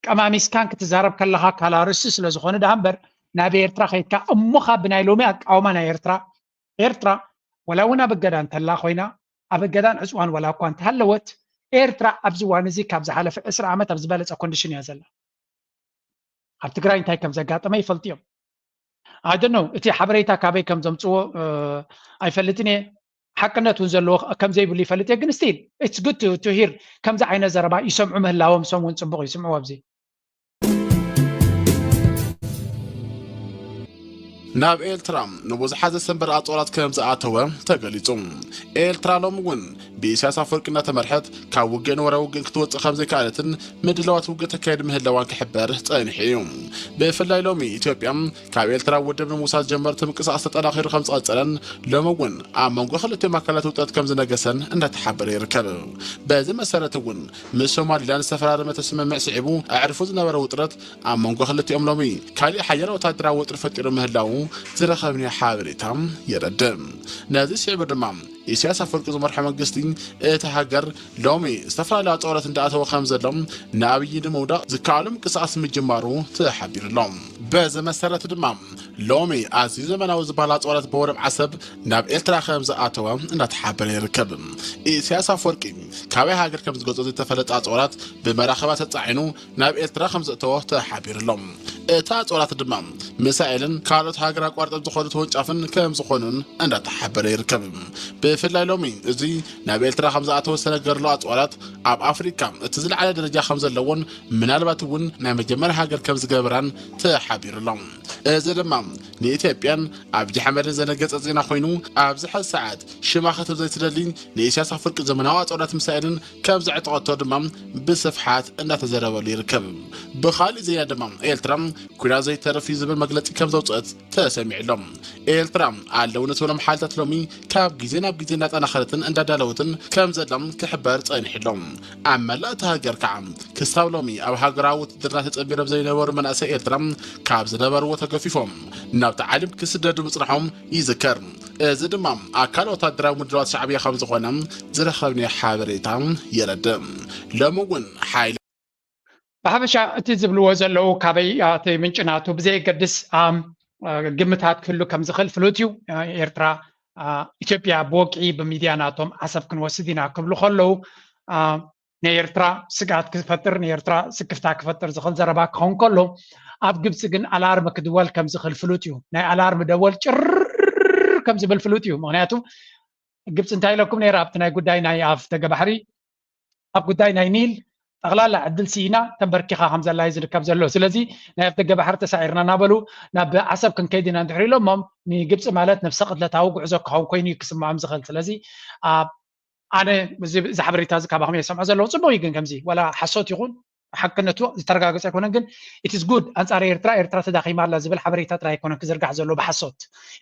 ቀማሚስካን ክትዛረብ ከለኻ ካላርስ ስለ ዝኾነ ደኣ እምበር ናብ ኤርትራ ከይድካ እሞ ካብ ብናይ ሎሚ ኣቃውማ ናይ ኤርትራ ኤርትራ ወላ እውን ኣብ እገዳ እንተላ ኮይና ኣብ እገዳን ዕፅዋን ወላ እኳ እንተሃለወት ኤርትራ ኣብዚ እዋን እዚ ካብ ዝሓለፈ ዕስራ ዓመት ኣብ ዝበለፀ ኮንዲሽን እያ ዘላ። ኣብ ትግራይ እንታይ ከም ዘጋጠመ ይፈልጡ እዮም። I don't know፣ እቲ ሓበሬታ ካበይ ከም ዘምፅዎ ኣይፈልጥን እየ። ሓቅነት እውን ዘለዎ ከም ዘይብሉ ይፈልጥ እየ። ግን still it's good to hear ከምዚ ዓይነት ዘረባ ይሰምዑ ምህላዎም፣ ሶም እውን ፅቡቕ ይስምዑ ኣብዚ። ናብ ኤርትራ ንብዙሓት ዘሰንበረ ኣፅዋራት ከም ዝኣተወ ተገሊፁ። ኤርትራ ሎሚ እውን ብኢሳያስ ኣፈወርቂ እናተመርሐት ካብ ውግእን ወረ ውግእን ክትወፅእ ከም ዘይከኣለትን ምድላዋት ውግእ ተካየድ ምህላዋን ክሕበር ፀኒሑ እዩ። ብፍላይ ሎሚ ኢትዮጵያ ካብ ኤርትራ ወደብ ንምውሳድ ጀመርት ምንቅስቃስ ተጠናኺሩ ከም ዝቐፀለን ሎሚ እውን ኣብ መንጎ ክልቲኦም ኣካላት ውጥረት ከም ዝነገሰን እንዳተሓበረ ይርከብ። በዚ መሰረት እውን ምስ ሶማሊላንድ ዝተፈራረመ ስምምዕ ስዒቡ ኣዕርፉ ዝነበረ ውጥረት ኣብ መንጎ ክልቲኦም ሎሚ ካሊእ ሓያል ወታደራዊ ወጥሪ ፈጢሩ ምህላዉ ዝረኸብናዮ ሓበሬታ የረድእ። ነዚ ስዒቡ ድማ ኢሳያስ ኣፈወርቂ ዝመርሖ መንግስቲ እቲ ሃገር ሎሚ ዝተፈላለዩ ኣፅዋራት እንዳኣተወ ከም ዘሎ ንኣብይ ንምውዳቕ ዝከኣሎ ምንቅስቃስ ምጅማሩ ተሓቢሩ ኣሎ። በዚ መሰረት ድማ ሎሚ ኣዝዩ ዘመናዊ ዝበሃል ኣፅዋራት ብወደብ ዓሰብ ናብ ኤርትራ ከም ዝኣተወ እንዳተሓበረ ይርከብ። ኢሳያስ ኣፈወርቂ ካበይ ሃገር ከም ዝገዝኦ ዝተፈለጠ ኣፅዋራት ብመራኸባ ተፃዒኑ ናብ ኤርትራ ከም ዘእተዎ ተሓቢሩ ኣሎ። እቲ ኣፅዋራት ድማ ሚሳኤልን ካልኦት ሃገር ኣቋርጦም ዝኸዱ ተወንጫፍን ከም ዝኾኑን እንዳተሓበረ ይርከብ። ብፍላይ ሎሚ እዚ ናብ ኤርትራ ከም ዝኣተወ ዝተነገረሉ ኣፅዋራት ኣብ ኣፍሪካ እቲ ዝለዓለ ደረጃ ከም ዘለዎን ምናልባት እውን ናይ መጀመርያ ሃገር ከም ዝገብራን ተሓቢሩ ኣሎ። እዚ ድማ ንኢትዮጵያን ኣብይ ኣሕመድን ዘነገፀ ዜና ኮይኑ ኣብዚ ሕዚ ሰዓት ሽማ ክትብል ዘይትደሊ ንኢሳያስ ኣፈወርቂ ዘመናዊ ኣፅዋራት ሚሳኤልን ከም ዘዕጠቐቶ ድማ ብስፍሓት እንዳተዘረበሉ ይርከብ። ብኻሊእ ዜና ድማ ኤርትራ ኩናት ዘይተርፍ እዩ ዝብል መግለፂ ከም ዘውፅአት ተሰሚዑ ኣሎ። ኤርትራ ኣለውኒ ትብሎም ሓይልታት ሎሚ ካብ ግዜ ናብ ግዜ እንዳጠናኸረትን እንዳዳለወትን ከም ዘላ ክሕበር ፀኒሑ ኣሎ። ኣብ መላእ እታ ሃገር ከዓ ክሳብ ሎሚ ኣብ ሃገራዊ ውትድርና ተፀንቢሮም ዘይነበሩ መናእሰይ ኤርትራ ካብ ዝነበርዎ ተገፊፎም ናብቲ ዓለም ክስደዱ ምፅናሖም ይዝከር። እዚ ድማ ኣካል ወታደራዊ ምድላዋት ሻዕብያ ከም ዝኾነ ዝረኸብናዮ ሓበሬታ የረድእ። ሎሚ እውን ሓይሊ ብሓፈሻ እቲ ዝብልዎ ዘለዉ ካበይ እቲ ምንጭ ናቱ ብዘየገድስ ግምታት ክህሉ ከም ዝኽእል ፍሉጥ እዩ። ኤርትራ ኢትዮጵያ ብወግዒ ብሚድያ ናቶም ዓሰብ ክንወስድ ኢና ክብሉ ከለዉ ናይ ኤርትራ ስግኣት ክፈጥር ናይ ኤርትራ ስክፍታ ክፈጥር ዝኽእል ዘረባ ክኸውን ከሎ ኣብ ግብፂ ግን ኣላርም ክድወል ከም ዝኽእል ፍሉጥ እዩ። ናይ ኣላርም ደወል ጭር ከም ዝብል ፍሉጥ እዩ። ምክንያቱ ግብፂ እንታይ ኢለኩም ነይራ ኣብቲ ናይ ጉዳይ ናይ ኣፍደገ ባሕሪ ኣብ ጉዳይ ናይ ኒል ጠቕላላ ዕድል ስኢና ተንበርኪኻ ከም ዘላ እዩ ዝርከብ ዘሎ። ስለዚ ናይ ኣፍደገ ባሕሪ ተሳዒርና እናበሉ ናብ ዓሰብ ክንከይድ ኢና እንድሕር ኢሎሞም ንግብፂ ማለት ነብሰ ቅትለታዊ ጉዕዞ ክኸውን ኮይኑ እዩ ክስምዖም ዝኽእል። ስለዚ ኣነ እዚ ሓበሬታ እዚ ካባኹም እየ ዝሰምዖ ዘለኹ። ፅቡቕ እዩ ግን ከምዚ ዋላ ሓሶት ይኹን ሓቅነቱ ዝተረጋገፀ ኣይኮነን ግን it is good ኣንፃር ኤርትራ ኤርትራ ተዳኺማ ኣላ ዝብል ሓበሬታ ጥራይ ኣይኮነን ክዝርጋሕ ዘሎ ብሓሶት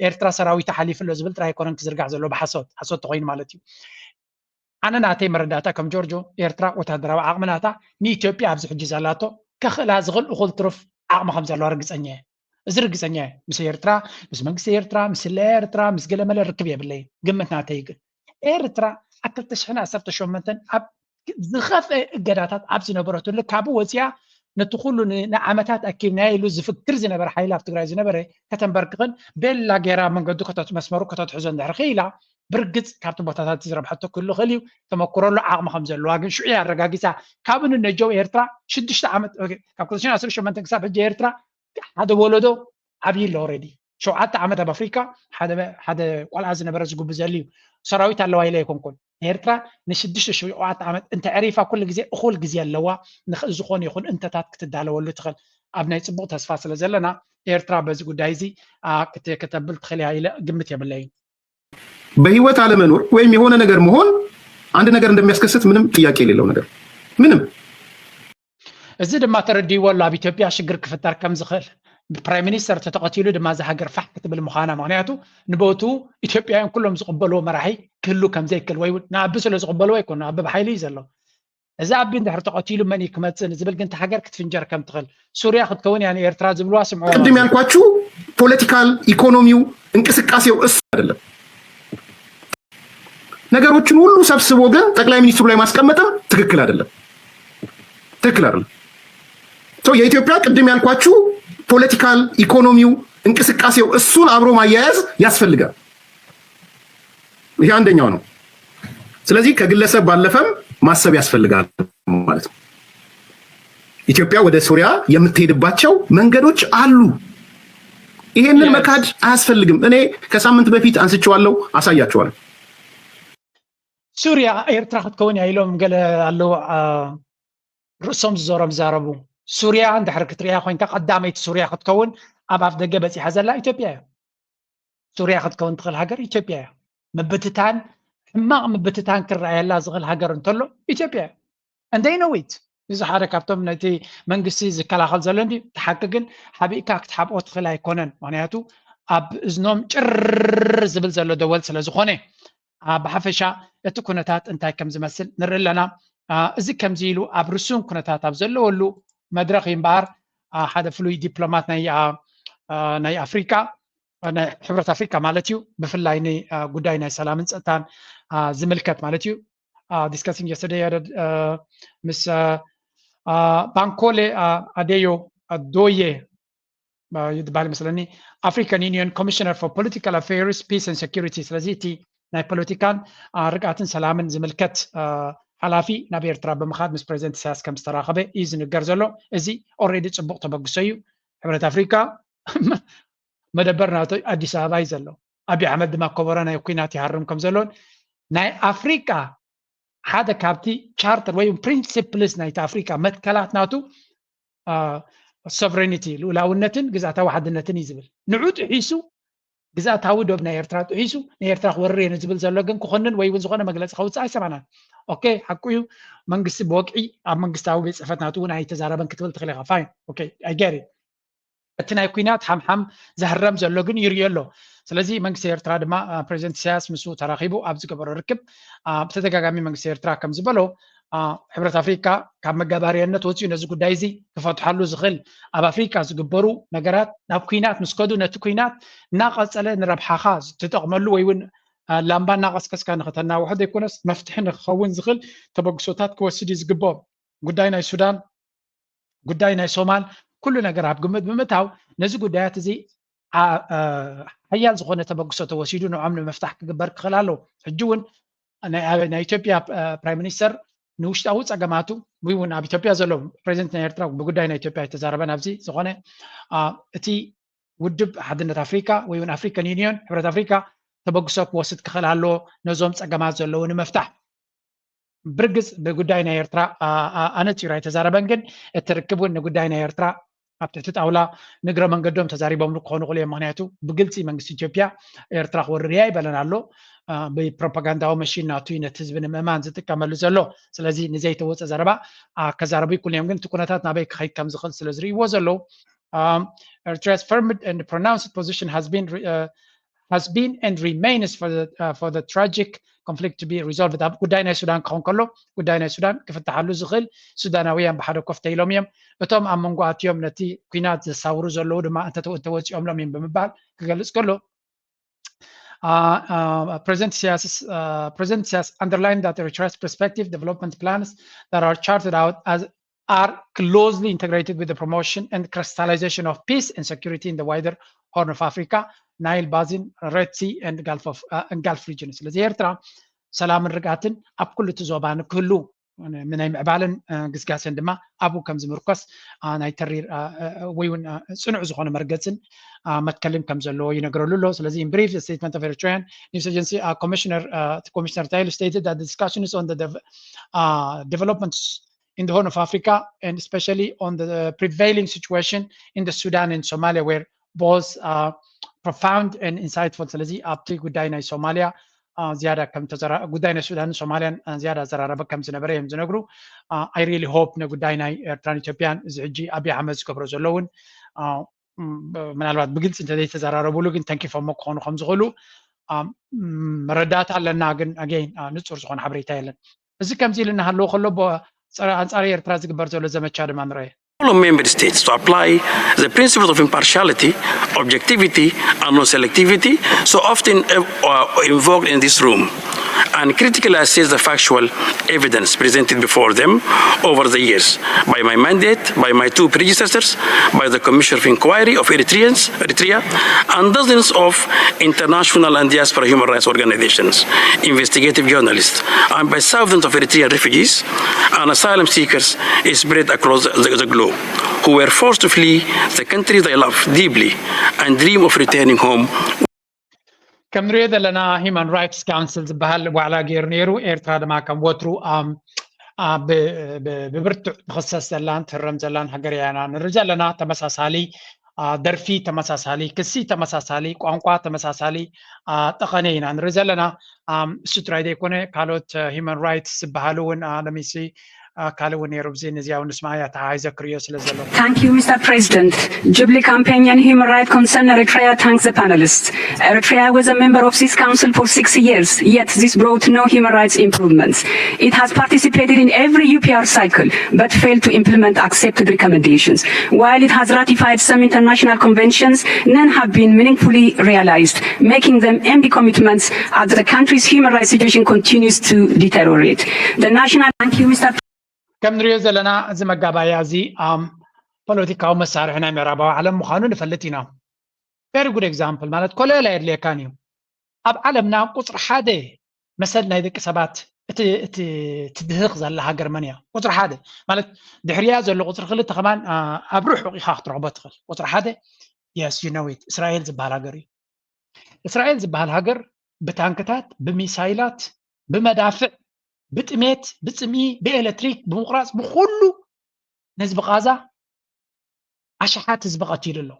ኤርትራ ሰራዊታ ሓሊፉ ኣሎ ዝብል ጥራይ ኣይኮነን ክዝርጋሕ ዘሎ ብሓሶት ሓሶት ተኮይኑ ማለት እዩ። ኣነ ናተይ መረዳእታ ከም ጆርጆ ኤርትራ ወታደራዊ ዓቕሚ ናታ ንኢትዮጵያ ኣብዚ ሕጂ ዘላቶ ከኽእላ ዝኽእል እኹል ትሩፍ ዓቕሚ ከም ዘለዋ ርግፀኛ እየ። እዚ ርግፀኛ እየ። ምስ ኤርትራ ምስ መንግስቲ ኤርትራ ምስ ስለያ ኤርትራ ምስ ገለመለ ርክብ የብለይን። ግምት ናተይ ግን ኤርትራ ኣብ ክልተ ሽሕን ዓሰርተ ሸሞንተን ኣብ ዝኸፍአ እገዳታት ኣብ ዝነበረትሉ ካብኡ ወፂኣ ነቲ ኩሉ ንዓመታት ኣኪብናዮ ኢሉ ዝፍክር ዝነበረ ሓይሊ ኣብ ትግራይ ዝነበረ ከተንበርክኽን ቤላ ገይራ መንገዱ መስመሩ ከተትሕዞ እንድሕር ክኢላ ብርግፅ ካብቲ ቦታታት ዝረብሐቶ ክህሉ ይኽእል እዩ። ተመክሮ ኣሎ ዓቕሚ ከም ዘለዋ ግን ሽዑ እያ ኣረጋጊፃ። ካብኡ ንነጀው ኤርትራ ሽዱሽተ ዓመት ካብ ክልተ ሽሕን ዓሰርተ ሸሞንተ ክሳብ ሕጂ ኤርትራ ሓደ ወለዶ ዓብዪ ኣሎ። ኦልሬዲ ሸውዓተ ዓመት ኣብ ኣፍሪካ ሓደ ቆልዓ ዝነበረ ዝጉብዘሉ እዩ። ሰራዊት ኣለዋ ኢለ ኣይኮንኩን። ኤርትራ ንሽዱሽተ ሸውዓተ ዓመት እንተዕሪፋ ኩሉ ግዜ እኹል ግዜ ኣለዋ። ንዝኾነ ይኹን እንተታት ክትዳለወሉ ትኽእል ኣብ ናይ ፅቡቕ ተስፋ ስለ ዘለና ኤርትራ በዚ ጉዳይ እዚ ከተብል ትኽእል እያ ኢለ ግምት የብለይን። በህይወት አለመኖር ወይም የሆነ ነገር መሆን አንድ ነገር እንደሚያስከስት ምንም ጥያቄ የሌለው ነገር ምንም እዚ ድማ ተረዲእዎ ኣሎ ኣብ ኢትዮጵያ ሽግር ክፍጠር ከም ዝኽእል። ፕራይም ሚኒስተር ተተቐቲሉ ድማ እዛ ሃገር ፋሕ ክትብል ምዃና ምኽንያቱ ንቦቱ ኢትዮጵያውያን ኩሎም ዝቕበልዎ መራሒ ክህሉ ከም ዘይክእል ወይ ንኣቢ ስለ ዝቕበልዎ ኣይኮኑ ኣቢ ብሓይሊ እዩ ዘሎ። እዚ ኣቢ እንድሕር ተቐቲሉ መን እዩ ክመፅእ ንዝብል ግን እታ ሃገር ክትፍንጀር ከም ትኽእል ሱርያ ክትከውን እያ ንኤርትራ ዝብልዋ ስምዑ። ቅድም ያልኳችሁ ፖለቲካል ኢኮኖሚው እንቅስቃሴው እሱ አይደለም። ነገሮችን ሁሉ ሰብስቦ ግን ጠቅላይ ሚኒስትሩ ላይ ማስቀመጥም ትክክል አይደለም፣ ትክክል አይደለም። የኢትዮጵያ ቅድም ያልኳችሁ ፖለቲካል ኢኮኖሚው እንቅስቃሴው እሱን አብሮ ማያያዝ ያስፈልጋል። ይሄ አንደኛው ነው። ስለዚህ ከግለሰብ ባለፈም ማሰብ ያስፈልጋል ማለት ነው። ኢትዮጵያ ወደ ሱሪያ የምትሄድባቸው መንገዶች አሉ። ይሄንን መካድ አያስፈልግም። እኔ ከሳምንት በፊት አንስቼዋለሁ፣ አሳያችኋለሁ። ሱሪያ ኤርትራ ክትከውን እያ ኢሎም ገለ ኣለዉ ርእሶም ዝዞሮም ዝዛረቡ። ሱሪያ እንድሕር ክትሪያ ኮይንካ ቀዳመይቲ ሱሪያ ክትከውን ኣብ ኣፍ ደገ በፂሓ ዘላ ኢትዮጵያ እያ። ሱሪያ ክትከውን ትኽእል ሃገር ኢትዮጵያ እያ። ምብትታን ሕማቕ ምብትታን ክረኣየላ ዝኽእል ሃገር እንተሎ ኢትዮጵያ እያ። እንደይ ነዊት እዚ ሓደ ካብቶም ነቲ መንግስቲ ዝከላኸል ዘሎ እንዲ ተሓቂ ግን ሓቢእካ ክትሓብኦ ትኽእል ኣይኮነን። ምክንያቱ ኣብ እዝኖም ጭር ዝብል ዘሎ ደወል ስለ ዝኾነ ብሓፈሻ እቲ ኩነታት እንታይ ከም ዝመስል ንርኢ ኣለና። እዚ ከምዚ ኢሉ ኣብ ርሱን ኩነታት ኣብ ዘለወሉ መድረኽ እምበኣር ሓደ ፍሉይ ዲፕሎማት ናይ ኣፍሪካ ናይ ሕብረት ኣፍሪካ ማለት እዩ ብፍላይ ጉዳይ ናይ ሰላምን ፀጥታን ዝምልከት ማለት እዩ discussing yesterday ምስ ባንኮሌ ኣዴዮ ዶየ ይበሃል ይመስለኒ African Union Commissioner for Political Affairs, Peace and Security ስለዚ እቲ ናይ ፖለቲካን ርግኣትን ሰላምን ዝምልከት ሓላፊ ናብ ኤርትራ ብምኻድ ምስ ፕሬዚደንት ኢሳያስ ከም ዝተራኸበ እዩ ዝንገር ዘሎ። እዚ already ፅቡቕ ተበግሶ እዩ። ሕብረት ኣፍሪካ መደበር ናቶ ኣዲስ ኣበባ እዩ ዘሎ። ኣብይ ኣሕመድ ድማ ኮቦሮ ናይ ኩናት ይሃርም ከም ዘሎን ናይ ኣፍሪቃ ሓደ ካብቲ ቻርተር ወይ principles ናይቲ ኣፍሪቃ መትከላት ናቱ sovereignty ልኡላውነትን ግዝኣታዊ ሓድነትን እዩ ዝብል። ንዑ ጥሒሱ ግዝኣታዊ ዶብ ናይ ኤርትራ ጥሒሱ ንኤርትራ ክወርር እየ ንዝብል ዘሎ ግን ክኾንን ወይ እውን ዝኾነ መግለፂ ከውፅእ ኣይሰማናን። ኦኬ ሓቁ እዩ። መንግስቲ ብወግዒ ኣብ መንግስታዊ ቤት ፅሕፈት ናቱ እውን ኣይተዛረበን ክትብል ትኽእል ኢኻ። Fine, okay, I get it። እቲ ናይ ኩናት ሓምሓም ዘህረም ዘሎ ግን ይርእዮ ኣሎ። ስለዚ መንግስቲ ኤርትራ ድማ ፕሬዚደንት ኢሳያስ ምስኡ ተራኺቡ ኣብ ዝገበሮ ርክብ ብተደጋጋሚ መንግስቲ ኤርትራ ከም ዝበሎ ሕብረት ኣፍሪካ ካብ መጋባርያነት ወፂኡ ነዚ ጉዳይ እዚ ክፈትሓሉ ዝኽእል ኣብ ኣፍሪካ ዝግበሩ ነገራት ናብ ኩናት ምስ ከዱ ነቲ ኩናት እናቐፀለ ንረብሓኻ ትጠቕመሉ ወይ እውን ላምባ እናቐስቀስካ ንክተናውሖ ዘይኮነስ መፍትሒ ንክኸውን ዝኽእል ተበግሶታት ክወስድ እዩ ዝግብኦ። ጉዳይ ናይ ሱዳን ጉዳይ ናይ ሶማል ኩሉ ነገር ኣብ ግምት ብምእታው ነዚ ጉዳያት እዚ ሓያል ዝኾነ ተበግሶ ተወሲዱ ንዖም ንምፍታሕ ክግበር ክኽእል ኣለዎ። ሕጂ እውን ናይ ኢትዮጵያ ፕራይም ሚኒስተር ንውሽጣዊ ፀገማቱ ወይ እውን ኣብ ኢትዮጵያ ዘሎ ፕሬዚደንት ናይ ኤርትራ ብጉዳይ ናይ ኢትዮጵያ ኣይተዛረበን ኣብዚ ዝኾነ እቲ ውድብ ሓድነት ኣፍሪካ ወይ እውን ኣፍሪካን ዩኒዮን ሕብረት ኣፍሪካ ተበግሶ ክወስድ ክኽእል ኣለዎ ነዞም ፀገማት ዘለዉ ንምፍታሕ። ብርግፅ ብጉዳይ ናይ ኤርትራ ኣነፂሩ ኣይተዛረበን ግን እቲ ርክብ እውን ንጉዳይ ናይ ኤርትራ ኣብ ትሕቲ ጣውላ ንግረ መንገዶም ተዛሪቦምሉ ክኾኑ ይኽእሉ እዮም። ምክንያቱ ብግልፂ መንግስቲ ኢትዮጵያ ኤርትራ ክወርር እየ ኣይበለን ኣሎ። ብፕሮፓጋንዳዊ መሽን ናቱ እዩ ነቲ ህዝቢ ንምእማን ዝጥቀመሉ ዘሎ። ስለዚ ንዘይተወፀ ዘረባ ከዛረቡ ይክእሉ እዮም። ግን እቲ ኩነታት ናበይ ክኸይድ ከም ዝኽእል ስለ ዝርእይዎ ዘለዉ Eritrea's firm and pronounced position has been has been and remains for the, uh, for the tragic conflict to be resolved ኣብ ጉዳይ ናይ ሱዳን ክኸውን ከሎ ጉዳይ ናይ ሱዳን ክፍትሓሉ ዝኽእል ሱዳናውያን ብሓደ ኮፍ ተኢሎም እዮም። እቶም ኣብ መንጎ ኣትዮም ነቲ ኩናት ዘሳውሩ ዘለዉ ድማ እንተወፂኦምሎም እዮም ብምባል ክገልፅ ከሎ President Sias, uh, President Sias underlined that Eritrea's prospective development plans that are charted out as are closely integrated with the promotion and crystallization of peace and security in the wider Horn of Africa, Nile Basin, Red Sea, and Gulf of uh, and Gulf region. ስለዚ ኤርትራ ሰላምን ርግኣትን ኣብ ኩሉ እቲ ዞባ ንክህሉ ናይ ምዕባልን ግስጋሴን ድማ ኣብኡ ከም ዝምርኮስ ናይ ተሪር ወይ እውን ፅኑዕ ዝኾነ መርገፅን መትከልን ከም ዘለዎ ይነግረሉ ኣሎ። ስለዚ in brief the statement of Eritrean news agency commissioner commissioner Taylor stated that the discussion is on the developments in the Horn of Africa and especially on the prevailing situation in the Sudan and Somalia where both are profound and insightful. ስለዚ ኣብቲ ጉዳይ ናይ ሶማሊያ ዝያዳ ከም ጉዳይ ናይ ሱዳንን ሶማልያን ዝያዳ ዘራረበ ከም ዝነበረ እዮም ዝነግሩ። I really hope ንጉዳይ ናይ ኤርትራን ኢትዮጵያን እዚ ሕጂ ኣብይ ኣሕመድ ዝገብሮ ዘሎ እውን ምናልባት ብግልፂ እንተዘይተዘራረቡሉ ግን ተንኪፎሞ ክኾኑ ከም ዝኽእሉ መረዳእታ ኣለና። ግን again ንፁር ዝኾነ ሓበሬታ የለን። እዚ ከምዚ ኢሉ እናሃለዎ ከሎ ኣንፃር ኤርትራ ዝግበር ዘሎ ዘመቻ ድማ ንረአ። All member states to apply the principles of impartiality, objectivity, and non-selectivity so often uh, invoked in this room. and critically assess the factual evidence presented before them over the years by my mandate, by my two predecessors, by the Commission of Inquiry of Eritreans, Eritrea, and dozens of international and diaspora human rights organizations, investigative journalists, and by thousands of Eritrean refugees and asylum seekers spread across the, the globe, who were forced to flee the country they love deeply and dream of returning home. ከም ንሪኦ ዘለና ሂማን ራይትስ ካውንስል ዝበሃል ዋዕላ ገይሩ ነይሩ። ኤርትራ ድማ ከም ወትሩ ብብርቱዕ ትኽሰስ ዘላን ትህረም ዘላን ሃገር እያ ኢና ንርኢ ዘለና። ተመሳሳሊ ደርፊ፣ ተመሳሳሊ ክሲ፣ ተመሳሳሊ ቋንቋ፣ ተመሳሳሊ ጠቐነ ኢና ንርኢ ዘለና። እሱ ጥራይ ዘይኮነ ካልኦት ሂማን ራይትስ ዝበሃሉ እውን ለሚሲ ካልእ እውን ነይሩ። ብዚ ነዚኣ እውን ንስማዓያ ተሓሒዘ ክርእዮ ስለ ዘለኹ። Thank you, Mister President. Jubilee campaign and human rights concern Eritrea thanks the panelists. Eritrea was a member of this council for six years, yet this brought no human rights improvements. It has participated in every U P R cycle, but failed to implement accepted recommendations. While it has ratified some international conventions, none have been meaningfully realized, making them empty commitments as the country's human rights situation continues to deteriorate. The national Thank you, Mister ከም ንሪኦ ዘለና እዚ መጋባእያ እዚ ፖለቲካዊ መሳርሒ ናይ ምዕራባዊ ዓለም ምዃኑ ንፈልጥ ኢና። Very good example ማለት ኮለል ኣየድልየካን እዩ። ኣብ ዓለምና ቁፅሪ ሓደ መሰል ናይ ደቂ ሰባት እቲ እቲ ትድህኽ ዘላ ሃገር መን እያ? ቁፅሪ ሓደ ማለት ድሕሪያ ዘሎ ቁፅሪ ክልተ ከማን ኣብ ርሑቕ ኢኻ ክትረኽቦ ትኽእል። ቁፅሪ ሓደ yes you know it እስራኤል ዝበሃል ሃገር እዩ። እስራኤል ዝበሃል ሃገር ብታንክታት፣ ብሚሳይላት፣ ብመዳፍዕ፣ ብጥሜት፣ ብፅምኢ፣ ብኤሌክትሪክ፣ ብምቑራፅ፣ ብኩሉ ንህዝቢ ቃዛ ኣሽሓት ህዝቢ ቀቲሉ ኣሎ።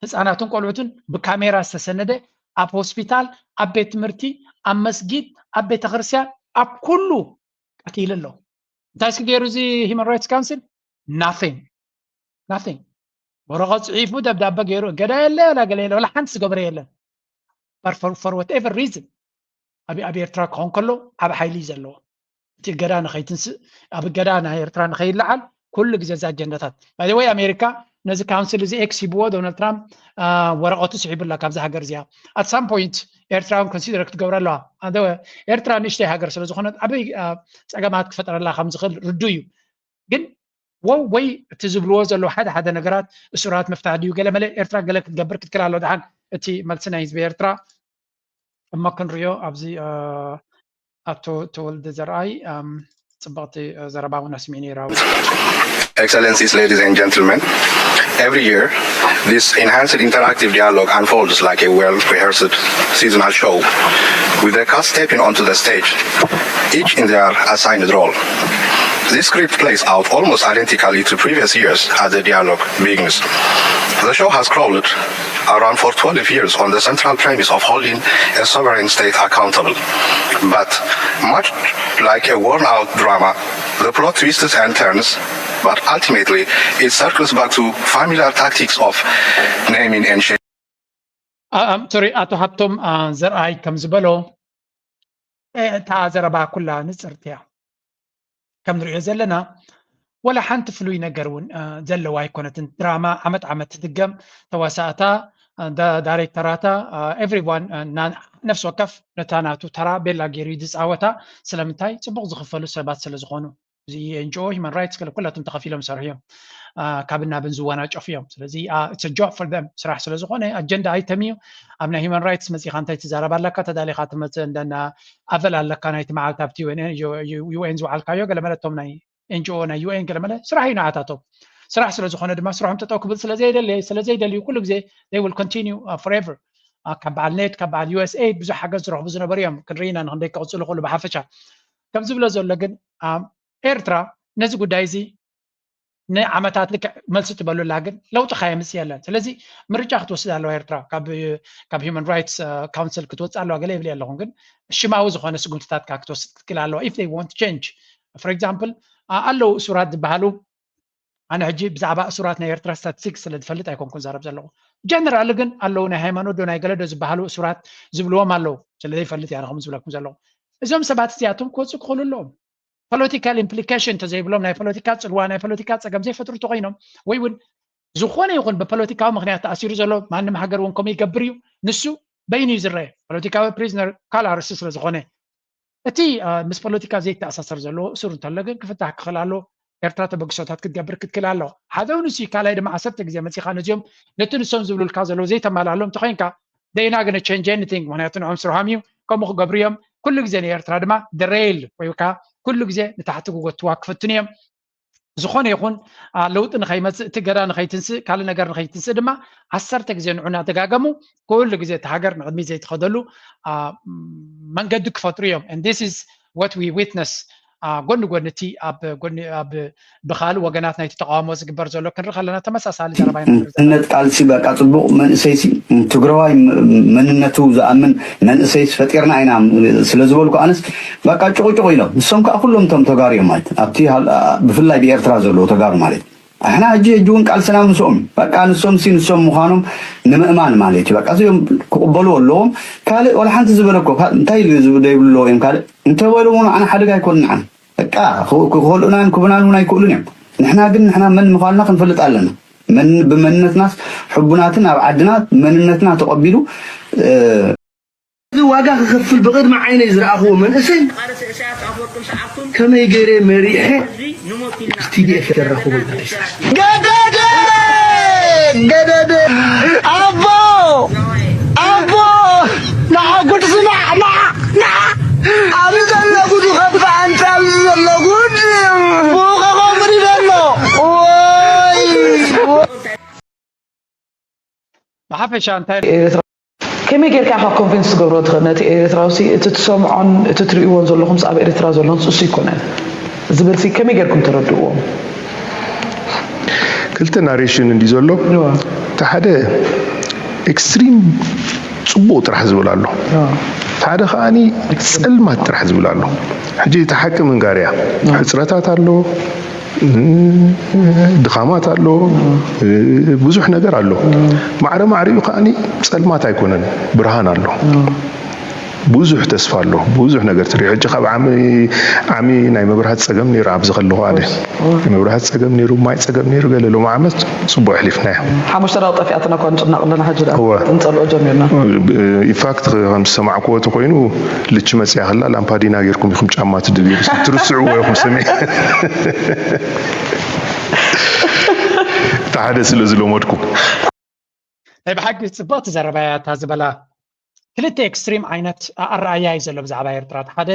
ህፃናትን ቆልዑትን ብካሜራ ዝተሰነደ ኣብ ሆስፒታል፣ ኣብ ቤት ትምህርቲ፣ ኣብ መስጊድ፣ ኣብ ቤተክርስትያን፣ ኣብ ኩሉ ቀቲሉ ኣሎ። እንታይ እስኪ ገይሩ እዚ ሂማን ራይትስ ካውንስል? Nothing. Nothing. ወረቐት ፅሒፉ ደብዳበ ገይሩ እገዳ የለ ወላ ገለ የለ ወላ ሓንቲ ዝገበረ የለን። But for, for whatever reason ኣብ ኣብ ኤርትራ ክኾን ከሎ ዓብ ሓይሊ እዩ ዘለዎ። እቲ እገዳ ንኸይትንስእ ኣብ እገዳ ናይ ኤርትራ ንኸይለዓል ኩሉ ግዜ እዚ ኣጀንዳታት by the way ኣሜሪካ ነዚ ካውንስል እዚ ኤክስ ሂብዎ ዶናልድ ትራምፕ ወረቐቱ ስሒቡላ ካብዚ ሃገር እዚኣ። At some point ኤርትራ እውን ኮንሲደር ክትገብሮ ኣለዋ። ኤርትራ ንእሽተይ ሃገር ስለ ዝኾነት ዓበይ ፀገማት ክፈጥረላ ከም ዝኽእል ርዱ እዩ። ግን ወው ወይ እቲ ዝብልዎ ዘለዉ ሓደ ሓደ ነገራት እሱራት ምፍታሕ ድዩ ገለ መለ ኤርትራ ገለ ክትገብር ክትክል ኣሎ። ደሓን እቲ መልሲ ናይ ህዝቢ ኤርትራ እሞ ክንሪኦ ኣብዚ ኣቶ ተወልደ ዘርኣይ ፅብቕቲ ዘረባ እውን ኣስሚዑ ነይሩ። Excellencies, ladies and gentlemen, every year this enhanced interactive dialogue unfolds like a well-rehearsed seasonal show, with the cast stepping onto the stage, each in their assigned role. This script plays out almost identically to previous years as the dialogue begins. The show has crawled around for twelve years on the central premise of holding a sovereign state accountable. But much like a worn-out drama, the plot twists and turns, but ultimately it circles back to familiar tactics of naming and shaming. ሶሪ፣ ኣቶ ሃብቶም ዘርኣይ ከም ዝበሎ እታ ዘረባ ኩላ ንፅርቲ እያ። ከም ንሪኦ ዘለና ወላ ሓንቲ ፍሉይ ነገር እውን ዘለዋ ኣይኮነትን። ድራማ ዓመት ዓመት ትድገም፣ ተዋሳእታ፣ ዳይሬክተራታ፣ ኤቭሪዋን ነፍሲ ወከፍ ነታ ናቱ ተራ ቤላ ገይሩ እዩ ዝፃወታ። ስለምንታይ? ፅቡቕ ዝኽፈሉ ሰባት ስለ ዝኾኑ። እዚ ኤንጂኦ ሂማን ራይትስ ገለ ኩላቶም ተኸፊሎም ዝሰርሑ እዮም። ካብ ናብን ዝወናጨፉ እዮም። ስለዚ it's a job for them ስራሕ ስለ ዝኾነ ኣጀንዳ ኣይተም እዩ። ኣብ ናይ ሂማን ራይትስ መፂኻ እንታይ ትዛረብ ኣለካ? ተዳሊኻ ትመፅእ እንደና ኣቨል ኣለካ ናይቲ መዓልቲ ኣብቲ ዩኤን ዝወዓልካዮ ገለ መለቶም ናይ ኤንጂኦ ናይ ዩኤን ገለ መለ ስራሕ እዩ ንዓታቶም። ስራሕ ስለ ዝኾነ ድማ ስርሖም ጠጠው ክብል ስለ ዘይደልየ ስለ ዘይደልዩ ኩሉ ግዜ they will continue forever። ካብ በዓል ኔት ካብ በዓል ዩኤስኤይድ ብዙሕ ሓገዝ ዝረኽቡ ዝነበሩ እዮም። ክንርኢ ኢና ንክንደይ ክቕፅሉ ክእሉ ብሓፈሻ። ከም ዝብሎ ዘሎ ግን ኤርትራ ነዚ ጉዳይ እዚ ንዓመታት ልክዕ መልሲ ትበሉላ ግን ለውጢ ካየምፅእ የለን። ስለዚ ምርጫ ክትወስድ ኣለዋ ኤርትራ። ካብ ሂማን ራይትስ ካውንስል ክትወፅእ ኣለዋ ገለ ይብል ኣለኹም፣ ግን ሽማዊ ዝኾነ ስጉምትታት ክትወስድ ክትክል ኣለዋ if they want change። For example ኣለዉ እሱራት ዝበሃሉ ኣነ ሕጂ ብዛዕባ እሱራት ናይ ኤርትራ ስታቲስቲክስ ስለ ዝፈልጥ ኣይኮንኩን ዛረብ ዘለኹ። ጀነራል ግን ኣለዉ ናይ ሃይማኖት ዶ ናይ ገለ ዶ ዝበሃሉ እሱራት ዝብልዎም ኣለዉ። ስለ ዘይፈልጥ እያ ንኹም ዝብለኩም ዘለኹ። እዞም ሰባት እዚኣቶም ክወፁ ክኽእሉ ኣለዎም። ፖለቲካል ኢምፕሊኬሽን እንተዘይብሎም ናይ ፖለቲካ ፅልዋ ናይ ፖለቲካ ፀገም ዘይፈጥሩ እንተኮይኖም ወይ እውን ዝኾነ ይኹን ብፖለቲካዊ ምክንያት ተኣሲሩ ዘሎ ማንም ሃገር እውን ከምኡ ይገብር እዩ። ንሱ በይኑ እዩ ዝረአ ፖለቲካዊ ፕሪዝነር ካል ኣርስቲ ስለ ዝኾነ። እቲ ምስ ፖለቲካ ዘይተኣሳሰር ዘለዎ እሱር እንተሎ ግን ክፍታሕ ክኽእል ኣሎ። ኤርትራ ተበግሶታት ክትገብር ክትክእል ኣሎ። ሓደ እውን እሱ ካልኣይ ድማ ዓሰርተ ግዜ መፂኻ ነዚኦም ነቲ ንሶም ዝብሉልካ ዘለዉ ዘይተማላሎም እንተኮይንካ ደይና ግን ቸንጅ ኒቲንግ ምክንያቱ ንኦም ስርሖም እዩ። ከምኡ ክገብሩ እዮም። ኩሉ ግዜ ንኤርትራ ድማ ደረይል ወይ ከዓ ኩሉ ግዜ ንታሕቲ ክጎትዋ ክፍትኑ እዮም። ዝኾነ ይኹን ለውጢ ንኸይመፅእ እቲ ገዳ ንኸይትንስእ ካልእ ነገር ንኸይትንስእ ድማ ዓሰርተ ግዜ ንዑ እናደጋገሙ ኩሉ ግዜ እቲ ሃገር ንቕድሚት ዘይትኸደሉ መንገዲ ክፈጥሩ እዮም። And this is what we witness ጎኒ ጎኒ እቲ ኣብ ጎኒ ኣብ ብኻልእ ወገናት ናይቲ ተቃውሞ ዝግበር ዘሎ ክንርኢ ከለና ተመሳሳሊ ዘረባ ኢና ንርኢ ዘለና። እነት ቃልሲ በቃ ፅቡቕ መንእሰይሲ ትግራዋይ መንነቱ ዝኣምን መንእሰይስ ፈጢርና ኢና ስለ ዝበልኩ ኣነስ በቃ ጭቑጭቑ ኢሎም ንሶም ከዓ ኩሎም እቶም ተጋሩ እዮም ማለት ኣብቲ ብፍላይ ብኤርትራ ዘለዉ ተጋሩ ማለት ኣሕና ሕጂ ሕጂ እውን ቃልስና ምስኦም በቃ ንሶም ሲ ንሶም ምዃኖም ንምእማን ማለት እዩ በቃ እዚኦም ክቕበሉ ኣለዎም ካልእ ወላ ሓንቲ ዝበለ እኮ እንታይ ኢሉ ዝብደ ይብሉ ኣለዎ እዮም ካልእ እንተበሉ እውን ኣነ ሓደጋ ኣይኮንናዓን በቃ ክኸልኡናን ክቡናን እውን ኣይክእሉን እዮም ንሕና ግን ንሕና መን ምዃንና ክንፈልጥ ኣለና መን ብመንነትናስ ሕቡናትን ኣብ ዓድና መንነትና ተቐቢሉ እዚ ዋጋ ክኸፍል ብቕድሚ ዓይነይ ዝረኣኽዎ መንእሰይ ከመይ ገይረ መሪሐ ቲዲኤፍ የራኽቦ ገደደ ገደደ ኣቦ ኣቦ ንዓ ጉድ ስማዕ ንዓ ንዓ ኣብዚ ዘሎ ጉድ ከፋ ኣንታ ኣብዚ ዘሎ ጉድ ፉኸ ከምሪ ዘሎ ወይ ብሓፈሻ እንታይ ከመይ ጌርካ ኢኻ ኮንቪንስ ትገብሮ ትኽእል ነቲ ኤርትራውሲ እቲ ትሰምዖን እቲ ትርእይዎን ዘለኹምስ ኣብ ኤርትራ ዘለኹምስ እሱ ይኮነን ዝብልሲ ከመይ ጌርኩም ተረድእዎም ክልተ ናሬሽን እንዲ ዘሎ እቲ ሓደ ኤክስትሪም ፅቡቅ ጥራሕ ዝብል ኣሎ እቲ ሓደ ከዓኒ ፀልማት ጥራሕ ዝብል ኣሎ ሕጂ እቲ ሓቂ ምንጋር እያ ሕፅረታት ኣሎ ድኻማት ኣሎ ብዙሕ ነገር ኣሎ ማዕረ ማዕሪኡ ከዓኒ ፀልማት ኣይኮነን ብርሃን ኣሎ ብዙሕ ተስፋ ኣሎ ብዙሕ ነገር ትሪኦ ሕጂ ካብ ዓሚ ዓሚ ናይ መብርሃት ፀገም ነይሩ ኣብዚ ከለኹ ኣነ ናይ መብርሃት ፀገም ነይሩ ማይ ፀገም ነይሩ ገለ ሎም ዓመት ፅቡቅ ኣሕሊፍናዮ ሓሙሽተ ደቂ ጠፊኣትና እኳ ንጭነቕ ኣለና ሕጂ ደኣ ክንፀልኦ ጀሚርና ኢንፋክት ከም ዝሰማዕክዎ ተኮይኑ ልቺ መፅያ ከላ ላምፓዲና ጌርኩም ኢኹም ጫማ ትድብዩ ትርስዕዎ ኢኹም ሰሚዕ እቲ ሓደ ስለ ዝለመድኩ ናይ ብሓቂ ፅብቕቲ ዘረባ እያ እታ ዝበላ ክልተ ኤክስትሪም ዓይነት ኣረኣያ እዩ ዘሎ ብዛዕባ ኤርትራ እቲ ሓደ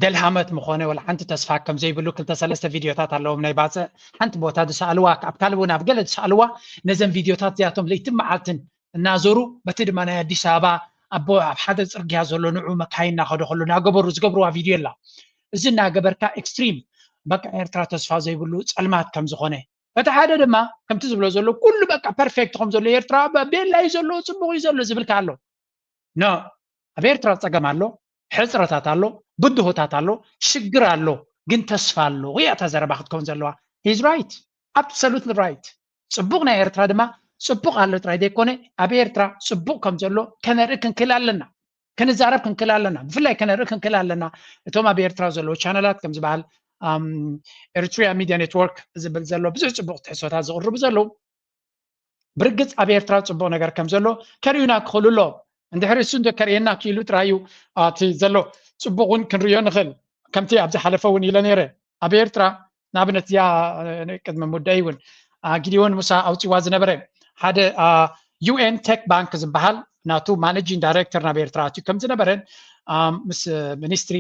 ደልሃመት ምኾነ ወላ ሓንቲ ተስፋ ከም ዘይብሉ ክልተ ሰለስተ ቪድዮታት ኣለዎም ናይ ባፅዕ ሓንቲ ቦታ ዝሰኣልዋ ኣብ ካልእ እውን ኣብ ገለ ዝሰኣልዋ ነዘን ቪድዮታት እዚኣቶም ለይትን መዓልትን እናዞሩ በቲ ድማ ናይ ኣዲስ ኣበባ ኣቦ ኣብ ሓደ ፅርግያ ዘሎ ንዑ መካይን እናኸደ ከሎ እናገበሩ ዝገብርዋ ቪድዮ ኣላ እዚ እናገበርካ ኤክስትሪም በቃ ኤርትራ ተስፋ ዘይብሉ ፀልማት ከም ዝኾነ እቲ ሓደ ድማ ከምቲ ዝብሎ ዘሎ ኩሉ በቃ ፐርፌክት ከም ዘሎ ኤርትራ ቤላ እዩ ዘሎ ፅቡቅ እዩ ዘሎ ዝብልካ ኣሎ ኖ ኣብ ኤርትራ ፀገም ኣሎ ሕፅረታት ኣሎ ብድሆታት ኣሎ ሽግር ኣሎ ግን ተስፋ ኣሎ እያ እታ ዘረባ ክትከውን ዘለዋ he's right absolutely right ፅቡቅ ናይ ኤርትራ ድማ ፅቡቅ ኣሎ ጥራይ ዘይኮነ ኣብ ኤርትራ ፅቡቅ ከም ዘሎ ከነርኢ ክንክእል ኣለና ክንዛረብ ክንክእል ኣለና ብፍላይ ከነርኢ ክንክእል ኣለና እቶም ኣብ ኤርትራ ዘለዉ ቻነላት ከም ዝበሃል Eritrea Media Network ዝብል ዘሎ ብዙሕ ፅቡቅ ትሕዝቶታት ዝቕርቡ ዘለዉ ብርግፅ ኣብ ኤርትራ ፅቡቅ ነገር ከም ዘሎ ከርእዩና ክኽእሉ ኣለዎም እንድሕሪ እሱ እንዶ ከርእየና ክኢሉ ጥራይ እዩ እቲ ዘሎ ፅቡቅ እውን ክንርእዮ ንኽእል ከምቲ ኣብ ዝሓለፈ እውን ኢለ ነይረ ኣብ ኤርትራ ንኣብነት እዚኣ ቅድሚ ሙዳይ እውን ጊዲዮን ሙሳ ኣውፂዋ ዝነበረ ሓደ UN Tech Bank ዝበሃል ናቱ ማኔጂንግ ዳይሬክተር ናብ ኤርትራ ኣትዩ ከም ዝነበረን ምስ ሚኒስትሪ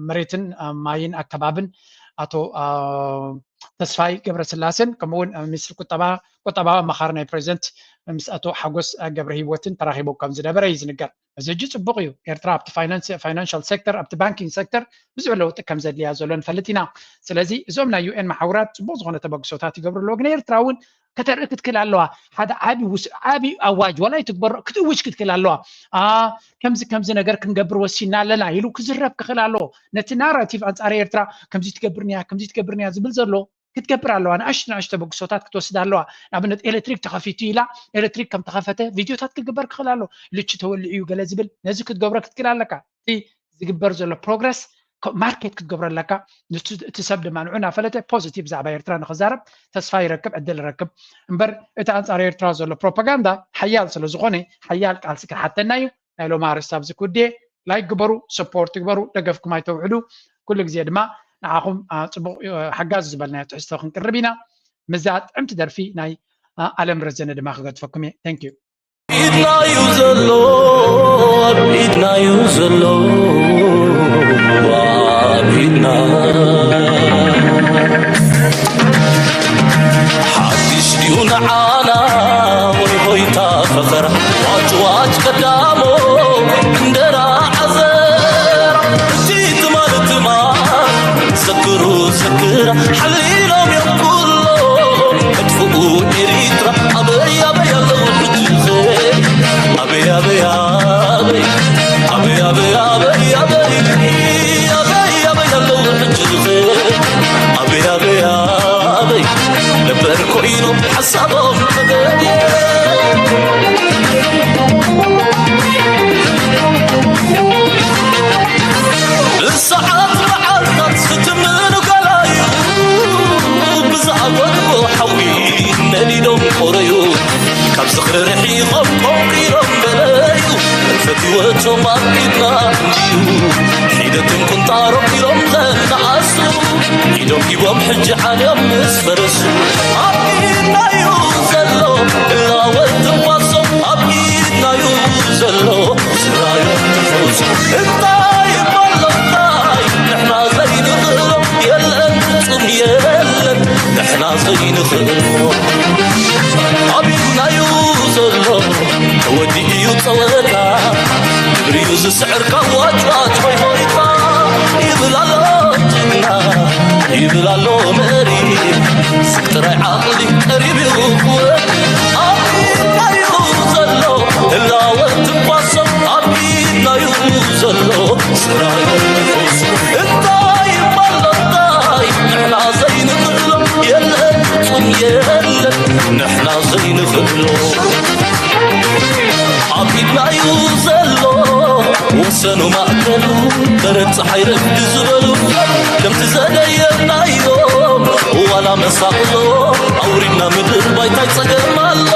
መሬትን ማይን ኣከባብን ኣቶ ተስፋይ ገብረስላሴን ከምኡውን ሚኒስትሪ ቁጠባ ቁጠባዊ ኣማኻሪ ናይ ፕሬዚደንት ምስ ኣቶ ሓጎስ ገብረ ህይወትን ተራኺቦም ከም ዝነበረ እዩ ዝንገር። እዚ ሕጂ ፅቡቕ እዩ። ኤርትራ ኣብቲ ፋይናንሻል ሴክተር ኣብቲ ባንኪንግ ሴክተር ብዙሕ ለውጢ ከም ዘድልያ ዘሎ ንፈልጥ ኢና። ስለዚ እዞም ናይ ዩኤን መሓውራት ፅቡቕ ዝኾነ ተበግሶታት ይገብሩ ኣለዉ። ግን ኤርትራ እውን ከተርኢ ክትክእል ኣለዋ። ሓደ ዓቢ ዓቢ ኣዋጅ ዋላ ይትግበሮ ክትእውጅ ክትክእል ኣለዋ። ከምዚ ከምዚ ነገር ክንገብር ወሲና ኣለና ኢሉ ክዝረብ ክኽእል ኣለዎ። ነቲ ናራቲቭ ኣንፃር ኤርትራ ከምዚ ትገብርንያ ከምዚ ትገብርንያ ዝብል ዘሎ ክትገብር ኣለዋ ንኣሽቱ ንኣሽቱ ተበግሶታት ክትወስድ ኣለዋ ንኣብነት ኤሌክትሪክ ተኸፊቱ ኢላ ኤሌክትሪክ ከም ተኸፈተ ቪድዮታት ክግበር ክኽእል ኣሎ ልቺ ተወሊዑ እዩ ገለ ዝብል ነዚ ክትገብሮ ክትክእል ኣለካ እቲ ዝግበር ዘሎ ፕሮግረስ ማርኬት ክትገብሮ ኣለካ እቲ ሰብ ድማ ንዑ እናፈለጠ ፖዚቲቭ ብዛዕባ ኤርትራ ንኽዛረብ ተስፋ ይረክብ ዕድል ይረክብ እምበር እቲ ኣንፃር ኤርትራ ዘሎ ፕሮፓጋንዳ ሓያል ስለ ዝኾነ ሓያል ቃልሲ ክሓተና እዩ ናይ ሎም ኣርስቲ ኣብዚ ክውድየ ላይክ ግበሩ፣ ሰፖርት ግበሩ፣ ደገፍኩም ኣይተውሕዱ። ኩሉ ግዜ ድማ ንዓኹም ጽቡቕ ሓጋዝ ዝበልናዮ ትሕዝቶ ክንቅርብ ኢና። ምስዛ ጥዕምቲ ደርፊ ናይ ኣለም ረዘነ ድማ ክገድፈኩም እየ። Thank you። ኢድናዩ ዘሎ ኣብ ኢድናዩ ዘሎ ኣብ ኢድና ሓድሽ ድዩ ንዓና ወይ ሆይታ ፈኸራ ዋጭ ዋጭ ቀዳሞ እንደራ ዓዘራ እቲ ትማል ትማል ዘክሩ ዘክራ ሓሊሎም እዮም ኩሎ መጥፍኡ ኤሪትራ ኣበይ ኣበይ ኣለዉ ሕጂ ኣበይ ኣበይ ኣበይ ኣበይ ኣበይ ኣበይ ኣበይ ኣበይ ኣበይ ኣለዉ ሕጂ ኣበይ ኣበይ ኣበይ ነበር ኮይኑ ሓሳቦም ተገድየ ብሰዓት መዓልታት ዝትምኑ ገላዩ ብዝኣፈትዎ ሓዊ ነዲዶም ቆረዩ ካብ ዝኽሪ ርሒቖም ቆንቂሮም በለዩ ፈትወቶም ኣብ ኢድና እንድዩ ሒደትን ቁንጣሮም ኢሎም ዘነኣሱ ኢዶም ሂቦም ሕጂ ዓንዮም ምስ ፈረሱ ኣብ ኢድናዩ ዘሎ እላወት ትንፋሶም ኣብ ኢድናዩ ዘሎ ስራዮም ትንፋሶም እንታይ እሞ ኣሎ እንታይ ንሕና ዘይንኽእሎ የለን ፍጹም የለን ንሕና ዘይንኽእሎ ኣብ ኢድናዩ ዘሎ ተወዲኡ እዩ ጸወታ ግብሪኡ ዝስዕር ካብ ዋጭዋጭ ሆይ ሆይታ ይብል ኣሎ ጅግና ይብል ኣሎ መሪ ስግ ጥራይ ዓቕሊ ቀሪብ እዩ ክወዲ ኣብ ኢድናዩ ዘሎ ህላወ ትንፋሶም ኣብ ኢድናዩ ዘሎ ስራዩ እንታይ እሞ ኣሎ እንታይ ንሕና ዘይንኽእሎ የለን ፍጹም የለን ንሕና ዘይንኽእሎ ኣብ ኢድናዩ ዘሎ ወሰኑ ማእከሉ በረድ ፀሓይ ረፍዲ ዝበሉ ከምቲ ዘደየናዮ ዋላ መሳቕሎ ኣውሪድና ምድር ባይታይ ፀገም ኣሎ